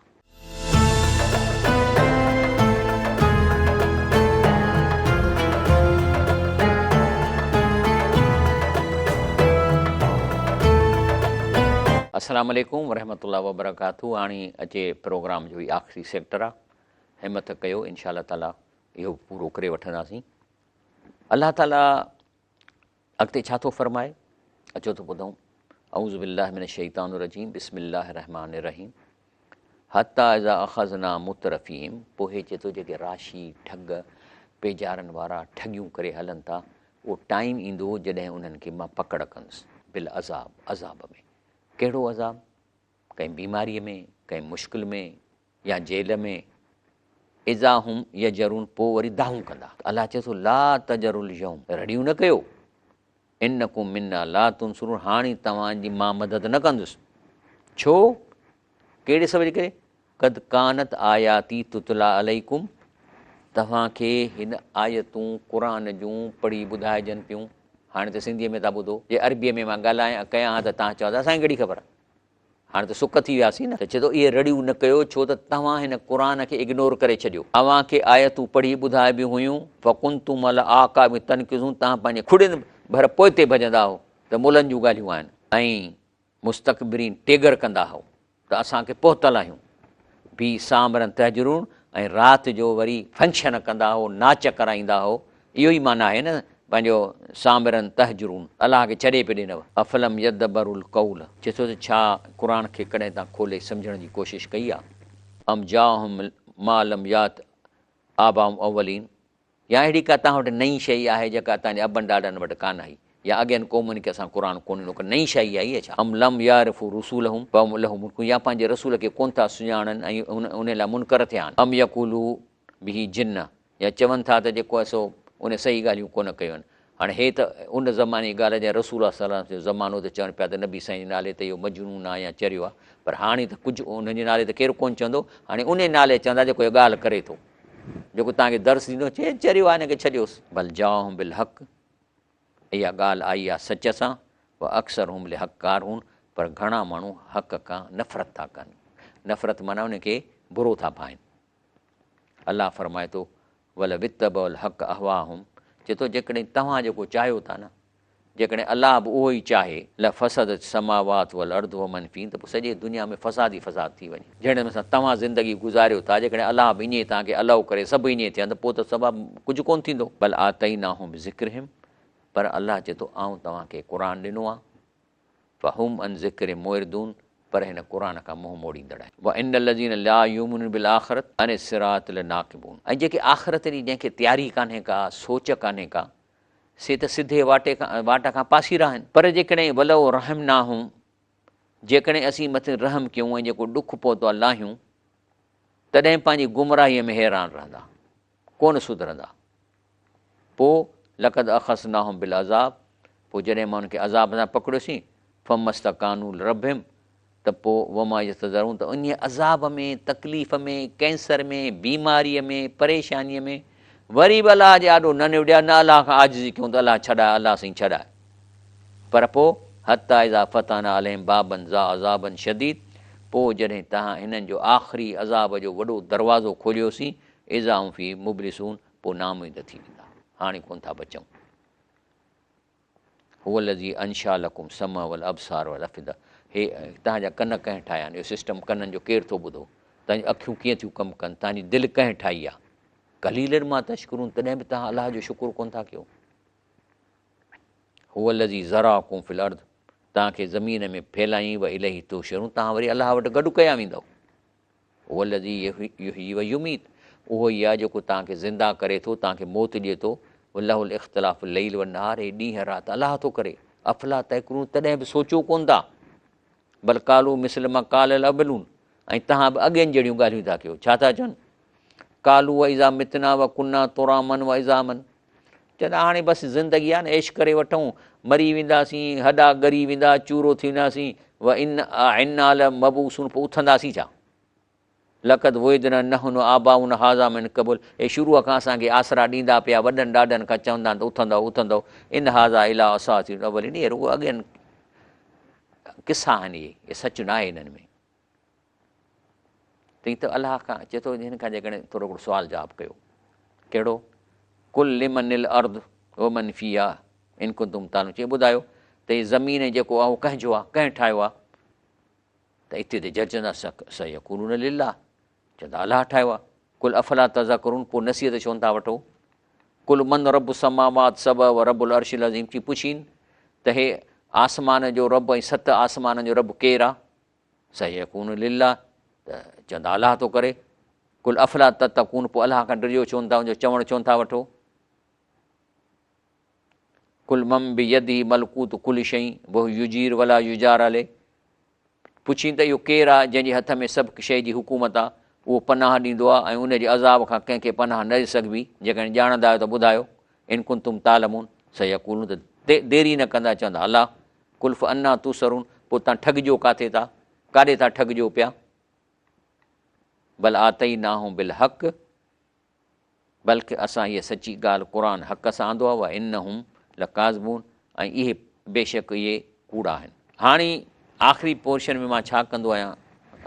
S1: السلام عليڪم ورحمة الله وبرڪاته هاڻي اچي پروگرام جو هي آخري سيڪٽر آ همت ڪيو انشاء الله تعالي اهو پورو ڪري وٺنداسين الله تعالي اڳتي ڇا ٿو فرمائي اچو ته ٻڌون اعوذ بالله من الشيطان الرجيم بسم الله الرحمن الرحيم حتي اذا اخذنا مترفيهم پوء هي چئي ٿو جيڪي راشي ٺڳ پيجارن وارا ٺڳيون ڪري هلن ٿا اهو ٽائيم ايندو جڏهن انهن کي مان پڪڙ ڪندس بالعذاب عذاب ۾ ڪهڙو عذاب ڪنهن بيماري ۾ ڪنهن مشڪل ۾ يا جيل ۾ اذا هم يجرون پوء وري دانهون ڪندا ته الله چئي ٿو لا تجروا اليوم رڙيون نه ڪيو انڪم منا لا تنصرون هاڻي توهان جي مان مدد نه ڪندس ڇو ڪهڙي سبب جي ڪري قد ڪانت آياتي تتليٰ عليڪم توهان کي هن آيتون قرآن جون پڙهي ٻڌائجن پيون هاڻي ته سنڌيء ۾ ٿا ٻڌو جي عربيء ۾ مان ڳالهايان ڪيان ها ته توهان چوندا اسان کي ڪهڙي خبر هاڻي ته سڪ ٿي وياسين نه. ته چئي ٿو اهي رڙيون نه ڪيو ڇو ته توهان هن قرآن کي اگنور ڪري ڇڏيو. اوهان کي آيتون پڙهي ٻڌائبيون هيون، فڪنتم علي اعقابڪم تنڪصون توهان پنهنجي کڙين ڀر پوئتي ڀڄندا هئو ته ملن جون ڳالهيون آهن ۽ مستڪبرين ٽيڳر ڪندا هئو ته اسان کي پهتل آهيون. به سامرا تهجرون ۽ رات جو وري فنڪشن ڪندا هئو، ناچ ڪرائيندا هئو، اهو ئي معنيٰ آهي نه پنهنجو سامرا تهجرون، الله کي ڇڏي پئي ڏنو. افلم يدبروا القول، چئي ٿو ته ڇا قرآن کي ڪڏهن توهان کولي سمجهڻ جي ڪوشش ڪئي آهي؟ ام جاءهم ما لم يات آباءهم اولين، يا اهڙي ڪا توهان وٽ نئين شيء آهي جيڪا توهان جي ابن ڏاڏن وٽ ڪانه آئي يا اڳين قومن کي اسان قرآن ڪونه ڏنو ڪا نئين شيء آئي آهي ڇا؟ ام لم يعرفوا رسولهم فهم له منڪرون يا پنهنجي رسول کي ڪونه ٿا سڃاڻن ۽ ان لاء منڪر ٿيا آهن. ام يقولوا به جنة يا چون ٿا ته جيڪو آهي سو ان صحيح ڳالهيون ڪونه ڪيون آهن. هاڻي هي ته ان زماني جي ڳالهه آهي جڏهن رسول الله صلي الله عليه وسلم جو زمانو ته چون پيا ته نبي سائين جي نالي تي اهو مجنون آهي يا چريو آهي پر هاڻي ته ڪجهه انهن جي نالي تي ڪير ڪونه چوندو هاڻي انهي نالي چوندا جيڪو اها ڳالهه ڪري ٿو. جيڪو توهان کي درس ڏيندو چي چريو آهي هن کي ڇڏيوس. بل جاءهم بالحق اها ڳالهه آئي آهي سچ سان واڪثرهم للحق ڪارهون پر گهڻا ماڻهو حق کان نفرت ٿا ڪن نفرت معنيٰ ان کي برو ٿا ڀائين. الله فرمائي ٿو ولو اتبعوا الحق اهواءهم چئي ٿو جيڪڏهن توهان جيڪو چاهيو ٿا نه جيڪڏهن الله به اهو ئي چاهي، لفسدت السماوات والارض ومن فيهن ته پوء سڄي دنيا ۾ فساد ئي فساد ٿي وڃي. جهڙي نموني سان توهان زندگي گذاريو ٿا، جيڪڏهن الله به ائين توهان کي الائو ڪري سڀ ائين ٿين ته پوء ته سبب ڪجهه ڪونه ٿيندو. بل آتيناهم بذڪرهم پر الله چئي ٿو آئون توهان کي قرآن ڏنو آهي، فهم عن ذڪرهم معرضون پر هن قرآن کان منهن موڙيندڙ آهن. وان الذين لا يؤمنون بالاخرة عن الصراط لناڪبون ۽ جيڪي آخرت جي جنهن کي تياري ڪانهي ڪا، سوچ ڪانهي ڪا، سي ته سڌي واٽي کان واٽ کان پاسيرا آهن. پر جيڪڏهن ولو رحمناهم جيڪڏهن اسين مٿن رحم ڪيون ۽ جيڪو ڏک پهتو آهي لاهيون، تڏهن پنهنجي گمراهيء ۾ حيران رهندا، ڪونه سڌرندا. پوء لقد اخذناهم بالعذاب پوء جڏهن مان انهن کي عذاب سان پڪڙيوسين، فما استڪانوا لربهم ته پوء وما يتضرعون ته انهيء عذاب ۾، تڪليف ۾، ڪينسر ۾، بيماريء ۾، پريشانيء ۾ وري به الله جي آڏو نه نوڙيا، نه الله کان عاجزي ڪيون ته الله ڇڏاء، الله سائين ڇڏاء. پر پوء، حتيٰ اذا فتحنا عليهم بابا ذا عذاب شديد، پوء جڏهن تهان هنن جو آخري عذاب جو وڏو دروازو کوليوسين، اذا هم فيه مبلسون، پوء نااميد ٿي ويندا، هاڻي ڪونه ٿا بچون. هو الذي انشا لڪم السمع والابصار والافئده هي توهان جا ڪن ڪنهن ٺاهيا آهن؟ اهو سسٽم ڪنن جو ڪير ٿو ٻڌو؟ توهان جون اکيون ڪيئن ٿيون ڪم ڪن؟ توهان جي دل ڪنهن ٺاهي آهي؟ قليلا ما تشڪرون تڏهن به توهان الله جو شڪر ڪونه ٿا ڪيو. هو الذي ذراڪم في الارض توهان کي زمين ۾ ڦهلايائين واليه تحشرون توهان وري الله وٽ گڏ ڪيا ويندؤ. هو الذي يحيي ويميت اهو ئي آهي جيڪو توهان کي زنده ڪري ٿو، توهان کي موت ڏئي ٿو، وله الاختلاف الليل والنهار هي ڏينهن رات الله ٿو ڪري، افلا تعقلون تڏهن به سوچيو ڪونه ٿا، بل قالوا مثل ما قال الاولون ۽ توهان به اڳين جهڙيون ڳالهيون ٿا ڪيو، ڇا ٿا چون؟ قالوا واذا متنا وڪنا تراما وعظاما چوندا هاڻي بس زندگي آهي نه عيش ڪري وٺون، مري وينداسين، هڏا ڳري ويندا، چورو ٿي وينداسين، وانا لمبعوثون پوء اٿنداسين ڇا؟ لقد وعدنا نحن وآباؤنا هذا من قبل اي شروع کان اسان کي آسرا ڏيندا پيا وڏن ڏاڏن کان چوندا آهن ته اٿندؤ اٿندؤ ان هذا الا اساطير الاولين اهي رڳو اڳين قصا آهن اهي اهي سچ ناهي انهن ۾ تئين ته الله کان چئي ٿو هن کان جيڪڏهن ٿورو هڪڙو سوال جواب ڪيو ڪهڙو قل لمن الارض ومن فيها ان ڪنتم تعلمون چئي ٻڌايو ته هي زمين جيڪو آهي اهو ڪنهن جو آهي ڪنهن ٺاهيو آهي ته اتي ته جرجندا سيقولون لله چوندا الله ٺاهيو آهي قل افلا تذڪرون پوء نصيحت ڇو نٿا وٺو قل من رب السماوات سبع و رب العرش العظيم چي پڇين ته هي آسمان جو رب ۽ ست آسمانن جو رب ڪير آهي سيقولون لله ته چوندا الله ٿو ڪري قل افلا تتقون پوء الله کان ڊڄو ڇو نٿا ان جو چوڻ ڇو نٿا وٺو قل من بيده ملڪوت ڪل شيء وهو يجير ولا يجار عليه پڇين ته اهو ڪير آهي جنهن جي هٿ ۾ سڀ شيء جي حڪومت آهي اهو پناهه ڏيندو آهي ۽ ان جي عذاب کان ڪنهن کي پناهه نه ڏئي سگهبي جيڪڏهن ڄاڻندا آهيو ته ٻڌايو ان ڪنتم تعلمون سيقولون ته دير ئي نه ڪندا چوندا الله قل فانا تسحرون پوء تان ٺڳجو ڪاٿي ٿا ڪاڏي ٿا ٺڳجو پيا بل آتيناهم بالحق بلڪ اسان هيء سچي ڳالهه قرآن حق سان آندو آهي وانهم لڪاذبون ۽ اهي بيشڪ اهي ڪوڙا آهن. هاڻي آخري پورشن ۾ مان ڇا ڪندو آهيان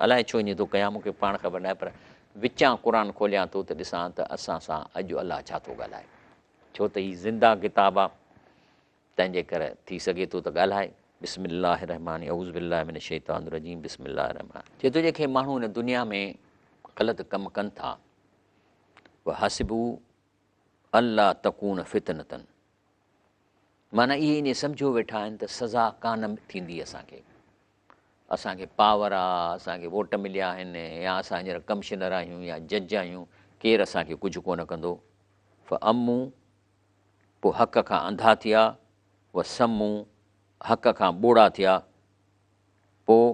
S1: الائي ڇو ائين ٿو ڪيان مون کي پاڻ خبر ناهي پر وچان قرآن کوليان ٿو ته ڏسان ته اسان سان اڄ الله ڇا ٿو ڳالهائي ڇو ته هي زنده ڪتاب آهي تنهن جي ڪري ٿي سگهي ٿو ته ڳالهائي. بسم الله الرحمٰن اعوذ بالله من الشيطان الرجيم بسم الله الرحمٰن. چئي ٿو جيڪي ماڻهو هن دنيا ۾ غلط ڪم ڪن ٿا وحسبوا الا تڪون فتنة معنيٰ اهي ائين سمجهيو ويٺا آهن ته سزا ڪانه ٿيندي اسان کي اسان کي پاور آ اسان کي ووٽ مليا آهن يا اسان هينئر ڪمشنر آهيون يا جج آهيون ڪير اسان کي ڪجهه ڪونه ڪندو فعموا پوء حق کان انڌا ٿيا، وصموا حق کان ٻوڙا ٿيا، پوء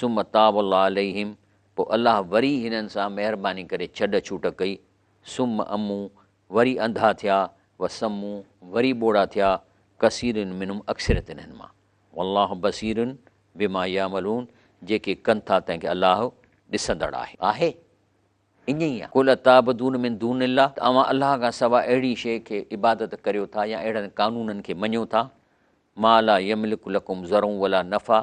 S1: ثم تاب الله عليهم پوء الله وري هنن سان مهرباني ڪري ڇڏ ڇوٽ ڪئي، ثم عموا وري انڌا ٿيا، وصموا وري ٻوڙا ٿيا، ڪثير منهم اڪثريت انهن مان، والله بصير بما يعملون جيڪي ڪن ٿا تنهن کي الله ڏسندڙ آهي. آهي. ائين ئي آهي. قل اتعبدون من دون الله ته اوهان الله کان سواء اهڙي شيء کي عبادت ڪريو ٿا يا اهڙن قانونن کي مڃيو ٿا، ما لا يملڪ لڪم ضرا ولا نفعا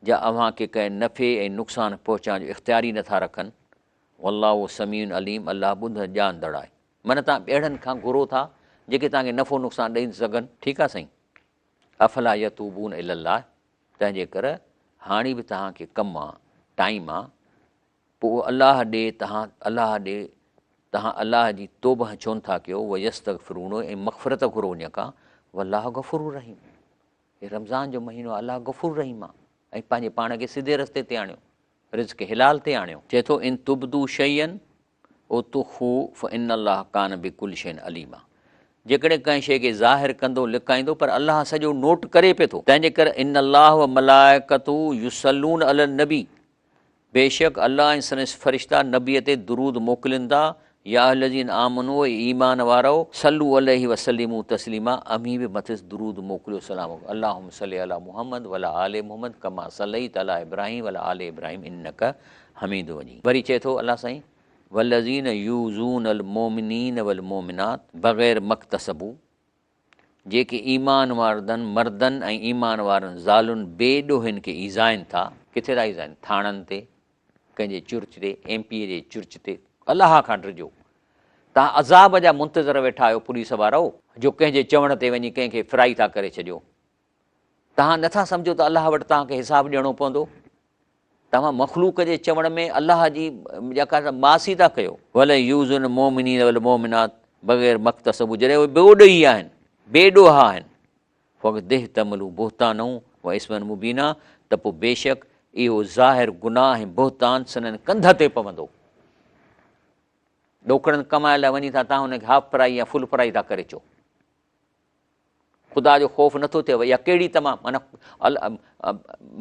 S1: جا اوهان کي ڪنهن نفعي ۽ نقصان پهچائڻ جو اختيار ئي نٿا رکن. والله سميع عليم الله ٻڌندڙ ڄاڻندڙ آهي. معنيٰ توهان اهڙن کان گهرو ٿا جيڪي توهان کي نفعو نقصان ڏئي نه سگهن. ٺيڪ آهي سائين. افلا يتوبون الي الله تنهن جي ڪري هاڻي به توهان کي ڪم آ، ٽائيم آ، پوء الله ڏي تهان الله ڏي تهان الله جي توبه ڇونه ٿا ڪيو ويستغفرونه ۽ مغفرت گهرو ان کان والله غفور رحيم هي رمضان جو مهينو آهي الله غفور رحيم آهي ۽ پنهنجي پاڻ کي سڌي رستي تي آڻيو رزق حلال تي آڻيو. چئي ٿو ان تبدو شيئا او تخفوه فان الله ڪان بڪل شيء عليما جيڪڏهن ڪنهن شيء کي ظاهر ڪندو لڪائيندو پر الله سڄو نوٽ ڪري پئي ٿو تنهن جي ڪري ان الله وملائڪته يصلون علي النبي بيشڪ الله ۽ سندس فرشتا نبيء تي درود موڪلين ٿا، يا ايها الذين آمنوا اي ايمان وارؤ، صلوا عليه وسلموا تسليما اوهين به مٿس درود موڪليو سلام موڪليو، اللهم صل علي محمد وعلي آل محمد ڪما صليت علي ابراهيم وعلي آل ابراهيم انڪ حميد مجيد. وري چئي ٿو الله سائين. والذين يوذون المومنين والمومنات بغير ما اڪتسبوا جيڪي ايمان وارن مردن ۽ ايمان وارن زالن بي ڏوهين کي ايذائن ٿا. ڪٿي ٿا ايذائن؟ ٿاڻن تي، ڪنهن جي چرچ تي، ايم پي اي جي چرچ تي. الله کان ڊڄو. توهان عذاب جا منتظر ويٺا آهيو پوليس وارؤ، جو ڪنهن جي چوڻ تي وڃي ڪنهن کي فرائي ٿا ڪري ڇڏيو. توهان نٿا سمجهو ته الله وٽ توهان کي حساب ڏيڻو پوندو؟ توهان مخلوق جي چوڻ ۾ الله جي جيڪا سا معصي ٿا ڪيو. ولن يؤذون المؤمنين والمؤمنات بغير ما اڪتسبوا جڏهن اهي بي ڏوهي آهن، بي ڏوها آهن، فقد احتملوا بهتانا واثما مبينا ته پوء بيشڪ اهو ظاهر گناهه ۽ بهتان سندن ڪنڌ تي پوندو. ڏوڪڙن ڪمائڻ لاء وڃي ٿا توهان انهن کي هاف فرائي يا فل فرائي ٿا ڪري چئو. خدا جو خوف نٿو ٿئيو اها ڪهڙي تمام معنيٰ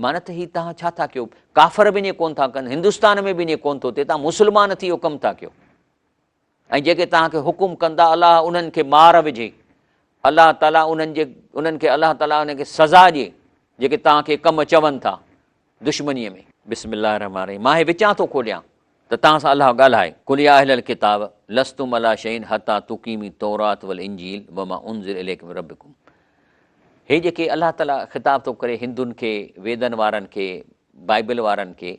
S1: معنيٰ ته هي توهان ڇا ٿا ڪيو ڪافر به ائين ڪون ٿا ڪن هندستان ۾ به ائين ڪون ٿو ٿئي توهان مسلمان ٿي اهو ڪم ٿا ڪيو ۽ جيڪي توهان کي حڪم ڪندا الله انهن کي مار وجهي الله تعاليٰ انهن جي انهن کي الله تعاليٰ انهن کي سزا ڏئي جيڪي توهان کي ڪم چون ٿا دشمنيء ۾. بسم الله الرحمٰن الرحيم مان هي وچان ٿو کوليان ته توهان سان الله ڳالهائي، قل يا اهل الڪتاب لستم علي شيء حتي تقيموا التوراة والانجيل وما انزل اليڪم من ربڪم هي جيڪي الله تعالي خطاب ٿو ڪري هندن کي، ويدن وارن کي، بائبل وارن کي،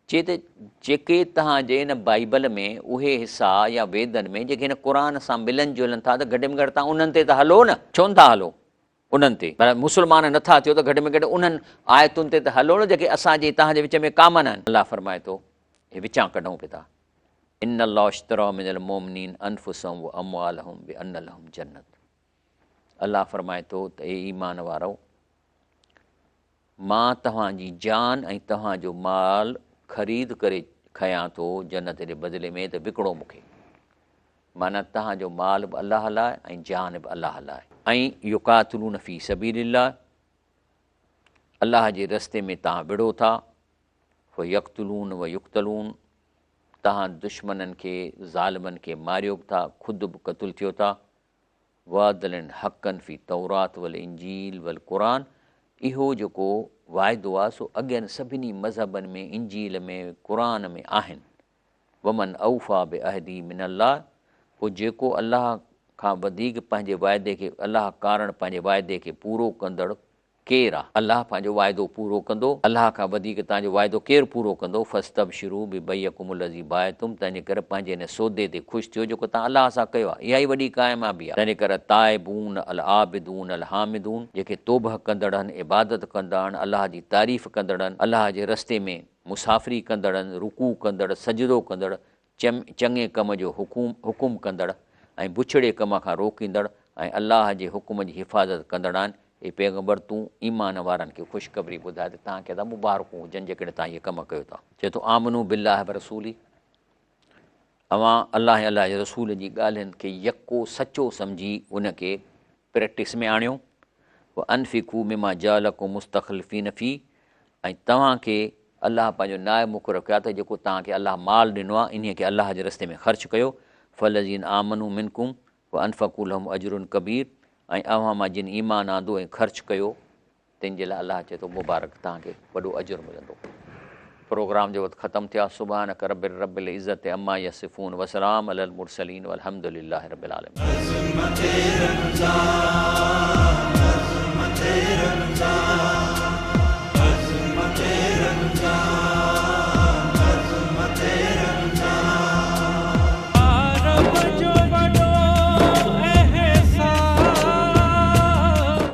S1: چي ته جيڪي توهان جي هن بائبل ۾ اهي حصا يا ويدن ۾ جيڪي هن قرآن سان ملن جلن ٿا ته گهٽ ۾ گهٽ توهان انهن تي ته هلو نه، ڇو نٿا هلو؟ انهن تي پر مسلمان نه ٿا ٿيو ته گهٽ ۾ گهٽ انهن آيتن تي ته هلو نه جيڪي اسان جي توهان جي وچ ۾ ڪامن آهن. الله فرمائي ٿو، هي وچان ڪڍون پيا ٿا، ان الله اشتري من المومنين انفسهم واموالهم بان لهم جنت الله فرمائي ٿو ته اي ايمان وارؤ مان توهان جي جان ۽ توهان جو مال خريد ڪري کيان ٿو جنت جي بدلي ۾ ته وڪڻو مون کي. معنيٰ توهان جو مال به الله لاء ۽ جان به الله لاء. ۽ يقاتلون في سبيل الله الله جي رستي ۾ توهان وڙهو ٿا، فيقتلون ويقتلون توهان دشمنن کي، ظالمن کي ماريو به ٿا، خود به قتل ٿيو ٿا، وعدلا حقا في التوراة والانجيل والقرآن اهو جيڪو وعدو آهي سو اڳين سڀني مذهبن ۾ انجيل ۾ قرآن ۾ آهن. ومن اوفيٰ بعهده من الله پوء جيڪو الله کان وڌيڪ پنهنجي وعدي کي الله ڪارڻ پنهنجي وعدي کي پورو ڪندڙ ڪير آ؟ الله پنهنجو وعدو پورو ڪندو، الله کان وڌيڪ توهان جو وعدو ڪير پورو ڪندو؟ فاستبشروا ببيعڪم الذي بايعتم تنهنجي ڪري پنهنجي ان سودي تي خوش ٿيو جيڪو توهان الله سان ڪيو آهي، اها ئي وڏي ڪاميابي آهي. تنهنجي ڪري التائبون العابدون الحامدون جيڪي توبهه ڪندڙ آهن، عبادت ڪندڙ آهن، الله جي تعريف ڪندڙ آهن، الله جي رستي ۾ مسافري ڪندڙ آهن، رڪوع ڪندڙ، سجدو ڪندڙ، چڱي ڪم جو حڪم ڪندڙ ۽ بڇڙي ڪم کان روڪيندڙ ۽ الله جي حڪم جي حفاظت ڪندڙ آهن، اي پيغمبر! تون ايمان وارن کي خوشخبري ٻڌاء ته توهان کي ادا مبارڪون هجن جيڪڏهن توهان اهي ڪم ڪيو ٿا. چئي ٿو، آمنوا بالله ورسوله اوهان الله ۽ الله جي رسول جي ڳالهين کي يڪو سچو سمجهي ان کي پريڪٽس ۾ آڻيو، وانفقوا مما جعلڪم مستخلفين فيه ۽ توهان کي الله پنهنجو نائب مقرر ڪيو آهي ته جيڪو توهان کي الله مال ڏنو آهي انهيء کي الله جي رستي ۾ خرچ ڪيو، فالذين آمنوا منڪم وانفقوا لهم اجر ڪبير ۽ اوهان مان جن ايمان آندو ۽ خرچ ڪيو تن جي لاء الله چئي ٿو مبارڪ توهان کي وڏو اجر ملندو. پروگرام جو وقت ختم ٿيو آهي سبحانک رب رب العزت عما يصفون وسلام علي المرسلين والحمد لله رب العالمين.
S2: عظمت رمضان.